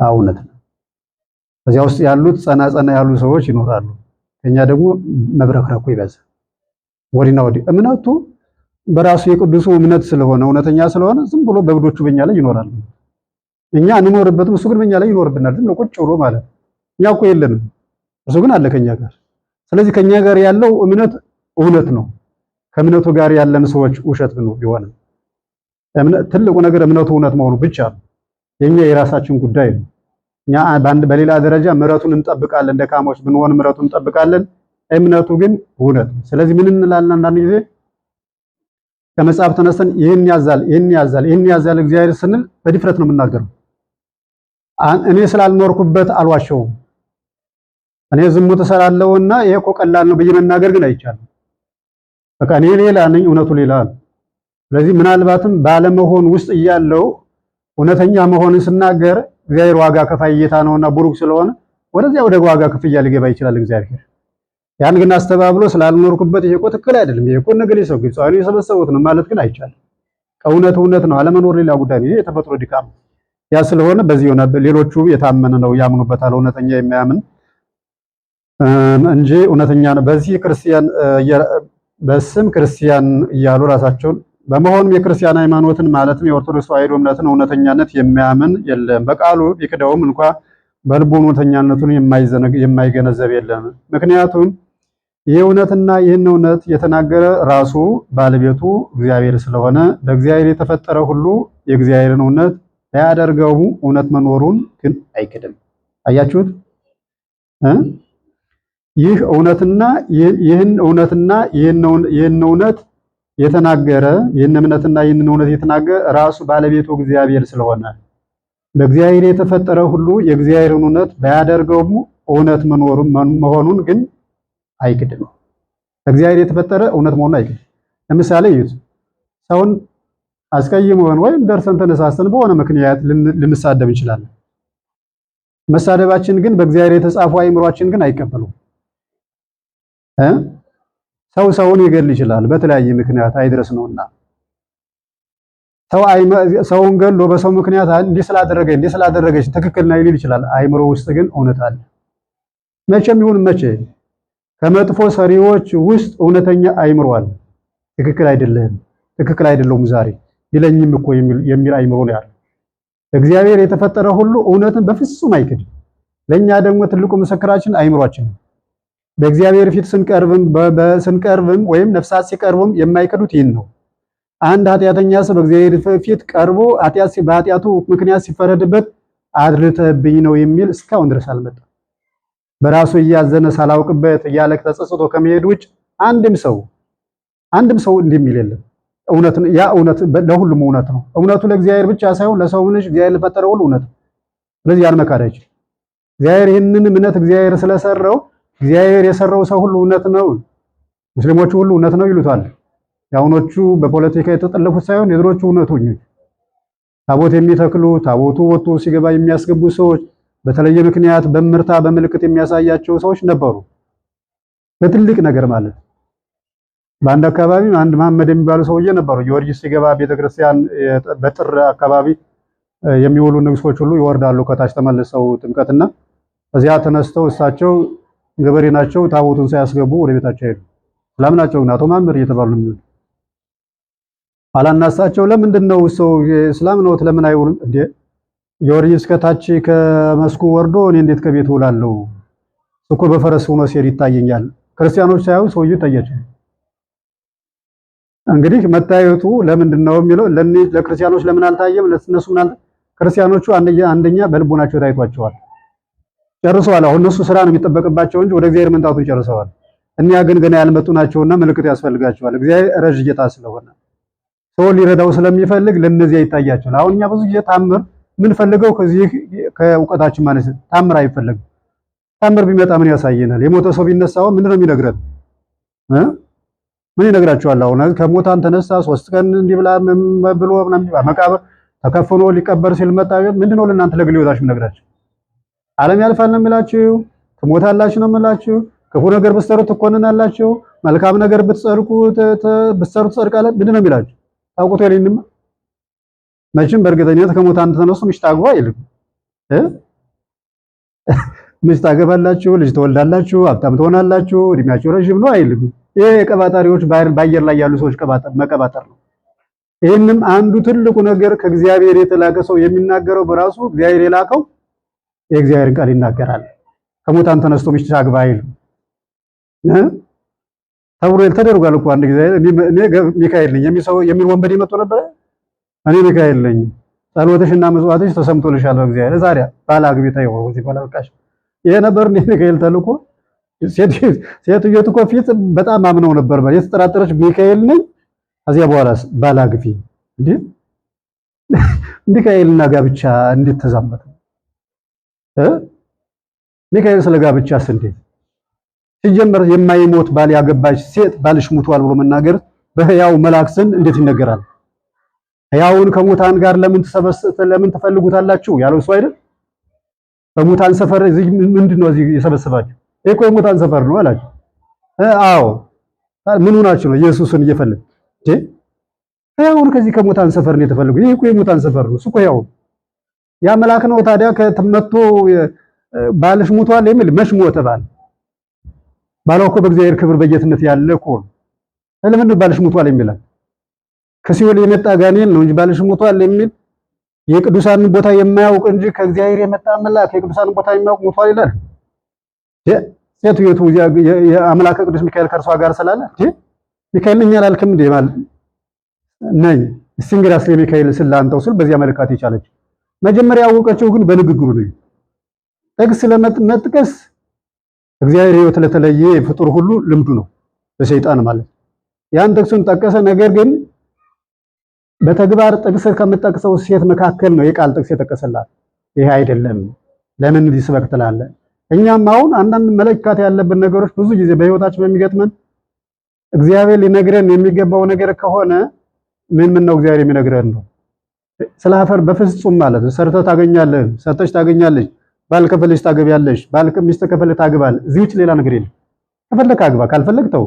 እውነት ነው። ከዚያ ውስጥ ያሉት ጸና ጸና ያሉ ሰዎች ይኖራሉ። ከኛ ደግሞ መብረክረኩ ይበዛል። ወዲና ወዲህ እምነቱ በራሱ የቅዱሱ እምነት ስለሆነ እውነተኛ ስለሆነ ዝም ብሎ በእብዶቹ በእኛ ላይ ይኖራል። እኛ አንኖርበትም፣ እሱ ግን በእኛ ላይ ይኖርብናል። ዝም ብሎ ቁጭ ብሎ ማለት እኛ እኮ የለንም፣ እሱ ግን አለ ከኛ ጋር። ስለዚህ ከኛ ጋር ያለው እምነት እውነት ነው። ከእምነቱ ጋር ያለን ሰዎች ውሸት ቢሆንም ትልቁ ነገር እምነቱ እውነት መሆኑ ብቻ ነው። የኛ የራሳችን ጉዳይ ነው። እኛ በአንድ በሌላ ደረጃ ምሕረቱን እንጠብቃለን፣ ደካሞች ብንሆን ምሕረቱን እንጠብቃለን። እምነቱ ግን እውነት ነው። ስለዚህ ምን እንላለን? አንዳንድ ጊዜ ከመጽሐፍ ተነስተን ይህን ያዛል፣ ይህን ያዛል፣ ይህን ያዛል እግዚአብሔር ስንል በድፍረት ነው የምናገረው። እኔ ስላልኖርኩበት አልዋሸውም። እኔ ዝሙት እሰራለሁና ይሄ እኮ ቀላል ነው ብዬ መናገር ግን አይቻልም። በቃ እኔ ሌላ ነኝ፣ እውነቱ ሌላ ነው። ስለዚህ ምናልባትም ባለመሆን ውስጥ እያለው እውነተኛ መሆንን ስናገር እግዚአብሔር ዋጋ ከፋይ ጌታ ነውና ቡሩክ ስለሆነ ወደዚያ ወደ ዋጋ ክፍያ ሊገባ ይችላል እግዚአብሔር። ያን ግን አስተባብሎ ስላልኖርኩበት ይሄ እኮ ትክክል አይደለም፣ ይሄ እኮ ነገሌ ሰው ግብፃውያን የሰበሰቡት ነው ማለት ግን አይቻልም። ከእውነት እውነት ነው፣ አለመኖር ሌላ ጉዳይ ነው። ይሄ የተፈጥሮ ድካም ያ ስለሆነ በዚህ ሆነ። ሌሎቹ የታመነ ነው ያምኑበታል። እውነተኛ የሚያምን እንጂ እውነተኛ ነው። በዚህ ክርስቲያን በስም ክርስቲያን እያሉ ራሳቸውን በመሆኑም የክርስቲያን ሃይማኖትን ማለትም የኦርቶዶክስ ተዋሕዶ እምነትን እውነተኛነት የሚያምን የለም። በቃሉ ቢክደውም እንኳ በልቡ እውነተኛነቱን የማይገነዘብ የለም። ምክንያቱም ይህ እውነትና ይህን እውነት የተናገረ ራሱ ባለቤቱ እግዚአብሔር ስለሆነ በእግዚአብሔር የተፈጠረ ሁሉ የእግዚአብሔርን እውነት ባያደርገው እውነት መኖሩን ግን አይክድም። አያችሁት? ይህ እውነትና ይህን እውነትና ይህን እውነት የተናገረ ይህን እምነትና ይህንን እውነት የተናገረ ራሱ ባለቤቱ እግዚአብሔር ስለሆነ በእግዚአብሔር የተፈጠረ ሁሉ የእግዚአብሔርን እውነት ባያደርገውም እውነት መኖሩን መሆኑን ግን አይክድም። በእግዚአብሔር የተፈጠረ እውነት መሆኑን አይክድም። ለምሳሌ እዩት። ሰውን አስቀይመን ወይም ደርሰን ተነሳስተን በሆነ ምክንያት ልንሳደብ እንችላለን። መሳደባችን ግን በእግዚአብሔር የተጻፈው አእምሯችን ግን አይቀበሉም። ሰው ሰውን ይገል ይችላል በተለያየ ምክንያት አይድረስ ነውና ሰውን ገሎ በሰው ምክንያት እንዲህ ስላደረገ እንዲህ ስላደረገች ትክክል ነው ሊል ይችላል። አእምሮ ውስጥ ግን እውነት አለ። መቼም ይሁን መቼ ከመጥፎ ሰሪዎች ውስጥ እውነተኛ አእምሮ አለ። ትክክል አይደለም፣ ትክክል አይደለሁም ዛሬ ቢለኝም እኮ የሚል አእምሮ ነው ያለው። እግዚአብሔር የተፈጠረ ሁሉ እውነትን በፍጹም አይክድም። ለኛ ደግሞ ትልቁ ምስክራችን አእምሯችን ነው። በእግዚአብሔር ፊት ስንቀርብም ወይም ነፍሳት ሲቀርቡም የማይክዱት ይህን ነው። አንድ ኃጢአተኛ ሰው በእግዚአብሔር ፊት ቀርቦ በኃጢአቱ ምክንያት ሲፈረድበት አድልተህብኝ ነው የሚል እስካሁን ድረስ አልመጣም። በራሱ እያዘነ ሳላውቅበት እያለ ተጸጽቶ ከመሄድ ውጭ አንድም ሰው እንዲህ የሚል የለም። እውነት ያ እውነት ለሁሉም እውነት ነው። እውነቱ ለእግዚአብሔር ብቻ ሳይሆን ለሰው ልጅ እግዚአብሔር ለፈጠረው ሁሉ እውነት ነው። ስለዚህ ያን መካድ አይችልም። እግዚአብሔር ይህንን እምነት እግዚአብሔር ስለሰራው እግዚአብሔር የሰራው ሰው ሁሉ እውነት ነው፣ ሙስሊሞቹ ሁሉ እውነት ነው ይሉታል። የአሁኖቹ በፖለቲካ የተጠለፉት ሳይሆን የድሮቹ እውነተኞች ታቦት የሚተክሉ ታቦቱ ወጥቶ ሲገባ የሚያስገቡ ሰዎች በተለየ ምክንያት በምርታ በምልክት የሚያሳያቸው ሰዎች ነበሩ። በትልቅ ነገር ማለት በአንድ አካባቢ አንድ መሐመድ የሚባሉ ሰውዬ ነበሩ። ጊዮርጊስ ሲገባ ቤተክርስቲያን በጥር አካባቢ የሚውሉ ንግሶች ሁሉ ይወርዳሉ ከታች ተመልሰው ጥምቀትና እዚያ ተነስተው እሳቸው ገበሬ ናቸው። ታቦቱን ሳያስገቡ ወደ ቤታቸው ሄዱ። እስላም ናቸው ግን አቶ መሐመድ እየተባሉ ነው የሚውሉ። አላናሳቸው ለምንድን ነው ሰው እስላም ነው ለምን አይውሉም እንዴ? ጊዮርጊስ ከታች ከመስኩ ወርዶ እኔ እንዴት ከቤት እውላለሁ? እኮ በፈረስ ሆኖ ሲሄድ ይታየኛል። ክርስቲያኖች ሳይሆን ሰውዬው ይታያቸው። እንግዲህ መታየቱ ለምንድን ነው የሚለው ለክርስቲያኖች ለምን አልታየም? ለእነሱ ምን ክርስቲያኖቹ አንደኛ በልቦናቸው ታይቷቸዋል፣ ጨርሰዋል። አሁን እነሱ ስራ ነው የሚጠበቅባቸው እንጂ ወደ እግዚአብሔር መምጣቱን ጨርሰዋል። እኒያ ግን ገና ያልመጡ ናቸውና ምልክት ያስፈልጋቸዋል። እግዚአብሔር ረጅ ጌታ ስለሆነ ሰው ሊረዳው ስለሚፈልግ ለነዚያ ይታያቸዋል። አሁን እኛ ብዙ ጊዜ ታምር ምን ፈልገው ከዚህ ከእውቀታችን ማለት ታምር አይፈለግም። ታምር ቢመጣ ምን ያሳየናል? የሞተ ሰው ቢነሳው ምንድን ነው የሚነግረን? ምን ይነግራቸዋል? አሁን ከሞታን ተነሳ 3 ቀን እንዲህ ብላ ብሎ ምናምን መቃብር ተከፍኖ ሊቀበር ሲል መጣ። ምንድን ነው ለእናንተ ለግል ህይወታችሁ የሚነግራችሁ? ዓለም ያልፋል ነው የሚላችሁ? ትሞታላችሁ ነው የሚላችሁ? ክፉ ነገር ብትሰሩ ትኮንናላችሁ፣ መልካም ነገር ብትጸድቁ ብትሰሩ ትጸድቃላችሁ። ምንድን ነው የሚላችሁ? ታውቁት የለኝማ። መቼም በእርግጠኝነት ከሙታን ተነሱ ሚስት አግቡ አይልም። ሚስት ታገባላችሁ፣ ልጅ ትወልዳላችሁ፣ ሀብታም ትሆናላችሁ፣ እድሜያችሁ ረዥም ነው አይልም። ይሄ የቀባጣሪዎች በአየር ላይ ያሉ ሰዎች መቀባጠር ነው። ይህንም አንዱ ትልቁ ነገር ከእግዚአብሔር የተላከ ሰው የሚናገረው በራሱ እግዚአብሔር የላከው የእግዚአብሔርን ቃል ይናገራል። ከሙታን ተነስቶ ሚስት አግባ አይልም ተብሎ ተደርጓል እኮ አንድ ጊዜ እኔ ሚካኤል ነኝ የሚል ወንበዴ መጥቶ ነበረ። እኔ ሚካኤል ነኝ፣ ጸሎትሽና ምጽዋትሽ ተሰምቶልሻል በእግዚአብሔር፣ ዛሬ ባል አግቢ ተይው፣ እዚህ በኋላ በቃሽ። ይሄ ነበር እንደ ሚካኤል ተልኮ። ሴትዮቱ እኮ ፊት በጣም አምነው ነበር፣ የተጠራጠረች ሚካኤል ነኝ፣ ከዚያ በኋላ ባል አግቢ እንዴ? ሚካኤልና ጋብቻ እንዴት ተዛመተ? ሚካኤል ስለ ጋብቻስ እንዴት ሲጀመር የማይሞት ባል ያገባች ሴት ባልሽ ሙቷል ብሎ መናገር በሕያው መልአክ ዘንድ እንዴት ይነገራል? ሕያውን ከሙታን ጋር ለምን ትፈልጉታላችሁ ያለው እሱ አይደል? በሙታን ሰፈር እዚህ ምንድን ነው እዚህ የሰበሰባችሁ? ይሄ እኮ የሙታን ሰፈር ነው አላቸው። አዎ ምን ሆናችሁ ነው ኢየሱስን እየፈለግ እንዴ? ሕያውን ከዚህ ከሙታን ሰፈር ነው የተፈልጉ። ይሄ እኮ የሙታን ሰፈር ነው። እሱ እኮ ሕያው ያ መልአክ ነው። ታዲያ ከመጥቶ ባልሽ ሙቷል የሚል መች ሞተ ባል? ባሏ እኮ በእግዚአብሔር ክብር በጌትነት ያለ እኮ ነው። ለምንድን ነው ባልሽ ሙቷል የሚላል? ከሲኦል የመጣ ጋኔን ነው እንጂ ባልሽ ሙቷል የሚል የቅዱሳንን ቦታ የማያውቅ እንጂ ከእግዚአብሔር የመጣ መልአክ የቅዱሳንን ቦታ የማያውቅ ሙቷል ይላል። ሴትዮቱ የአምላከ ቅዱስ ሚካኤል ከእርሷ ጋር ስላለ ሚካኤል ነኝ አላልክም እንዴ? ማለት ነኝ። እስቲ እንግዲያስ ለሚካኤል ስላንተው ስል በዚያ መልካት የቻለች መጀመሪያ ያወቀችው ግን በንግግሩ ነው። ጥቅስ ለመጥቀስ እግዚአብሔር ሕይወት ለተለየ ፍጡር ሁሉ ልምዱ ነው፣ በሰይጣን ማለት ያን ጥቅሱን ጠቀሰ። ነገር ግን በተግባር ጥቅስ ከምጠቅሰው ሴት መካከል ነው የቃል ጥቅስ የጠቀሰላት። ይሄ አይደለም ለምን ሊስበክ ትላለህ? እኛም አሁን አንዳንድ መለካት ያለብን ነገሮች ብዙ ጊዜ በሕይወታችን በሚገጥመን እግዚአብሔር ሊነግረን የሚገባው ነገር ከሆነ ምን ምን ነው እግዚአብሔር የሚነግረን ነው? ስለ አፈር በፍጹም ማለት ነው። ሰርተህ ታገኛለህ፣ ሰርተሽ ታገኛለሽ፣ ባል ከፈለግሽ ታገቢያለሽ፣ ባል ሚስት ከፈለግ ታገባለህ። እዚህ ውጭ ሌላ ነገር የለም። ከፈለክ አግባ፣ ካልፈለግ ተው።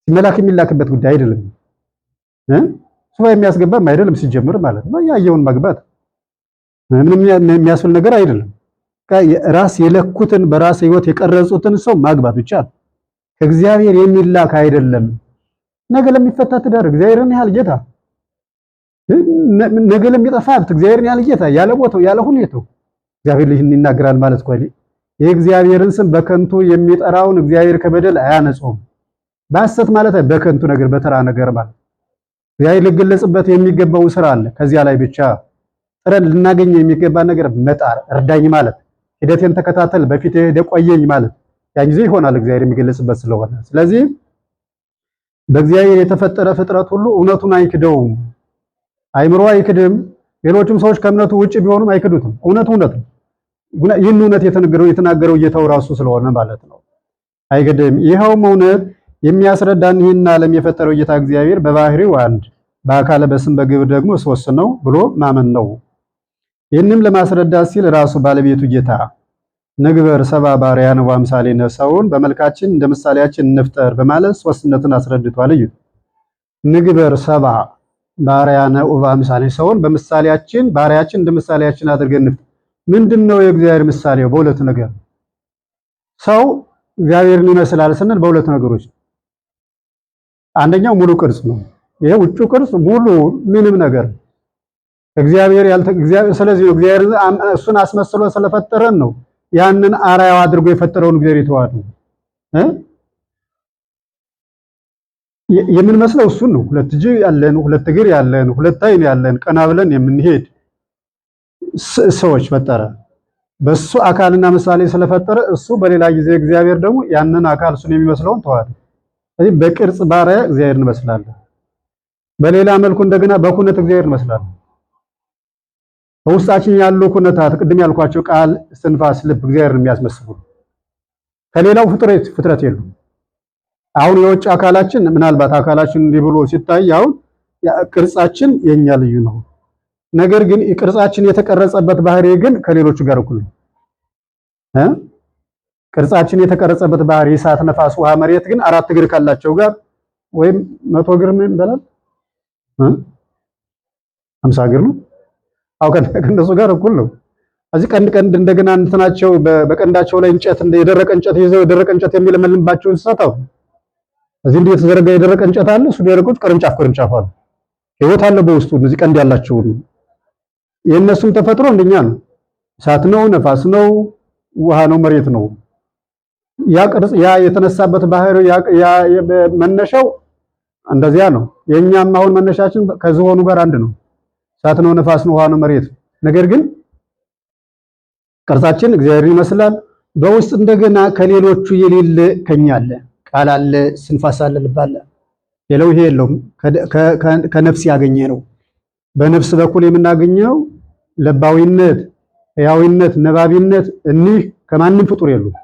መላክ የሚላክበት ጉዳይ አይደለም። ሱባ የሚያስገባም አይደለም ሲጀምር ማለት ነው። ያየውን ማግባት ምንም የሚያስብል ነገር አይደለም። ራስ የለኩትን በራስ ህይወት የቀረጹትን ሰው ማግባት ብቻ ነው። ከእግዚአብሔር የሚላክ አይደለም። ነገ ለሚፈታ ትዳር እግዚአብሔርን ያህል ጌታ፣ ነገ ለሚጠፋ ሀብት እግዚአብሔርን ያህል ጌታ፣ ያለ ቦታው ያለ ሁኔታው እግዚአብሔር ልጅ ይናገራል ማለት እኮ አይደል? የእግዚአብሔርን ስም በከንቱ የሚጠራውን እግዚአብሔር ከበደል አያነጻውም። በሐሰት ማለት በከንቱ ነገር በተራ ነገር ማለት እግዚአብሔር ሊገለጽበት የሚገባው ስራ አለ። ከዚያ ላይ ብቻ ጥረን ልናገኝ የሚገባ ነገር መጣር፣ እርዳኝ ማለት፣ ሂደቴን ተከታተል፣ በፊት ሄደ ቆየኝ ማለት ያን ጊዜ ይሆናል እግዚአብሔር የሚገለጽበት ስለሆነ። ስለዚህ በእግዚአብሔር የተፈጠረ ፍጥረት ሁሉ እውነቱን አይክደውም፣ አይምሮ አይክድም። ሌሎችም ሰዎች ከእምነቱ ውጭ ቢሆኑም አይክዱትም። እውነቱ እውነት ነው። ይህን እውነት የተናገረው ጌታው ራሱ ስለሆነ ማለት ነው። አይክድም። ይኸውም እውነት የሚያስረዳን ይህን ዓለም የፈጠረው ጌታ እግዚአብሔር በባህሪው አንድ በአካለ በስም በግብር ደግሞ ሶስት ነው ብሎ ማመን ነው። ይህንም ለማስረዳት ሲል ራሱ ባለቤቱ ጌታ ንግበር ሰብአ በአርአያነ ወአምሳሊነ፣ ሰውን በመልካችን እንደ ምሳሌያችን እንፍጠር በማለት ሶስትነትን አስረድቷል። እዩ ንግበር ሰብአ በአርአያነ ወአምሳሊነ፣ ሰውን በምሳሌያችን በአርአያችን እንደ ምሳሌያችን አድርገን እንፍጠር። ምንድነው የእግዚአብሔር ምሳሌው? በሁለት ነገር ሰው እግዚአብሔርን ይመስላል ስንል በሁለት ነገሮች። አንደኛው ሙሉ ቅርጽ ነው። ይሄ ውጩ ቅርጽ ሙሉ ምንም ነገር እግዚአብሔር ያልተ እግዚአብሔር ስለዚህ እግዚአብሔር እሱን አስመስሎ ስለፈጠረን ነው ያንን አርአያው አድርጎ የፈጠረውን እግዚአብሔር የተዋሃደው የምንመስለው እሱን ነው። ሁለት እጅ ያለን፣ ሁለት እግር ያለን፣ ሁለት ዓይን ያለን፣ ቀና ብለን የምንሄድ ሰዎች ፈጠረ። በሱ አካልና ምሳሌ ስለፈጠረ እሱ በሌላ ጊዜ እግዚአብሔር ደግሞ ያንን አካል እሱን የሚመስለውን ተዋሃደ። ስለዚህ በቅርጽ ባሪያ እግዚአብሔር እንመስላለን። በሌላ መልኩ እንደገና በኩነት እግዚአብሔር እንመስላለን። በውስጣችን ያሉ ኩነታት ቅድም ያልኳቸው ቃል፣ እስትንፋስ፣ ልብ እግዚአብሔርን የሚያስመስሉ ከሌላው ፍጥረት የሉም። አሁን የውጭ አካላችን ምናልባት አካላችን እንዲህ ብሎ ሲታይ አሁን ቅርጻችን የኛ ልዩ ነው። ነገር ግን ቅርጻችን የተቀረጸበት ባህሪ ግን ከሌሎቹ ጋር እኩል ነው። ቅርጻችን የተቀረጸበት ባህሪ እሳት፣ ነፋስ፣ ውሃ፣ መሬት ግን አራት እግር ካላቸው ጋር ወይም 100 እግር ምን ይባላል? 50 እግር ነው። አው ከእነሱ ጋር እኩል ነው። እዚህ ቀንድ ቀንድ እንደገና እንትናቸው በቀንዳቸው ላይ እንጨት እንደ የደረቀ እንጨት ይዘው የደረቀ እንጨት የሚለመልምባቸው እንስሳት አሁን እዚህ እንዲህ የተዘረጋ የደረቀ እንጨት አለ። እሱ ደረቆች ቅርንጫፍ ቅርንጫፍ አሉ። ህይወት አለ በውስጡ እነዚህ ቀንድ ያላቸው የእነሱም ተፈጥሮ እንደኛ ነው። እሳት ነው፣ ነፋስ ነው፣ ውሃ ነው፣ መሬት ነው። ያ ቅርጽ ያ የተነሳበት ባህሪ ያ መነሻው እንደዚያ ነው። የኛም አሁን መነሻችን ከዝሆኑ ጋር አንድ ነው። እሳት ነው፣ ነፋስ ነው፣ ውሃ ነው፣ መሬት ነው። ነገር ግን ቅርጻችን እግዚአብሔር ይመስላል። በውስጥ እንደገና ከሌሎቹ የሌለ ከኛ አለ። ቃል አለ፣ ስንፋስ አለ፣ ልብ አለ። ሌላው ይሄ የለውም። ከነፍስ ያገኘ ነው። በነፍስ በኩል የምናገኘው ለባዊነት፣ ሕያዊነት፣ ነባቢነት እኒህ ከማንም ፍጡር የሉም።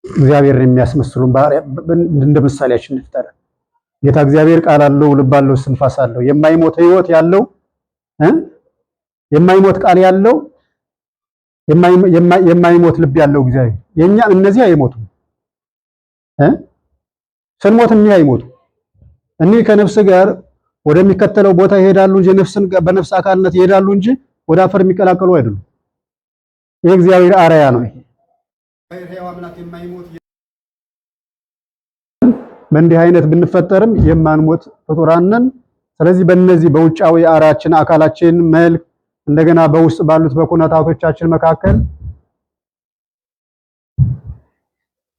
እግዚአብሔርን የሚያስመስሉን ባህሪያ እንደ ምሳሌያችን እንፍጠር። ጌታ እግዚአብሔር ቃል አለው፣ ልብ አለው፣ ስንፋስ አለው። የማይሞት ሕይወት ያለው የማይሞት ቃል ያለው የማይሞት ልብ ያለው እግዚአብሔር የኛ እነዚህ አይሞቱም። ስንሞት እኒህ አይሞቱም። እኒህ ከነፍስ ጋር ወደሚከተለው ቦታ ይሄዳሉ እንጂ ነፍስን በነፍስ አካልነት ይሄዳሉ እንጂ ወደ አፈር የሚቀላቀሉ አይደሉም። የእግዚአብሔር አርአያ ነው ይሄ። በእንዲህ አይነት ብንፈጠርም የማንሞት ፍጡራን ነን። ስለዚህ በእነዚህ በውጫዊ አርአያችን አካላችን መልክ እንደገና በውስጥ ባሉት በኩነታቶቻችን መካከል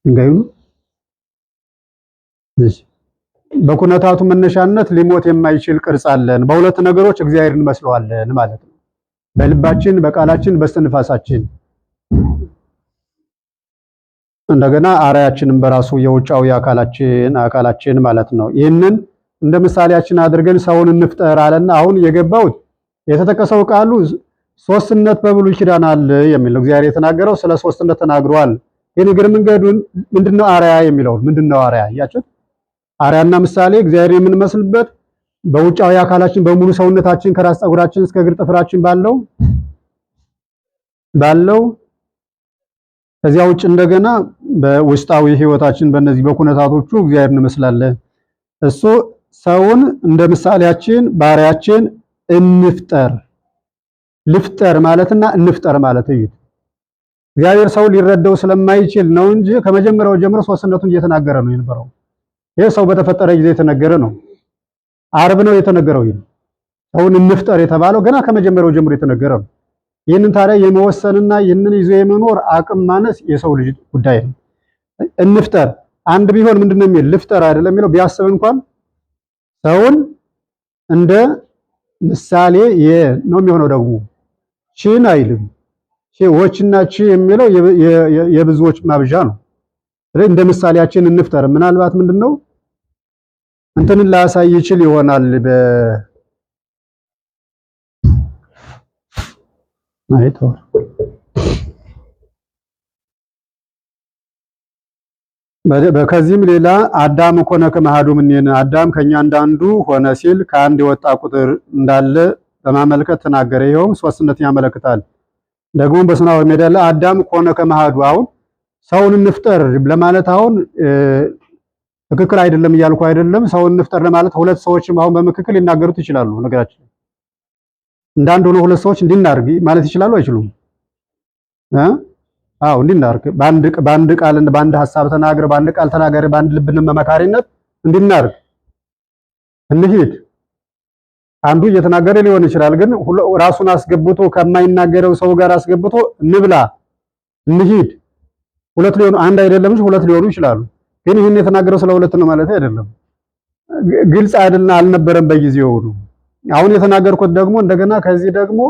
ድንጋዩ እሺ፣ በኩነታቱ መነሻነት ሊሞት የማይችል ቅርጽ አለን። በሁለት ነገሮች እግዚአብሔር እንመስለዋለን ማለት ነው። በልባችን፣ በቃላችን፣ በስትንፋሳችን እንደገና አርአያችንን በራሱ የውጫዊ አካላችን አካላችን ማለት ነው። ይህንን እንደ ምሳሌያችን አድርገን ሰውን እንፍጠር አለና አሁን የገባሁት የተጠቀሰው ቃሉ ሶስትነት በብሉይ ኪዳን አለ የሚል ነው። እግዚአብሔር የተናገረው ስለ ሶስትነት ተናግሯል። ግን እግር መንገዱን ምንድነው አርአያ የሚለው ምንድነው አርአያ? እያችሁት አርአያና ምሳሌ እግዚአብሔር የምንመስልበት በውጫዊ አካላችን በሙሉ ሰውነታችን ከራስ ፀጉራችን እስከ እግር ጥፍራችን ባለው ባለው ከዚያ ውጭ እንደገና በውስጣዊ ህይወታችን በእነዚህ በኩነታቶቹ እግዚአብሔር እንመስላለን። እሱ ሰውን እንደ ምሳሌያችን ባሪያችን እንፍጠር። ልፍጠር ማለትና እንፍጠር ማለት እዩት። እግዚአብሔር ሰው ሊረዳው ስለማይችል ነው እንጂ ከመጀመሪያው ጀምሮ ሶስትነቱን እየተናገረ ነው የነበረው። ይህ ሰው በተፈጠረ ጊዜ የተነገረ ነው። ዓርብ ነው የተነገረው። ይህ ሰውን እንፍጠር የተባለው ገና ከመጀመሪያው ጀምሮ የተነገረ ነው። ይህንን ታዲያ የመወሰንና ይህንን ይዞ የመኖር አቅም ማነስ የሰው ልጅ ጉዳይ ነው። እንፍጠር አንድ ቢሆን ምንድነው የሚል ልፍጠር አይደለም የሚለው ቢያስብ እንኳን ሰውን እንደ ምሳሌ ነው የሚሆነው። ደግሞ ቺን አይልም። ወችና ቺ የሚለው የብዙዎች ማብዣ ነው። ስለዚህ እንደ ምሳሌያችን እንፍጠር። ምናልባት ምንድነው እንትንን ላያሳይ ይችል ይሆናል ከዚህም ሌላ አዳም ኮነ ከመሃዱ እምኔነ አዳም ከኛ እንዳንዱ ሆነ ሲል ከአንድ የወጣ ቁጥር እንዳለ በማመልከት ተናገረ። ይኸውም ሶስትነትን ያመለክታል። ደግሞ በስናወር ሜዳ ላይ አዳም ኮነ ከመሃዱ አሁን ሰውን እንፍጠር ለማለት አሁን ትክክል አይደለም እያልኩ አይደለም። ሰውን እንፍጠር ለማለት ሁለት ሰዎችም አሁን በምክክል ሊናገሩት ይችላሉ። ነገራችን እንዳንድ ሆኖ ሁለት ሰዎች እንዲናርግ ማለት ይችላሉ አይችሉም? አዎ እንዲናርግ በአንድ ቃል በአንድ ሐሳብ ተናግረ በአንድ ቃል ተናጋሪ በአንድ ልብን መካሪነት እንዲናርግ እንሂድ። አንዱ እየተናገረ ሊሆን ይችላል፣ ግን ራሱን አስገብቶ ከማይናገረው ሰው ጋር አስገብቶ እንብላ እንሂድ ሁለት ሊሆኑ አንድ አይደለም እንጂ ሁለት ሊሆኑ ይችላሉ። ግን ይህን የተናገረው ስለ ሁለት ነው ማለት አይደለም። ግልጽ አይደለም አልነበረም በጊዜው ነው። አሁን የተናገርኩት ደግሞ እንደገና ከዚህ ደግሞ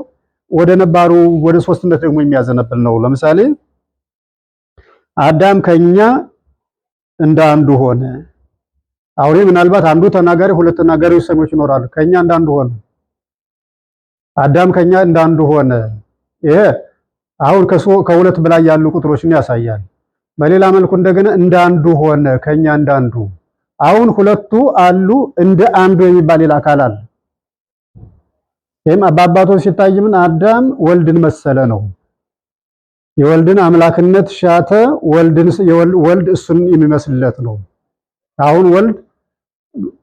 ወደ ነባሩ ወደ ሶስትነት ደግሞ የሚያዘነብል ነው። ለምሳሌ አዳም ከኛ እንደ አንዱ ሆነ። አሁን ምናልባት አንዱ ተናጋሪ ሁለት ተናጋሪ ሰዎች ይኖራሉ። ከኛ እንደ አንዱ ሆነ። አዳም ከኛ እንደ አንዱ ሆነ። ይሄ አሁን ከሁለት በላይ ያሉ ቁጥሮችን ያሳያል። በሌላ መልኩ እንደገና እንደ አንዱ ሆነ ከኛ እንደ አንዱ። አሁን ሁለቱ አሉ፣ እንደ አንዱ የሚባል ሌላ አካል አለ። ይሄም አባባቶች ሲታይ ምን አዳም ወልድን መሰለ ነው። የወልድን አምላክነት ሻተ። ወልድን ወልድ እሱን የሚመስልለት ነው። አሁን ወልድ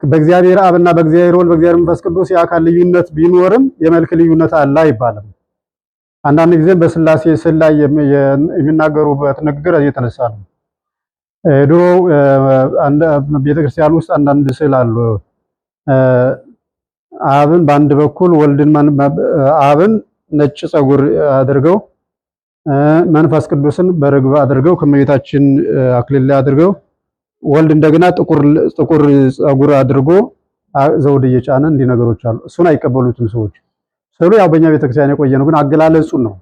በእግዚአብሔር አብና በእግዚአብሔር ወልድ በእግዚአብሔር መንፈስ ቅዱስ የአካል ልዩነት ቢኖርም የመልክ ልዩነት አለ አይባልም። አንዳንድ ጊዜ በስላሴ ስል ላይ የሚናገሩበት ንግግር እየተነሳ ነው። ድሮ ቤተክርስቲያን ውስጥ አንዳንድ ስዕል አሉ። አብን በአንድ በኩል ወልድን አብን ነጭ ፀጉር አድርገው መንፈስ ቅዱስን በርግብ አድርገው ከእመቤታችን አክሊል ላይ አድርገው ወልድ እንደገና ጥቁር ጥቁር ፀጉር አድርጎ ዘውድ እየጫነ እንዲህ ነገሮች አሉ። እሱን አይቀበሉትም ሰዎች። ስዕሉ ያው በእኛ ቤተክርስቲያን የቆየ ነው፣ ግን አገላለጹን ነው።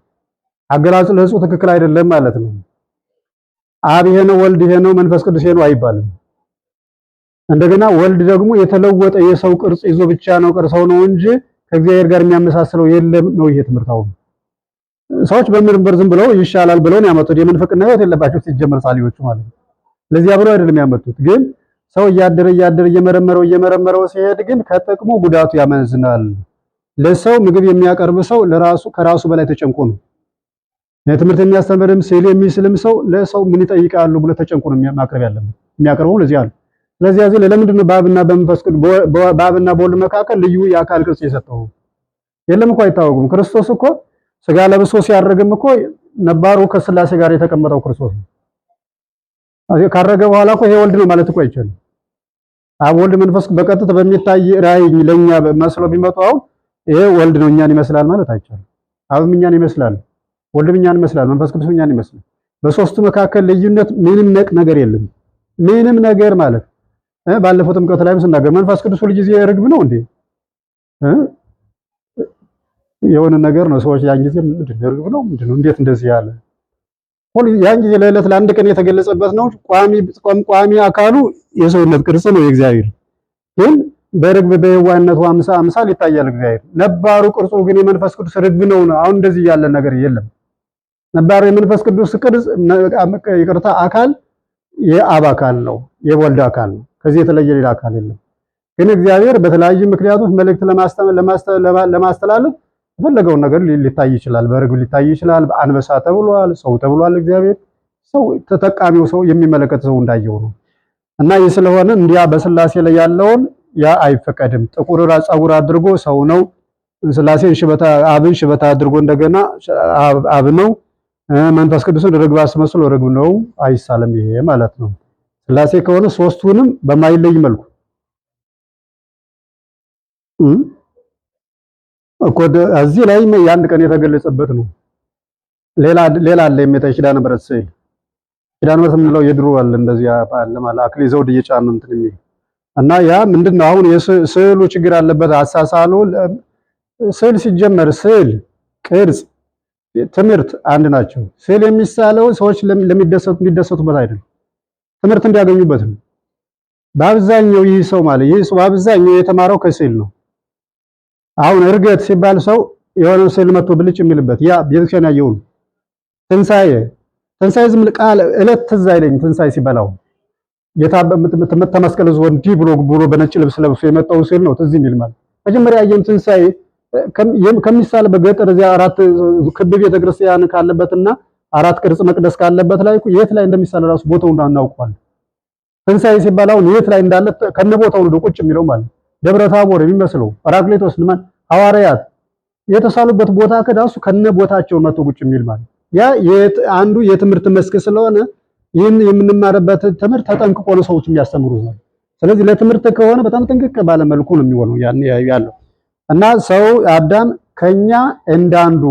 አገላለጹ ትክክል አይደለም ማለት ነው። አብ ይሄ ነው፣ ወልድ ይሄ ነው፣ መንፈስ ቅዱስ ይሄ ነው አይባልም። እንደገና ወልድ ደግሞ የተለወጠ የሰው ቅርጽ ይዞ ብቻ ነው ቅርሰው ነው እንጂ ከእግዚአብሔር ጋር የሚያመሳስለው የለም ነው ይሄ ትምህርት። አሁን ሰዎች በምርምር ዝም ብለው ይሻላል ብለው ነው ያመጡት። የምንፍቅና ሕይወት የለባቸው ሲጀመር ሳሊዎቹ ማለት ነው። ለዚያ ብለው አይደለም ያመጡት። ግን ሰው እያደረ እያደረ እየመረመረው እየመረመረው ሲሄድ ግን ከጥቅሙ ጉዳቱ ያመዝናል። ለሰው ምግብ የሚያቀርብ ሰው ለራሱ ከራሱ በላይ ተጨንቆ ነው። ትምህርት የሚያስተምርም ስዕል የሚስልም ሰው ለሰው ምን ይጠይቃሉ ብሎ ተጨንቆ ነው ማቅረብ ያለበት። የሚያቀርበው ለዚያ ነው። ስለዚህ ያዚህ ለምንድን ነው በአብና በመንፈስ ቅዱስ በአብና በወልድ መካከል ልዩ የአካል ቅርጽ የሰጠው? የለም እኮ አይታወቁም። ክርስቶስ እኮ ስጋ ለብሶ ሲያርግም እኮ ነባሩ ከስላሴ ጋር የተቀመጠው ክርስቶስ ነው። ካረገ በኋላ እኮ ይሄ ወልድ ነው ማለት እኮ አይቻልም። አብ ወልድ መንፈስ በቀጥታ በሚታይ ራእይ ለኛ መስሎ ቢመጡ አሁን ይሄ ወልድ ነው እኛን ይመስላል ማለት አይቻልም። አብም እኛን ይመስላል፣ ወልድም እኛን ይመስላል፣ መንፈስ ቅዱስም እኛን ይመስላል። በሶስቱ መካከል ልዩነት ምንም ነቅ ነገር የለም። ምንም ነገር ማለት ባለፈው ጥምቀት ላይም ስናገር መንፈስ ቅዱስ ሁልጊዜ ርግብ ነው እንዴ? የሆነ ነገር ነው። ሰዎች ያን ጊዜ ምንድን ነው ርግብ ነው ምንድን ነው እንዴት እንደዚህ ያለ ሁሉ ያን ጊዜ ለዕለት ለአንድ ቀን የተገለጸበት ነው። ቋሚ ቋሚ አካሉ የሰውነት ቅርጽ ነው የእግዚአብሔር። ግን በርግብ በየዋህነቱ አምሳል ይታያል እግዚአብሔር። ነባሩ ቅርጹ ግን የመንፈስ ቅዱስ ርግብ ነው። አሁን እንደዚህ ያለ ነገር የለም። ነባሩ የመንፈስ ቅዱስ ቅርጽ ይቅርታ አካል የአብ አካል ነው፣ የወልድ አካል ነው። ከዚህ የተለየ ሌላ አካል የለም። ግን እግዚአብሔር በተለያዩ ምክንያቶች መልእክት ለማስተላለፍ የፈለገውን ነገር ሊታይ ይችላል። በርግብ ሊታይ ይችላል። በአንበሳ ተብሏል፣ ሰው ተብሏል። እግዚአብሔር ሰው ተጠቃሚው ሰው የሚመለከት ሰው እንዳየው ነው። እና ይህ ስለሆነ እንዲያ በስላሴ ላይ ያለውን ያ አይፈቀድም። ጥቁር ጸጉር አድርጎ ሰው ነው። ስላሴን ሽበታ አብን ሽበታ አድርጎ እንደገና አብ ነው። መንፈስ ቅዱስን ርግብ አስመስሎ ርግብ ነው። አይሳለም ይሄ ማለት ነው። ስላሴ ከሆነ ሶስቱንም በማይለይ መልኩ እኮ እዚህ ላይ የአንድ ቀን የተገለጸበት ነው። ሌላ ሌላ አለ የሚታይ ኪዳነ ምሕረት ስዕል ኪዳነ ምሕረት የምንለው የድሮ አለ እንደዚህ አለ ማለት አክሊል ዘውድ እየጫኑ እንትን የሚል እና ያ ምንድነው አሁን የስዕሉ ችግር አለበት። አሳሳሉ ስዕል ሲጀመር ስዕል፣ ቅርጽ፣ ትምህርት አንድ ናቸው። ስዕል የሚሳለው ሰዎች ለሚደሰቱ እንዲደሰቱበት አይደለም፣ ትምህርት እንዲያገኙበት ነው። በአብዛኛው ይህ ሰው ማለት ይህ ሰው በአብዛኛው የተማረው ከስዕል ነው። አሁን እርገት ሲባል ሰው የሆነ ስዕል መጥቶ ብልጭ የሚልበት ያ ቤተክርስቲያን ያየው ነው። ትንሣኤ ትንሣኤ ዝም ቃል እለት ትዝ አይለኝ ትንሣኤ ሲባል አሁን ጌታ ተመስቀል ዞ እንዲህ ብሎ ብሎ በነጭ ልብስ ለብሶ የመጣው ስዕል ነው ትዝ የሚል ማለት። መጀመሪያ ያየን ትንሣኤ ከሚሳል በገጠር እዚያ አራት ክብ ቤተክርስቲያን ካለበትና አራት ቅርጽ መቅደስ ካለበት ላይ የት ላይ እንደሚሳል ራሱ ቦታውን እናውቀዋለን። ትንሣኤ ሲባል አሁን የት ላይ እንዳለ ከነቦታው ነው ቁጭ የሚለው ማለት። ደብረ ታቦር የሚመስለው ጰራቅሊጦስ ማን ሐዋርያት የተሳሉበት ቦታ ከዳሱ ከነ ቦታቸው መጥቶ ቁጭ የሚል ማለት ያ አንዱ የትምህርት መስክ ስለሆነ ይህን የምንማርበት ትምህርት ተጠንቅቆ ነው ሰዎች የሚያስተምሩት ነው። ስለዚህ ለትምህርት ከሆነ በጣም ጥንቅቅ ባለ መልኩ ነው የሚሆነው ያለው እና ሰው አዳም ከኛ እንዳንዱ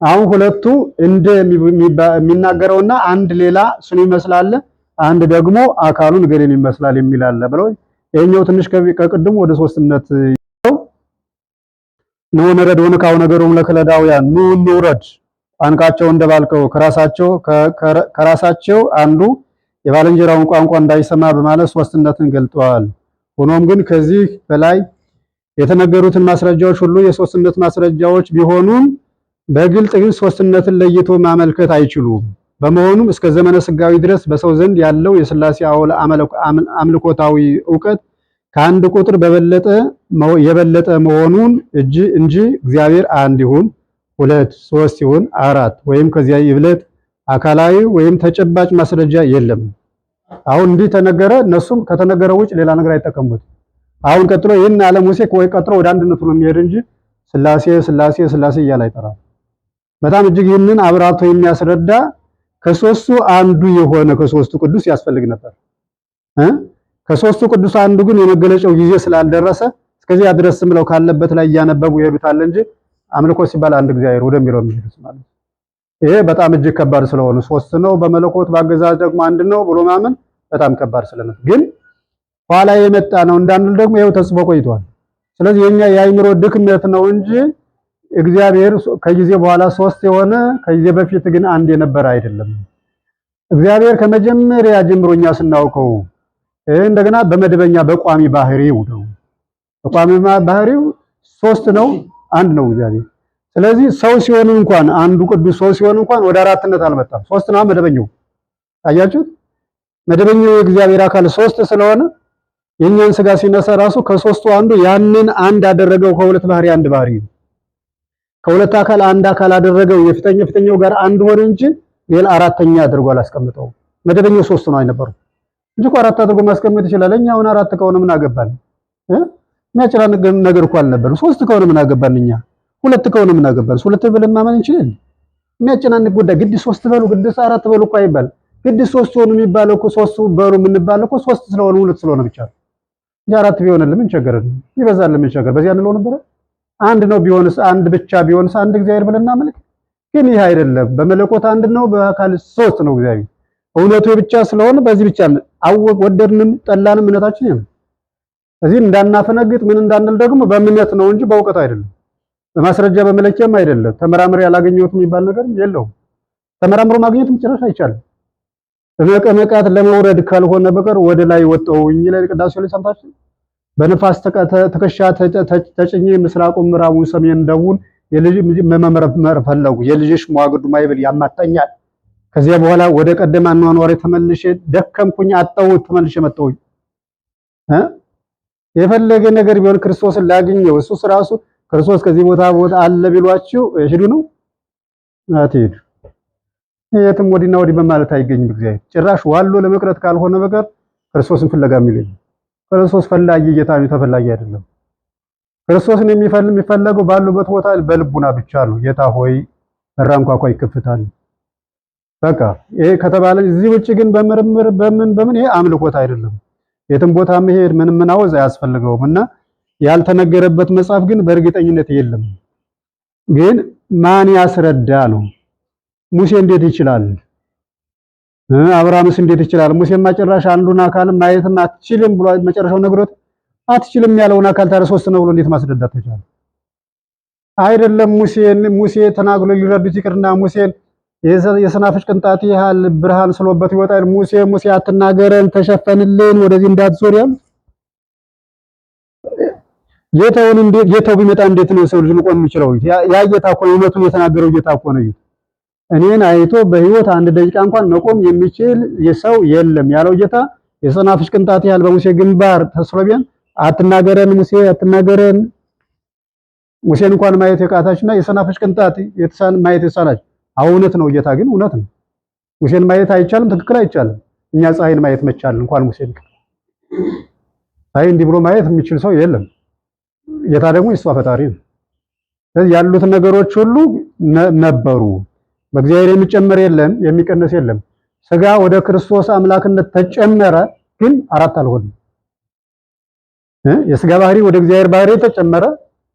አሁን ሁለቱ እንደ የሚናገረውና አንድ ሌላ እሱን ይመስላል፣ አንድ ደግሞ አካሉን ገሌን ይመስላል የሚል አለ ብለው ይሄኛው ትንሽ ከቅድሙ ወደ ሶስትነት ኑ ንረድ ወንካው ነገሮም ለከለዳውያን ኑ እንውረድ ቋንቋቸውን እንደባልቀው ከራሳቸው አንዱ የባልንጀራውን ቋንቋ እንዳይሰማ በማለት ሶስትነትን ገልጠዋል። ሆኖም ግን ከዚህ በላይ የተነገሩትን ማስረጃዎች ሁሉ የሶስትነት ማስረጃዎች ቢሆኑም በግልጥ ግን ሶስትነትን ለይቶ ማመልከት አይችሉም። በመሆኑም እስከ ዘመነ ስጋዊ ድረስ በሰው ዘንድ ያለው የሥላሴ አምልኮታዊ እውቀት ከአንድ ቁጥር በበለጠ የበለጠ መሆኑን እንጂ እግዚአብሔር አንድ ይሁን ሁለት ሶስት ይሁን አራት ወይም ከዚያ ይብለጥ አካላዊ ወይም ተጨባጭ ማስረጃ የለም። አሁን እንዲህ ተነገረ፣ እነሱም ከተነገረ ውጭ ሌላ ነገር አይጠቀሙበት። አሁን ቀጥሎ ይህን አለ ሙሴ ወይ ቀጥሎ ወደ አንድነቱ ነው የሚሄድ እንጂ ስላሴ ስላሴ ስላሴ እያለ አይጠራም። በጣም እጅግ ይህንን አብራርቶ የሚያስረዳ ከሶስቱ አንዱ የሆነ ከሶስቱ ቅዱስ ያስፈልግ ነበር። ከሶስቱ ቅዱስ አንዱ ግን የመገለጫው ጊዜ ስላልደረሰ እስከዚያ ድረስ ብለው ካለበት ላይ እያነበቡ ይሄዱታል እንጂ አምልኮ ሲባል አንድ እግዚአብሔር ወደሚለው የሚሄዱት ማለት ነው። ይሄ በጣም እጅግ ከባድ ስለሆነ ሶስት ነው በመለኮት በአገዛዝ ደግሞ አንድ ነው ብሎ ማመን በጣም ከባድ ስለነበር ግን ኋላ የመጣ ነው እንዳንል ደግሞ ይኸው ተጽፎ ቆይቷል። ስለዚህ የኛ የአእምሮ ድክመት ነው እንጂ እግዚአብሔር ከጊዜ በኋላ ሶስት የሆነ ከጊዜ በፊት ግን አንድ የነበረ አይደለም። እግዚአብሔር ከመጀመሪያ ጀምሮ እኛ ስናውቀው እንደገና በመደበኛ በቋሚ ባህሪው ነው። በቋሚ ባህሪው ሶስት ነው፣ አንድ ነው እግዚአብሔር። ስለዚህ ሰው ሲሆን እንኳን አንዱ ቅዱስ ሰው ሲሆን እንኳን ወደ አራትነት አልመጣም። ሶስት ነው መደበኛው። አያችሁት? መደበኛው የእግዚአብሔር አካል ሶስት ስለሆነ የኛን ስጋ ሲነሳ ራሱ ከሶስቱ አንዱ ያንን አንድ አደረገው። ከሁለት ባህሪ አንድ ባህሪ፣ ከሁለት አካል አንድ አካል አደረገው። የፊተኛው ጋር አንድ ሆነ እንጂ ሌላ አራተኛ አድርጎ አላስቀምጠው። መደበኛው ሶስት ነው አይነበረው እንጂ እኮ አራት አድርጎ ማስቀመጥ ይችላል። እኛ አሁን አራት ከሆነ ምን አገባን? የሚያጨናንቅ ነገር እኮ አልነበረም። ሶስት ከሆነ ምን አገባን? እኛ ሁለት ከሆነ ምን አገባን? ሁለት ብለን ማመን እንችላለን። የሚያጨናንቅ ጉዳይ ግድ ሶስት በሉ ግድ አራት በሉ እኮ አይባል። ግድ ሶስት ሆኑ የሚባለው እኮ ሶስቱ በሉ የምንባለው እኮ ሶስት ስለሆነ ሁለት ስለሆነ ብቻ ነው እንጂ አራት ቢሆንልን ምን ቸገረን? ይበዛል ምን ቸገር? በዚያ እንለው ነበረ። አንድ ነው ቢሆንስ፣ አንድ ብቻ ቢሆንስ አንድ እግዚአብሔር ብለን እናመልክ። ግን ይህ አይደለም። በመለኮት አንድ ነው፣ በአካል ሶስት ነው እግዚአብሔር። እውነቱ ብቻ ስለሆነ በዚህ ብቻ አወቅ ወደድንም ጠላንም እምነታችን ይሄ ነው። እዚህ እንዳናፈነግጥ ምን እንዳንል ደግሞ በእምነት ነው እንጂ በእውቀት አይደለም፣ በማስረጃ በመለኪያም አይደለም። ተመራምሬ ያላገኘሁት የሚባል ነገር የለውም። ተመራምሮ ማግኘትም ጭራሽ አይቻልም። በመቀመቃት ለመውረድ ካልሆነ በቀር ወደ ላይ ወጣሁኝ ይላል ቅዳሴው ላይ ሰምታችሁ። በንፋስ ትከሻ ተጭኜ ምስራቁን ምዕራቡን ሰሜን ደቡብን የልጅ መመርመር ፈለጉ። የልጅሽ መዋግዱ ማይብል ያማታኛል። ከዚያ በኋላ ወደ ቀደመ አኗኗሬ ተመልሼ ደከምኩኝ፣ አጣሁት፣ ተመልሼ መጣሁኝ። የፈለገ ነገር ቢሆን ክርስቶስን ላግኘው። እሱስ ራሱ ክርስቶስ ከዚህ ቦታ ቦታ አለ ቢሏችሁ ሂዱ ነው አትሄዱ። የትም ወዲና ወዲህ በማለት አይገኝም እግዚአብሔር። ጭራሽ ዋሎ ለመቅረት ካልሆነ በቀር ክርስቶስን ፍለጋ የሚል የለም። ክርስቶስ ፈላጊ ጌታ ነው፣ ተፈላጊ አይደለም። ክርስቶስን የሚፈለገው ባሉበት ቦታ በልቡና ብቻ ነው። ጌታ ሆይ በር አንኳኳ ይከፍታል። በቃ ይሄ ከተባለ እዚህ ውጭ ግን በምርምር በምን በምን ይሄ አምልኮት አይደለም። የትም ቦታ መሄድ ምንም ምናወዝ አያስፈልገውም። እና ያልተነገረበት መጽሐፍ ግን በእርግጠኝነት የለም። ግን ማን ያስረዳ ነው? ሙሴ እንዴት ይችላል? አብርሃምስ እንዴት ይችላል? ሙሴማ ጭራሽ አንዱን አካል ማየትም አትችልም ብሎ መጨረሻው ነግሮት አትችልም ያለውን አካል ታዲያ ሶስት ነው ብሎ እንዴት ማስረዳት ተቻለ? አይደለም ሙሴ ተናግሮ ሊረዱት ይቅርና ሙሴን የሰናፍጭ ቅንጣት ያህል ብርሃን ስሎበት ይወጣል። ሙሴ ሙሴ አትናገረን፣ ተሸፈንልን፣ ወደዚህ እንዳትዞር ያሉት ጌታውን እንዴት ጌታው ቢመጣ እንዴት ነው ሰው ልጅ ሊቆም የሚችለው? ያ ጌታ እኮ ነው፣ እውነቱን የተናገረው ጌታ እኮ ነው። እኔን አይቶ በህይወት አንድ ደቂቃ እንኳን መቆም የሚችል የሰው የለም ያለው ጌታ የሰናፍጭ ቅንጣት ያህል በሙሴ ግንባር ተስሎ ቢሆን አትናገረን ሙሴ አትናገረን፣ ሙሴን እንኳን ማየት የቃታችና የሰናፍጭ ቅንጣት የተሳን ማየት የተሳናች እውነት ነው። ጌታ ግን እውነት ነው። ሙሴን ማየት አይቻልም፣ ትክክል አይቻልም። እኛ ፀሐይን ማየት መቻል እንኳን ሙሴን ፀሐይ እንዲህ ብሎ ማየት የሚችል ሰው የለም። ጌታ ደግሞ የእሷ ፈጣሪ ነው። ስለዚህ ያሉት ነገሮች ሁሉ ነበሩ። በእግዚአብሔር የሚጨመር የለም፣ የሚቀነስ የለም። ስጋ ወደ ክርስቶስ አምላክነት ተጨመረ፣ ግን አራት አልሆነም። የስጋ ባህሪ ወደ እግዚአብሔር ባህሪ ተጨመረ፣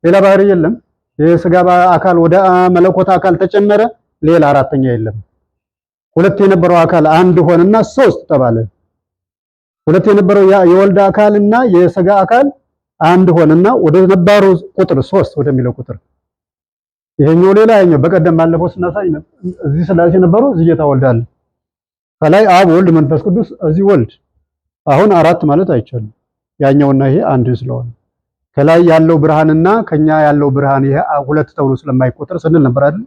ሌላ ባህሪ የለም። የስጋ አካል ወደ መለኮት አካል ተጨመረ፣ ሌላ አራተኛ የለም። ሁለት የነበረው አካል አንድ ሆነና ሶስት ተባለ። ሁለት የነበረው የወልድ አካልና የስጋ አካል አንድ ሆነና ወደ ነባሩ ቁጥር ሶስት ወደሚለው ቁጥር ይሄኛው ሌላ ያኛው በቀደም ባለፈው ስናሳይ እዚህ ስላሴ ነበሩ፣ እዚህ ጌታ ወልድ አለ። ከላይ አብ ወልድ መንፈስ ቅዱስ፣ እዚህ ወልድ። አሁን አራት ማለት አይቻልም። ያኛውና ይሄ አንድ ስለሆነ ከላይ ያለው ብርሃንና ከኛ ያለው ብርሃን ይሄ ሁለት ተብሎ ስለማይቆጠር ስንል ነበር አይደል?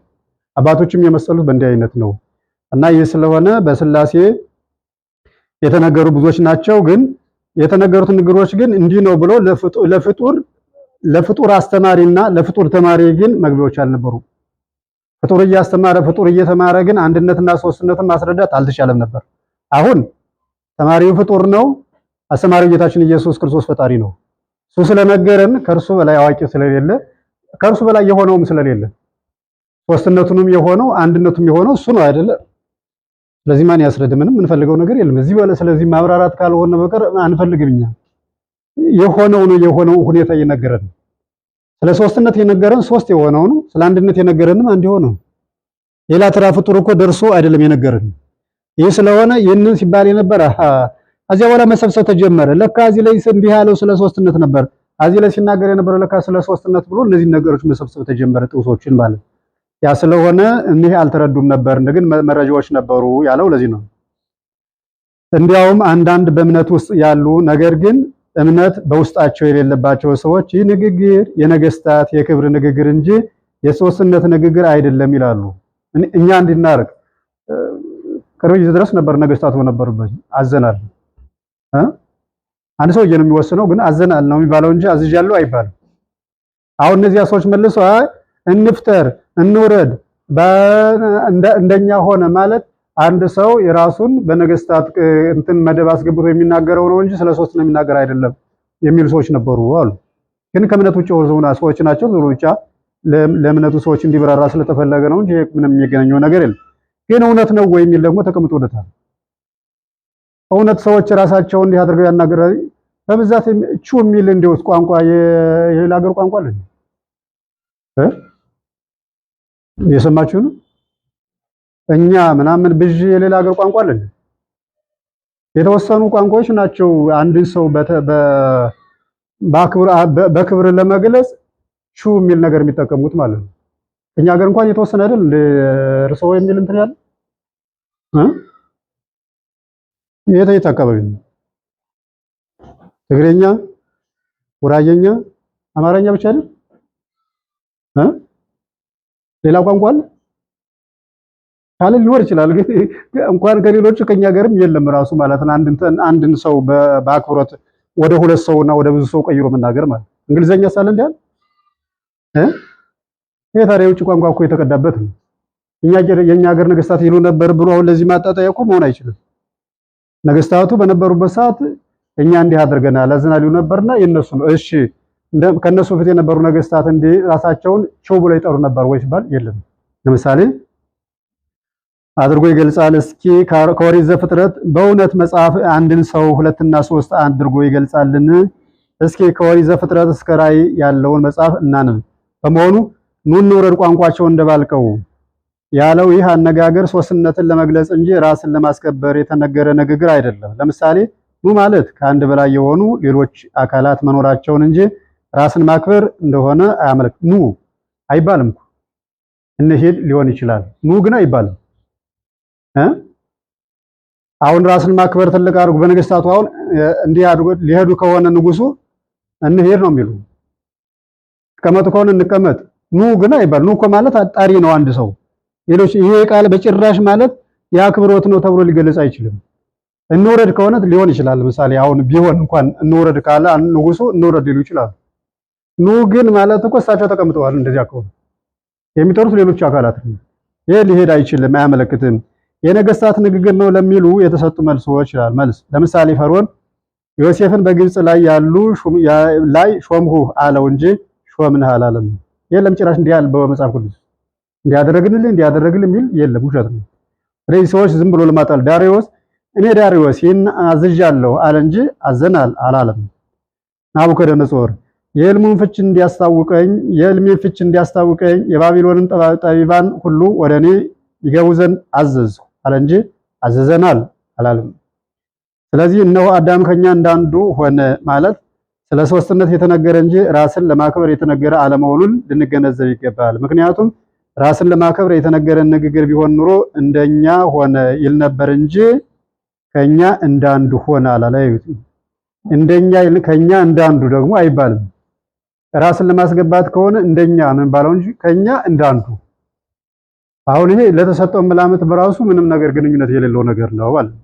አባቶችም የመሰሉት በእንዲህ አይነት ነው። እና ይህ ስለሆነ በስላሴ የተነገሩ ብዙዎች ናቸው። ግን የተነገሩት ንግግሮች ግን እንዲህ ነው ብሎ ለፍጡር ለፍጡር አስተማሪና ለፍጡር ተማሪ ግን መግቢያዎች አልነበሩ። ፍጡር እያስተማረ ፍጡር እየተማረ ግን አንድነትና ሶስትነትን ማስረዳት አልተቻለም ነበር። አሁን ተማሪው ፍጡር ነው፣ አስተማሪው ጌታችን ኢየሱስ ክርስቶስ ፈጣሪ ነው። እሱ ስለነገረን ከእርሱ በላይ አዋቂ ስለሌለ ከእርሱ በላይ የሆነውም ስለሌለ ሶስትነቱንም የሆነው አንድነቱም የሆነው እሱ ነው አይደለ? ስለዚህ ማን ያስረድ? ምንም የምንፈልገው ነገር የለም እዚህ በለ። ስለዚህ ማብራራት ካልሆነ በቀር አንፈልግም። እኛ የሆነው ነው የሆነው ሁኔታ እየነገረን ስለ ሶስትነት የነገረን ሶስት የሆነው ነው። ስለ አንድነት የነገረንም አንድ የሆነው ሌላ ተራ ፍጡር እኮ ደርሶ አይደለም የነገረን። ይህ ስለሆነ ይህንን ሲባል የነበረ ከዚያ በኋላ መሰብሰብ ተጀመረ። ለካ እዚህ ላይ እንዲህ ያለው ስለ ሶስትነት ነበር፣ እዚህ ላይ ሲናገር የነበረ ለካ ስለ ሶስትነት ብሎ እነዚህ ነገሮች መሰብሰብ ተጀመረ፣ ጥቅሶችን ማለት ያ ስለሆነ እኒህ አልተረዱም ነበር፣ ግን መረጃዎች ነበሩ ያለው ለዚህ ነው። እንዲያውም አንዳንድ በእምነት ውስጥ ያሉ ነገር ግን እምነት በውስጣቸው የሌለባቸው ሰዎች ይህ ንግግር የነገስታት የክብር ንግግር እንጂ የሶስትነት ንግግር አይደለም ይላሉ። እኛ እንድናርቅ ቅርብ ጊዜ ድረስ ነበር ነገስታቱ በነበሩበት አዘናል። አንድ ሰውዬ ነው የሚወስነው፣ ግን አዘናል ነው የሚባለው እንጂ አዝዣለሁ አይባልም። አሁን እነዚያ ሰዎች መልሰው አይ እንፍጠር፣ እንውረድ፣ እንደኛ ሆነ ማለት አንድ ሰው የራሱን በነገስታት እንትን መደብ አስገብቶ የሚናገረው ነው እንጂ ስለ ሶስት ነው የሚናገር አይደለም የሚሉ ሰዎች ነበሩ አሉ። ግን ከእምነት ውጭ የሆኑ ሰዎች ናቸው። ዞሮ ብቻ ለእምነቱ ሰዎች እንዲብራራ ስለተፈለገ ነው እንጂ ምንም የሚገናኘው ነገር የለም። ግን እውነት ነው ወይ የሚል ደግሞ ተቀምጦለታል። እውነት ሰዎች ራሳቸውን እንዲህ አድርገው ያናገራል። በብዛት ቹ የሚል እንደው ቋንቋ የሌላ ሀገር ቋንቋ አለ እ የሰማችሁ ነው። እኛ ምናምን ብዥ የሌላ ሀገር ቋንቋ አለ። የተወሰኑ ቋንቋዎች ናቸው አንድን ሰው በክብር ለመግለጽ ቹ የሚል ነገር የሚጠቀሙት ማለት ነው። እኛ ሀገር እንኳን የተወሰነ አይደል እርሶ የሚል እንትን ያለ እ የት አካባቢ ነው? ትግረኛ፣ ጉራጌኛ፣ አማርኛ ብቻ አይደል እ ሌላ ቋንቋ አለ ካለ ሊኖር ይችላል። ግን እንኳን ከሌሎቹ ከኛ ሀገርም የለም ራሱ ማለት ነው። አንድን ሰው በአክብሮት ወደ ሁለት ሰውና ወደ ብዙ ሰው ቀይሮ መናገር ማለት እንግሊዘኛ ሳለ እንዲያል እ ይሄ ታዲያ የውጭ ቋንቋ እኮ የተቀዳበት ነው። እኛ የኛ ሀገር ነገስታት ይሉ ነበር ብሎ አሁን ለዚህ ማጣጣያ እኮ መሆን አይችልም። ነገስታቱ በነበሩበት ሰዓት እኛ እንዲህ አድርገናል አዝናል ይሉ ነበርና የነሱ ነው። እሺ ከነሱ በፊት የነበሩ ነገስታት እንዲህ ራሳቸውን ቸው ብለው ይጠሩ ነበር ወይ ሲባል የለም። ለምሳሌ አድርጎ ይገልጻል። እስኪ ከኦሪት ዘፍጥረት በእውነት መጽሐፍ አንድን ሰው ሁለትና ሶስት አድርጎ ይገልጻልን? እስኪ ከኦሪት ዘፍጥረት እስከ ራእይ ያለውን መጽሐፍ እናንብ። በመሆኑ ኑ እንውረድ ቋንቋቸውን እንደባልቀው ያለው ይህ አነጋገር ሶስትነትን ለመግለጽ እንጂ ራስን ለማስከበር የተነገረ ንግግር አይደለም። ለምሳሌ ኑ ማለት ከአንድ በላይ የሆኑ ሌሎች አካላት መኖራቸውን እንጂ ራስን ማክበር እንደሆነ አያመለክትም። ኑ አይባልም እኮ እንሂድ ሊሆን ይችላል። ኑ ግን አይባልም እ አሁን ራስን ማክበር ትልቅ አድርጎ በነገስታቱ አሁን እንዲህ አድርጎ ሊሄዱ ከሆነ ንጉሱ እንሂድ ነው የሚሉ፣ ተቀመጡ ከሆነ እንቀመጥ። ኑ ግን አይባልም። ኑ እኮ ማለት አጣሪ ነው አንድ ሰው ሌሎች ይሄ ቃል በጭራሽ ማለት የአክብሮት ነው ተብሎ ሊገለጽ አይችልም። እንውረድ ከሆነ ሊሆን ይችላል። ለምሳሌ አሁን ቢሆን እንኳን እንውረድ ካለ ንጉሱ እንውረድ ሊሉ ይችላሉ። ኑ ግን ማለት እኮ እሳቸው ተቀምጠዋል። እንደዚያ ከሆነ የሚጠሩት ሌሎች አካላት ነው። ይሄ ሊሄድ አይችልም፣ አያመለክትም። የነገስታት ንግግር ነው ለሚሉ የተሰጡ መልሶች ይላል። መልስ ለምሳሌ ፈርዖን ዮሴፍን በግብጽ ላይ ያሉ ላይ ሾምሁህ አለው እንጂ ሾምንህ አላለም። የለም ጭራሽ እንዲህ ያለ በመጽሐፍ ቅዱስ እንዲያደረግልህ እንዲያደረግልህ የሚል የለም፣ ውሸት ነው። ስለዚህ ሰዎች ዝም ብሎ ለማጣል ዳሪዮስ እኔ ዳሪዮስ ይህን አዝዣለሁ አለ እንጂ አዘናል አላለም። ናቡከደነጾር የሕልሙን ፍች እንዲያስታውቀኝ የሕልሜን ፍች እንዲያስታውቀኝ የባቢሎንን ጠቢባን ሁሉ ወደ እኔ ይገቡ ዘንድ አዘዝሁ አለ እንጂ አዘዘናል አላለም። ስለዚህ እነሆ አዳም ከኛ እንዳንዱ ሆነ ማለት ስለ ሶስትነት የተነገረ እንጂ ራስን ለማክበር የተነገረ አለመሆኑን ልንገነዘብ ይገባል። ምክንያቱም ራስን ለማክበር የተነገረ ንግግር ቢሆን ኑሮ እንደኛ ሆነ ይል ነበር እንጂ ከኛ እንዳንዱ ሆነ አላለ። እንደኛ ከኛ እንዳንዱ ደግሞ አይባልም። ራስን ለማስገባት ከሆነ እንደኛ ነው የሚባለው እንጂ ከኛ እንዳንዱ። አሁን ይሄ ለተሰጠው መላምት በራሱ ምንም ነገር ግንኙነት የሌለው ነገር ነው ማለት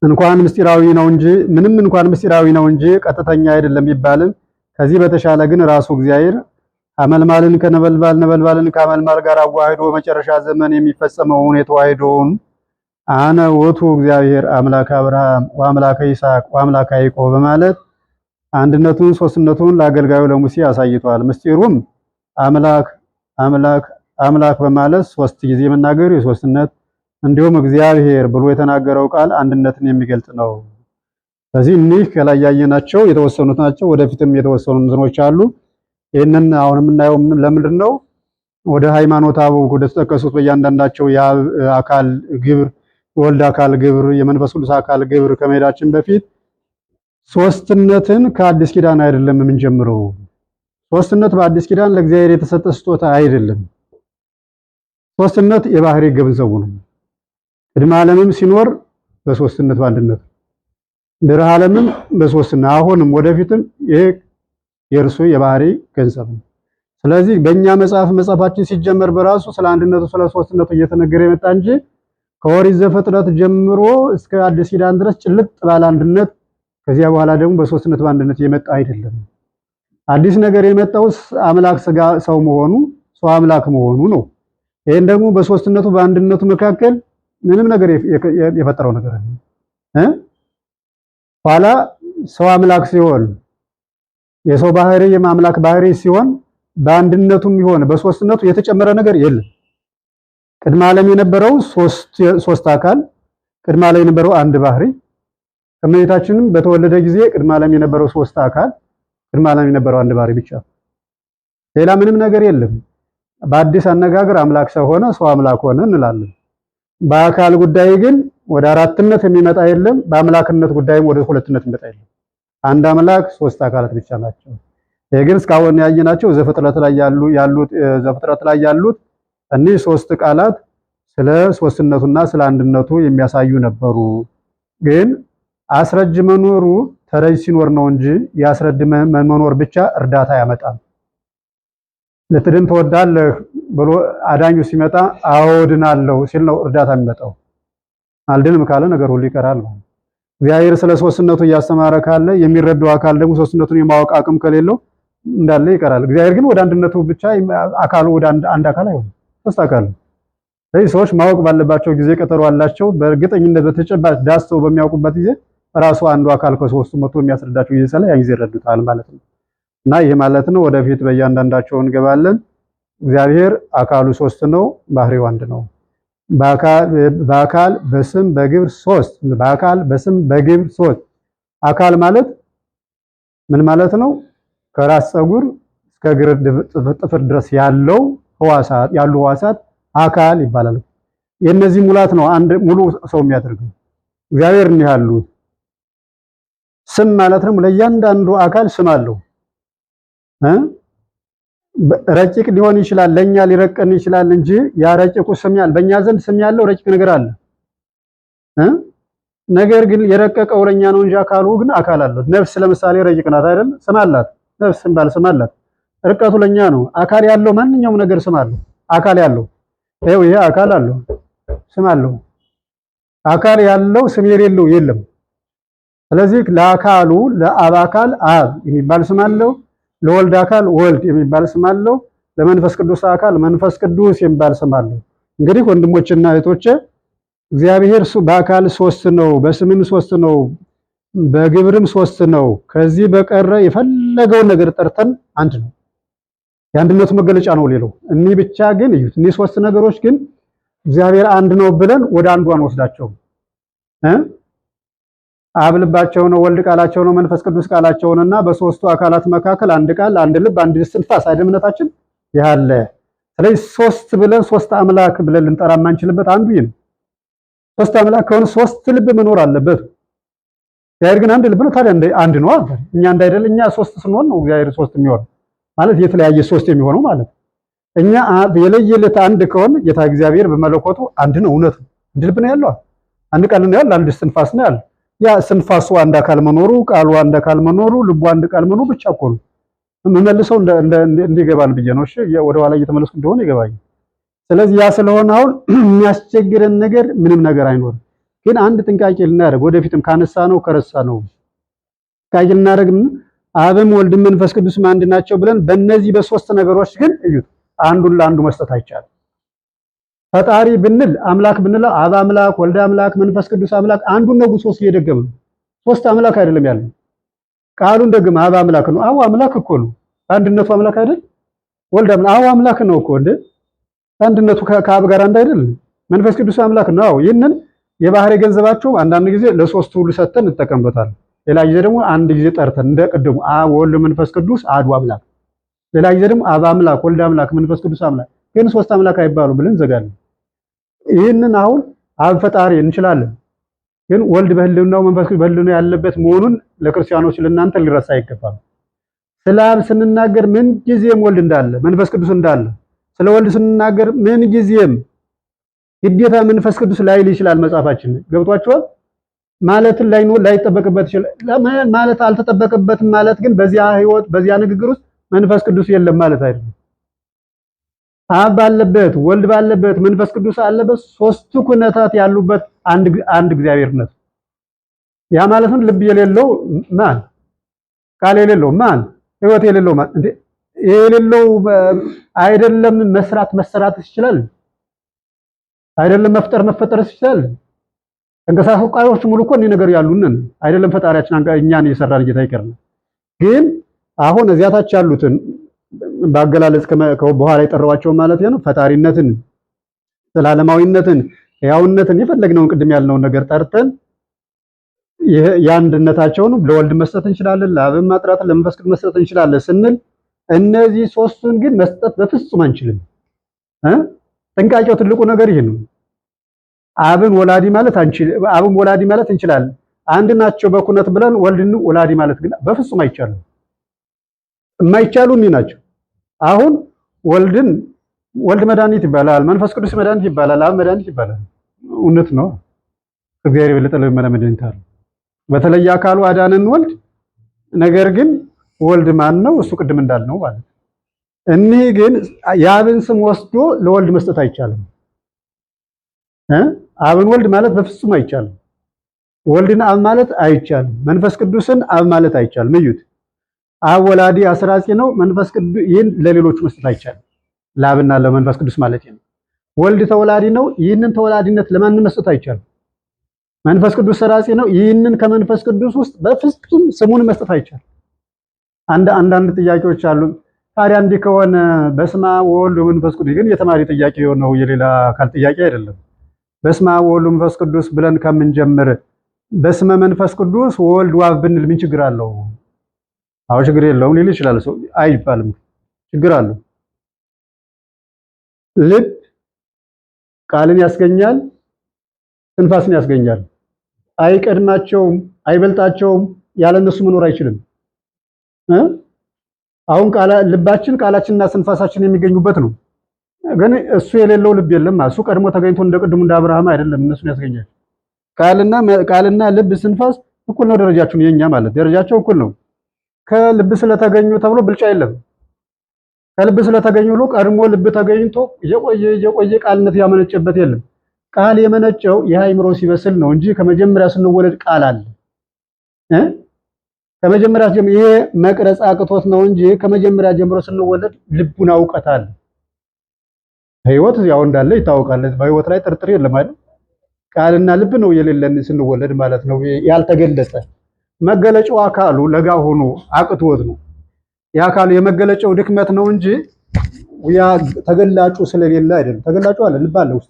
እንኳን ምስጢራዊ ነው እንጂ ምንም እንኳን ምስጢራዊ ነው እንጂ ቀጥተኛ አይደለም ቢባልም ከዚህ በተሻለ ግን ራሱ እግዚአብሔር አመልማልን ከነበልባል ነበልባልን ከአመልማል ጋር አዋህዶ በመጨረሻ ዘመን የሚፈጸመውን የተዋህዶውን አነ ውእቱ እግዚአብሔር አምላከ አብርሃም ወአምላከ ይስሐቅ ወአምላከ ያዕቆብ በማለት አንድነቱን ሶስትነቱን ለአገልጋዩ ለሙሴ አሳይቷል። ምስጢሩም አምላክ አምላክ አምላክ በማለት ሶስት ጊዜ መናገሩ የሶስትነት እንዲሁም እግዚአብሔር ብሎ የተናገረው ቃል አንድነትን የሚገልጽ ነው። ስለዚህ እኒህ ከላይ ያየናቸው የተወሰኑት ናቸው። ወደፊትም የተወሰኑ እንትኖች አሉ። ይህንን አሁን የምናየው ለምንድን ነው? ወደ ሃይማኖት አበው ወደ ተጠቀሱት በእያንዳንዳቸው የአብ አካል ግብር፣ የወልድ አካል ግብር፣ የመንፈስ ቅዱስ አካል ግብር ከመሄዳችን በፊት ሶስትነትን ከአዲስ ኪዳን አይደለም የምንጀምረው። ሶስትነት በአዲስ ኪዳን ለእግዚአብሔር የተሰጠ ስጦታ አይደለም። ሶስትነት የባህሪ ገንዘቡ ነው። ቅድመ ዓለምም ሲኖር በሶስትነት በአንድነት፣ ድኅረ ዓለምም በሶስትነት፣ አሁንም ወደፊትም ይሄ የእርሱ የባህሪ ገንዘብ ነው። ስለዚህ በእኛ መጽሐፋችን ሲጀመር በራሱ ስለ አንድነቱ ስለ ሶስትነቱ እየተነገረ የመጣ እንጂ ከኦሪት ዘፍጥረት ጀምሮ እስከ አዲስ ኪዳን ድረስ ጭልጥ ባለ አንድነት ከዚያ በኋላ ደግሞ በሶስትነት በአንድነት የመጣ አይደለም። አዲስ ነገር የመጣው አምላክ ስጋ ሰው መሆኑ ሰው አምላክ መሆኑ ነው። ይሄን ደግሞ በሶስትነቱ በአንድነቱ መካከል ምንም ነገር የፈጠረው ነገር እ ኋላ ሰው አምላክ ሲሆን የሰው ባህሪ የማምላክ ባህሪ ሲሆን በአንድነቱም ይሆን በሶስትነቱ የተጨመረ ነገር የለም። ቅድመ ዓለም የነበረው ሶስት አካል፣ ቅድመ ዓለም የነበረው አንድ ባህሪ፣ ከእመቤታችንም በተወለደ ጊዜ ቅድመ ዓለም የነበረው ሶስት አካል፣ ቅድመ ዓለም የነበረው አንድ ባህሪ ብቻ፣ ሌላ ምንም ነገር የለም። በአዲስ አነጋገር አምላክ ሰው ሆነ፣ ሰው አምላክ ሆነ እንላለን። በአካል ጉዳይ ግን ወደ አራትነት የሚመጣ የለም። በአምላክነት ጉዳይም ወደ ሁለትነት የሚመጣ የለም። አንድ አምላክ ሶስት አካላት ብቻ ናቸው። ይሄ ግን እስካሁን ያየናቸው ዘፍጥረት ላይ ያሉ ያሉት ዘፍጥረት ላይ ያሉት እኒህ ሶስት ቃላት ስለ ሶስትነቱና ስለ አንድነቱ የሚያሳዩ ነበሩ። ግን አስረጅ መኖሩ ተረጅ ሲኖር ነው እንጂ የአስረጅ መኖር ብቻ እርዳታ አያመጣም። ልትድን ትወዳለህ ብሎ አዳኙ ሲመጣ አዎ ድናለሁ ሲል ነው እርዳታ የሚመጣው። አልድንም ካለ ነገር ሁሉ ይቀራል። እግዚአብሔር ስለ ሶስትነቱ እያስተማረ ካለ የሚረዳው አካል ደግሞ ሶስትነቱን የማወቅ አቅም ከሌለው እንዳለ ይቀራል። እግዚአብሔር ግን ወደ አንድነቱ ብቻ አካሉ ወደ አንድ አካል አይሆንም፣ ሶስት አካል ነው። ስለዚህ ሰዎች ማወቅ ባለባቸው ጊዜ ቀጠሮ አላቸው። በእርግጠኝነት በተጨባጭ ዳስተው በሚያውቁበት ጊዜ ራሱ አንዱ አካል ከሶስቱ መጥቶ የሚያስረዳቸው ጊዜ ስለ ያን ጊዜ ይረዱታል ማለት ነው። እና ይህ ማለት ነው ወደፊት በእያንዳንዳቸው እንገባለን። እግዚአብሔር አካሉ ሶስት ነው፣ ባህሪው አንድ ነው። በአካል በስም በግብር ሶስት። በአካል በስም በግብር ሶስት። አካል ማለት ምን ማለት ነው? ከራስ ፀጉር እስከ እግር ጥፍር ድረስ ያለው ህዋሳት ያሉ ህዋሳት አካል ይባላል። የእነዚህ ሙላት ነው አንድ ሙሉ ሰው የሚያደርገው እግዚአብሔር እንዲህ ያሉ። ስም ማለት ነው ለእያንዳንዱ አካል ስም አለው እ ረቂቅ ሊሆን ይችላል፣ ለኛ ሊረቀን ይችላል እንጂ ያ ረቂቁ ስም ያለ በእኛ ዘንድ ስም ያለው ረቂቅ ነገር አለ እ ነገር ግን የረቀቀው ለኛ ነው እንጂ አካሉ ግን አካል አለው። ነፍስ ለምሳሌ ረቂቅ ናት አይደል? ስም አላት። ነፍስ ባል ስም አላት። ርቀቱ ለኛ ነው። አካል ያለው ማንኛውም ነገር ስም አለው። አካል ያለው ይኸው ይሄ አካል አለው ስም አለው። አካል ያለው ስም የሌለው የለም። ስለዚህ ለአካሉ ለአብ አካል አብ የሚባል ስም አለው። ለወልድ አካል ወልድ የሚባል ስም አለው። ለመንፈስ ቅዱስ አካል መንፈስ ቅዱስ የሚባል ስም አለው። እንግዲህ ወንድሞችና እህቶቼ እግዚአብሔር በአካል ሶስት ነው፣ በስምም ሶስት ነው፣ በግብርም ሶስት ነው። ከዚህ በቀረ የፈለገውን ነገር ጠርተን አንድ ነው። የአንድነቱ መገለጫ ነው ሌላው። እኒህ ብቻ ግን እዩት፣ እኒህ ሶስት ነገሮች ግን እግዚአብሔር አንድ ነው ብለን ወደ አንዱ አንወስዳቸውም እ አብ ልባቸው ነው፣ ወልድ ቃላቸው ነው፣ መንፈስ ቅዱስ ቃላቸውንና በሶስቱ አካላት መካከል አንድ ቃል፣ አንድ ልብ፣ አንድ እስትንፋስ አይደል እምነታችን ያለ። ስለዚህ ሶስት ብለን ሶስት አምላክ ብለን ልንጠራ የማንችልበት አንዱ ይህ ነው። ሶስት አምላክ ከሆነ ሶስት ልብ መኖር አለበት። እግዚአብሔር ግን አንድ ልብ ነው። ታዲያ አንድ ነው አይደል? እኛ እንዳይደል እኛ ሶስት ስንሆን ነው እግዚአብሔር ሶስት የሚሆነው ማለት የተለያየ ሶስት የሚሆነው ማለት ነው። እኛ የለየለት አንድ ከሆነ ጌታ እግዚአብሔር በመለኮቱ አንድ ነው። እውነት ነው። አንድ ልብ ነው ያለው፣ አንድ ቃል ነው ያለው፣ አንድ እስትንፋስ ነው ያለው። ያ እስትንፋሱ አንድ አካል መኖሩ፣ ቃሉ አንድ አካል መኖሩ፣ ልቡ አንድ ቃል መኖሩ ብቻ እኮ ነው የምመልሰው እንዲገባን ብዬ ነው። እሺ ወደ ኋላ እየተመለስኩ እንደሆነ ይገባኝ። ስለዚህ ያ ስለሆነ አሁን የሚያስቸግረን ነገር ምንም ነገር አይኖርም። ግን አንድ ጥንቃቄ ልናደርግ ወደፊትም ካነሳ ነው ከረሳ ነው ጥንቃቄ ልናደርግ አብም ወልድም መንፈስ ቅዱስም አንድ ናቸው ብለን በእነዚህ በሶስት ነገሮች ግን እዩት አንዱን ለአንዱ መስጠት አይቻልም። ፈጣሪ ብንል አምላክ ብንል አብ አምላክ፣ ወልድ አምላክ፣ መንፈስ ቅዱስ አምላክ አንዱን ነው ሶስት እየደገመ ነው። ሶስት አምላክ አይደለም ያለው። ቃሉን ደግመ አብ አምላክ ነው። አዎ አምላክ እኮ ነው። አንድነቱ አምላክ አይደል? ወልድ አምላክ አዎ አምላክ ነው እኮ እንዴ። አንድነቱ ከአብ ጋር አንድ አይደል? መንፈስ ቅዱስ አምላክ ነው። ይህንን የባህሪ ገንዘባቸው አንዳንድ ጊዜ ለሶስቱ ሁሉ ሰጥተን እንጠቀምበታለን። ሌላ ጊዜ ደግሞ አንድ ጊዜ ጠርተን እንደ ቅድሙ አብ ወልድ መንፈስ ቅዱስ አሐዱ አምላክ፣ ሌላ ጊዜ ደግሞ አብ አምላክ ወልድ አምላክ መንፈስ ቅዱስ አምላክ፣ ግን ሶስት አምላክ አይባሉም ብለን እንዘጋለን። ይህንን አሁን አብ ፈጣሪ እንችላለን፣ ግን ወልድ በህልውናው መንፈስ ቅዱስ በህልውናው ያለበት መሆኑን ለክርስቲያኖች ለእናንተ ሊረሳ አይገባም። ስለ አብ ስንናገር ምን ጊዜም ወልድ እንዳለ መንፈስ ቅዱስ እንዳለ፣ ስለ ወልድ ስንናገር ምን ጊዜም ግዴታ መንፈስ ቅዱስ ላይል ይችላል። መጽሐፋችን ገብቷቸዋል። ማለትን ላይጠበቅበት ይችላል። ማለት አልተጠበቀበትም ማለት ግን በዚያ ህይወት በዚያ ንግግር ውስጥ መንፈስ ቅዱስ የለም ማለት አይደለም። አብ ባለበት ወልድ ባለበት መንፈስ ቅዱስ አለበት፣ ሶስቱ ኩነታት ያሉበት አንድ እግዚአብሔርነት። ያ ማለት ነው ልብ የሌለው ማን፣ ቃል የሌለው ማን፣ ህይወት የሌለው ማን? እንዴ የሌለው አይደለም መስራት መሰራት ይችላል? አይደለም መፍጠር መፈጠር ይችላል? ተንቀሳቃሾች ሙሉ እኮ እኒህ ነገር ያሉንን አይደለም ፈጣሪያችን እኛን የሰራን ጌታ ይቀርና፣ ግን አሁን እዚያ ታች ያሉትን በአገላለጽ በኋላ የጠራዋቸው ማለት ነው ፈጣሪነትን፣ ዘላለማዊነትን፣ ሕያውነትን የፈለግነውን ቅድም ያልነውን ነገር ጠርተን የአንድነታቸውን ለወልድ መስጠት እንችላለን፣ ለአብም ማጥራት ለመንፈስ ቅዱስ መስጠት እንችላለን ስንል እነዚህ ሶስቱን ግን መስጠት በፍጹም አንችልም። ጥንቃቄው ትልቁ ነገር ይህ ነው። አብን ወላዲ ማለት አንችልም። አብን ወላዲ ማለት እንችላለን። አንድ ናቸው በኩነት ብለን ወልድን ወላዲ ማለት ግን በፍጹም አይቻልም። የማይቻሉ እኒህ ናቸው። አሁን ወልድን ወልድ መድኃኒት ይባላል፣ መንፈስ ቅዱስ መድኃኒት ይባላል፣ አብ መድኃኒት ይባላል። እውነት ነው። ከእግዚአብሔር የበለጠ ለመላ መድኃኒት አለ። በተለየ አካሉ አዳነን ወልድ። ነገር ግን ወልድ ማን ነው? እሱ ቅድም እንዳልነው ማለት ነው። እኒህ ግን የአብን ስም ወስዶ ለወልድ መስጠት አይቻልም። አብን ወልድ ማለት በፍጹም አይቻልም። ወልድን አብ ማለት አይቻልም። መንፈስ ቅዱስን አብ ማለት አይቻልም። እዩት። አብ ወላዲ አስራጺ ነው። መንፈስ ቅዱስ ይህን ለሌሎቹ መስጠት አይቻልም። ለአብና ለመንፈስ ቅዱስ ማለት ነው። ወልድ ተወላዲ ነው። ይህንን ተወላዲነት ለማንም መስጠት አይቻልም። መንፈስ ቅዱስ ሰራጺ ነው። ይህንን ከመንፈስ ቅዱስ ውስጥ በፍጹም ስሙን መስጠት አይቻልም። አንዳንድ ጥያቄዎች አሉ። ታዲያ እንዲህ ከሆነ በስመ አብ ወወልድ ወመንፈስ ቅዱስ ግን የተማሪ ጥያቄ የሆነው የሌላ አካል ጥያቄ አይደለም። በስመ አብ ወወልድ ወመንፈስ ቅዱስ ብለን ከምንጀምር በስመ መንፈስ ቅዱስ ወወልድ ወአብ ብንል ምን ችግር አለው? አዎ ችግር የለውም ሊል ይችላል ሰው። አይባልም፣ ችግር አለው። ልብ ቃልን ያስገኛል፣ ትንፋስን ያስገኛል። አይቀድማቸውም፣ አይበልጣቸውም። ያለ እነሱ መኖር አይችልም። አሁን ልባችን ቃላችንና ስንፋሳችን የሚገኙበት ነው። ግን እሱ የሌለው ልብ የለም። እሱ ቀድሞ ተገኝቶ እንደ ቅድሙ እንደ አብርሃም አይደለም እነሱን ያስገኛል። ቃልና ልብ ስንፋስ እኩል ነው ደረጃቸው፣ የኛ ማለት ደረጃቸው እኩል ነው። ከልብ ስለተገኙ ተብሎ ብልጫ የለም። ከልብ ስለተገኙ ብሎ ቀድሞ ልብ ተገኝቶ እየቆየ እየቆየ ቃልነት ያመነጨበት የለም። ቃል የመነጨው የአእምሮ ሲበስል ነው እንጂ ከመጀመሪያ ስንወለድ ቃል አለ። ከመጀመሪያ ጀምሮ ይሄ መቅረጽ አቅቶት ነው እንጂ ከመጀመሪያ ጀምሮ ስንወለድ ልቡና እውቀት አለ። ህይወት ያው እንዳለ ይታወቃል። በህይወት ላይ ጥርጥር የለም አይደል? ቃልና ልብ ነው የሌለን ስንወለድ ማለት ነው። ያልተገለጸ መገለጫው አካሉ ለጋ ሆኖ አቅቶት ነው። የአካሉ የመገለጫው ድክመት ነው እንጂ ያ ተገላጩ ስለሌለ አይደለም። ተገላጩ አለ፣ ልብ አለ ውስጥ።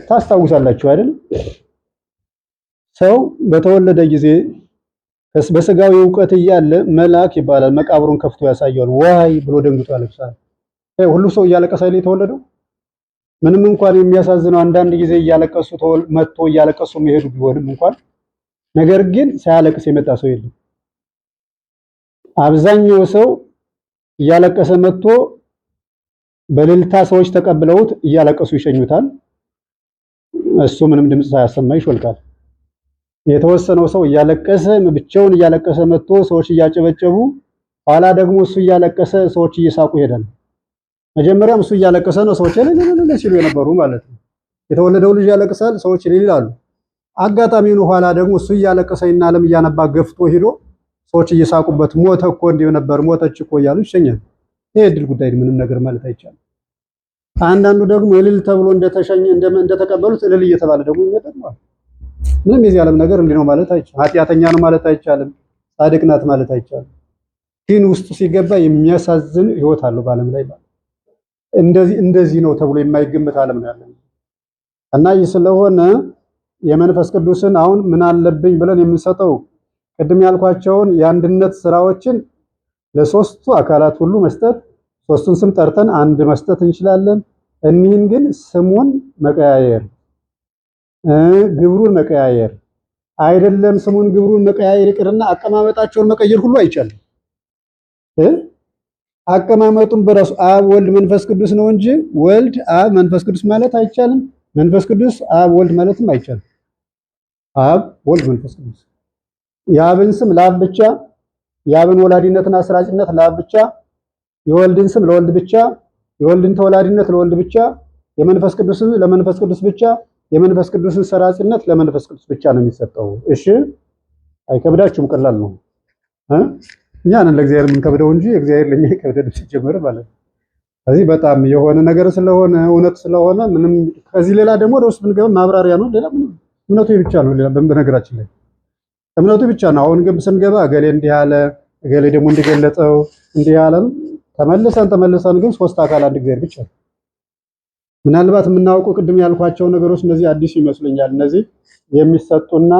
ታስታውሳላችሁ አይደል? ሰው በተወለደ ጊዜ በስጋዊ እውቀት እያለ መልአክ ይባላል መቃብሩን ከፍቶ ያሳየዋል። ዋይ ብሎ ደንግጦ ያለቅሳል። ሁሉ ሰው እያለቀሰ አይደል የተወለደው? ምንም እንኳን የሚያሳዝነው አንዳንድ ጊዜ እያለቀሱ መጥቶ እያለቀሱ የሚሄዱ ቢሆንም እንኳን ነገር ግን ሳያለቅስ የመጣ ሰው የለም። አብዛኛው ሰው እያለቀሰ መጥቶ በእልልታ ሰዎች ተቀብለውት እያለቀሱ ይሸኙታል። እሱ ምንም ድምፅ ሳያሰማ ይሾልካል። የተወሰነው ሰው እያለቀሰ ብቻውን እያለቀሰ መጥቶ ሰዎች እያጨበጨቡ፣ ኋላ ደግሞ እሱ እያለቀሰ ሰዎች እየሳቁ ይሄዳል። መጀመሪያም እሱ እያለቀሰ ነው ሰዎች እልል ሲሉ የነበሩ ማለት ነው። የተወለደው ልጅ ያለቅሳል፣ ሰዎች እልል ይላሉ። አጋጣሚውን ኋላ ደግሞ እሱ እያለቀሰ እና ዓለም እያነባ ገፍቶ ሄዶ ሰዎች እየሳቁበት ሞተ እኮ እንዲሁ ነበር ሞተች እኮ እያሉ ይሸኛል። ይሄ እድል ጉዳይ ምንም ነገር ማለት አይቻልም። አንዳንዱ ደግሞ እልል ተብሎ እንደተሸኘ እንደተቀበሉት እልል እየተባለ ደግሞ ይመጣል። ምንም የዚህ ዓለም ነገር እንዲህ ነው ማለት አይቻልም። ኃጢአተኛ ነው ማለት አይቻልም። ጻድቅ ናት ማለት አይቻልም። ግን ውስጡ ሲገባ የሚያሳዝን ህይወት አለው በዓለም ላይ ማለት እንደዚህ እንደዚህ ነው ተብሎ የማይገመት ዓለም ነው ያለው። እና ይህ ስለሆነ የመንፈስ ቅዱስን አሁን ምን አለብኝ ብለን የምንሰጠው ቅድም ያልኳቸውን የአንድነት ስራዎችን ለሶስቱ አካላት ሁሉ መስጠት፣ ሶስቱን ስም ጠርተን አንድ መስጠት እንችላለን። እኒህን ግን ስሙን መቀያየር፣ ግብሩን መቀያየር አይደለም። ስሙን ግብሩን መቀያየር ይቅርና አቀማመጣቸውን መቀየር ሁሉ አይቻልም። አቀማመጡን በራሱ አብ ወልድ መንፈስ ቅዱስ ነው እንጂ ወልድ አብ መንፈስ ቅዱስ ማለት አይቻልም። መንፈስ ቅዱስ አብ ወልድ ማለትም አይቻልም። አብ ወልድ መንፈስ ቅዱስ የአብን ስም ለአብ ብቻ፣ የአብን ወላዲነትና አስራጭነት ለአብ ብቻ፣ የወልድን ስም ለወልድ ብቻ፣ የወልድን ተወላዲነት ለወልድ ብቻ፣ የመንፈስ ቅዱስን ለመንፈስ ቅዱስ ብቻ፣ የመንፈስ ቅዱስን ሰራጭነት ለመንፈስ ቅዱስ ብቻ ነው የሚሰጠው። እሺ፣ አይከብዳችሁም? ቀላል ነው። እኛ ነን ለእግዚአብሔር የምንከብደው እንጂ እግዚአብሔር ለኛ ይከብደን ሲጀመር ማለት ነው። ስለዚህ በጣም የሆነ ነገር ስለሆነ እውነት ስለሆነ ምንም ከዚህ ሌላ ደግሞ ወደ ውስጥ ብንገባ ማብራሪያ ነው። ሌላ ምንም እምነቱ ብቻ ነው። ሌላ በነገራችን ላይ እምነቱ ብቻ ነው። አሁን ግን ስንገባ እገሌ እንዲህ አለ፣ እገሌ ደግሞ እንዲገለጠው እንዲህ አለ። ተመልሰን ተመልሰን ግን ሶስት አካል አንድ እግዚአብሔር ብቻ ነው። ምናልባት የምናውቀው ቅድም ያልኳቸው ነገሮች እነዚህ አዲስ ይመስሉኛል። እነዚህ የሚሰጡና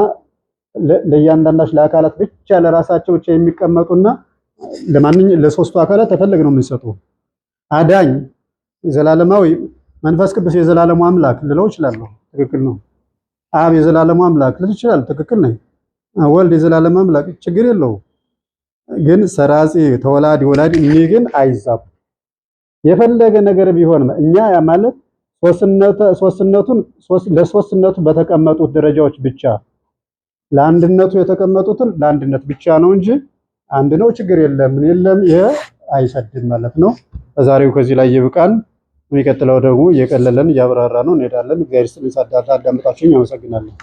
ለእያንዳንዳቸው ለአካላት ብቻ ለራሳቸው ብቻ የሚቀመጡና ለማንኛውም ለሶስቱ አካላት ተፈለግ ነው የምንሰጠው። አዳኝ ዘላለማዊ መንፈስ ቅዱስ የዘላለሙ አምላክ ልለው እችላለሁ። ትክክል ነው። አብ የዘላለሙ አምላክ ልል እችላለሁ። ትክክል ነኝ። ወልድ የዘላለም አምላክ ችግር የለው። ግን ሰራጺ ተወላዲ ወላዲ እኒህ ግን አይዛቡ። የፈለገ ነገር ቢሆን እኛ ያ ማለት ሶስትነቱን ለሶስትነቱ በተቀመጡት ደረጃዎች ብቻ ለአንድነቱ የተቀመጡትን ለአንድነት ብቻ ነው እንጂ አንድ ነው ችግር የለም ምን የለም ይሄ አይሰድም ማለት ነው። በዛሬው ከዚህ ላይ ይብቃን። የሚቀጥለው ደግሞ እየቀለለን እያብራራ ነው እንሄዳለን። እግዚአብሔር ይስጥልኝ። ሳዳምጣችሁኝ አመሰግናለሁ።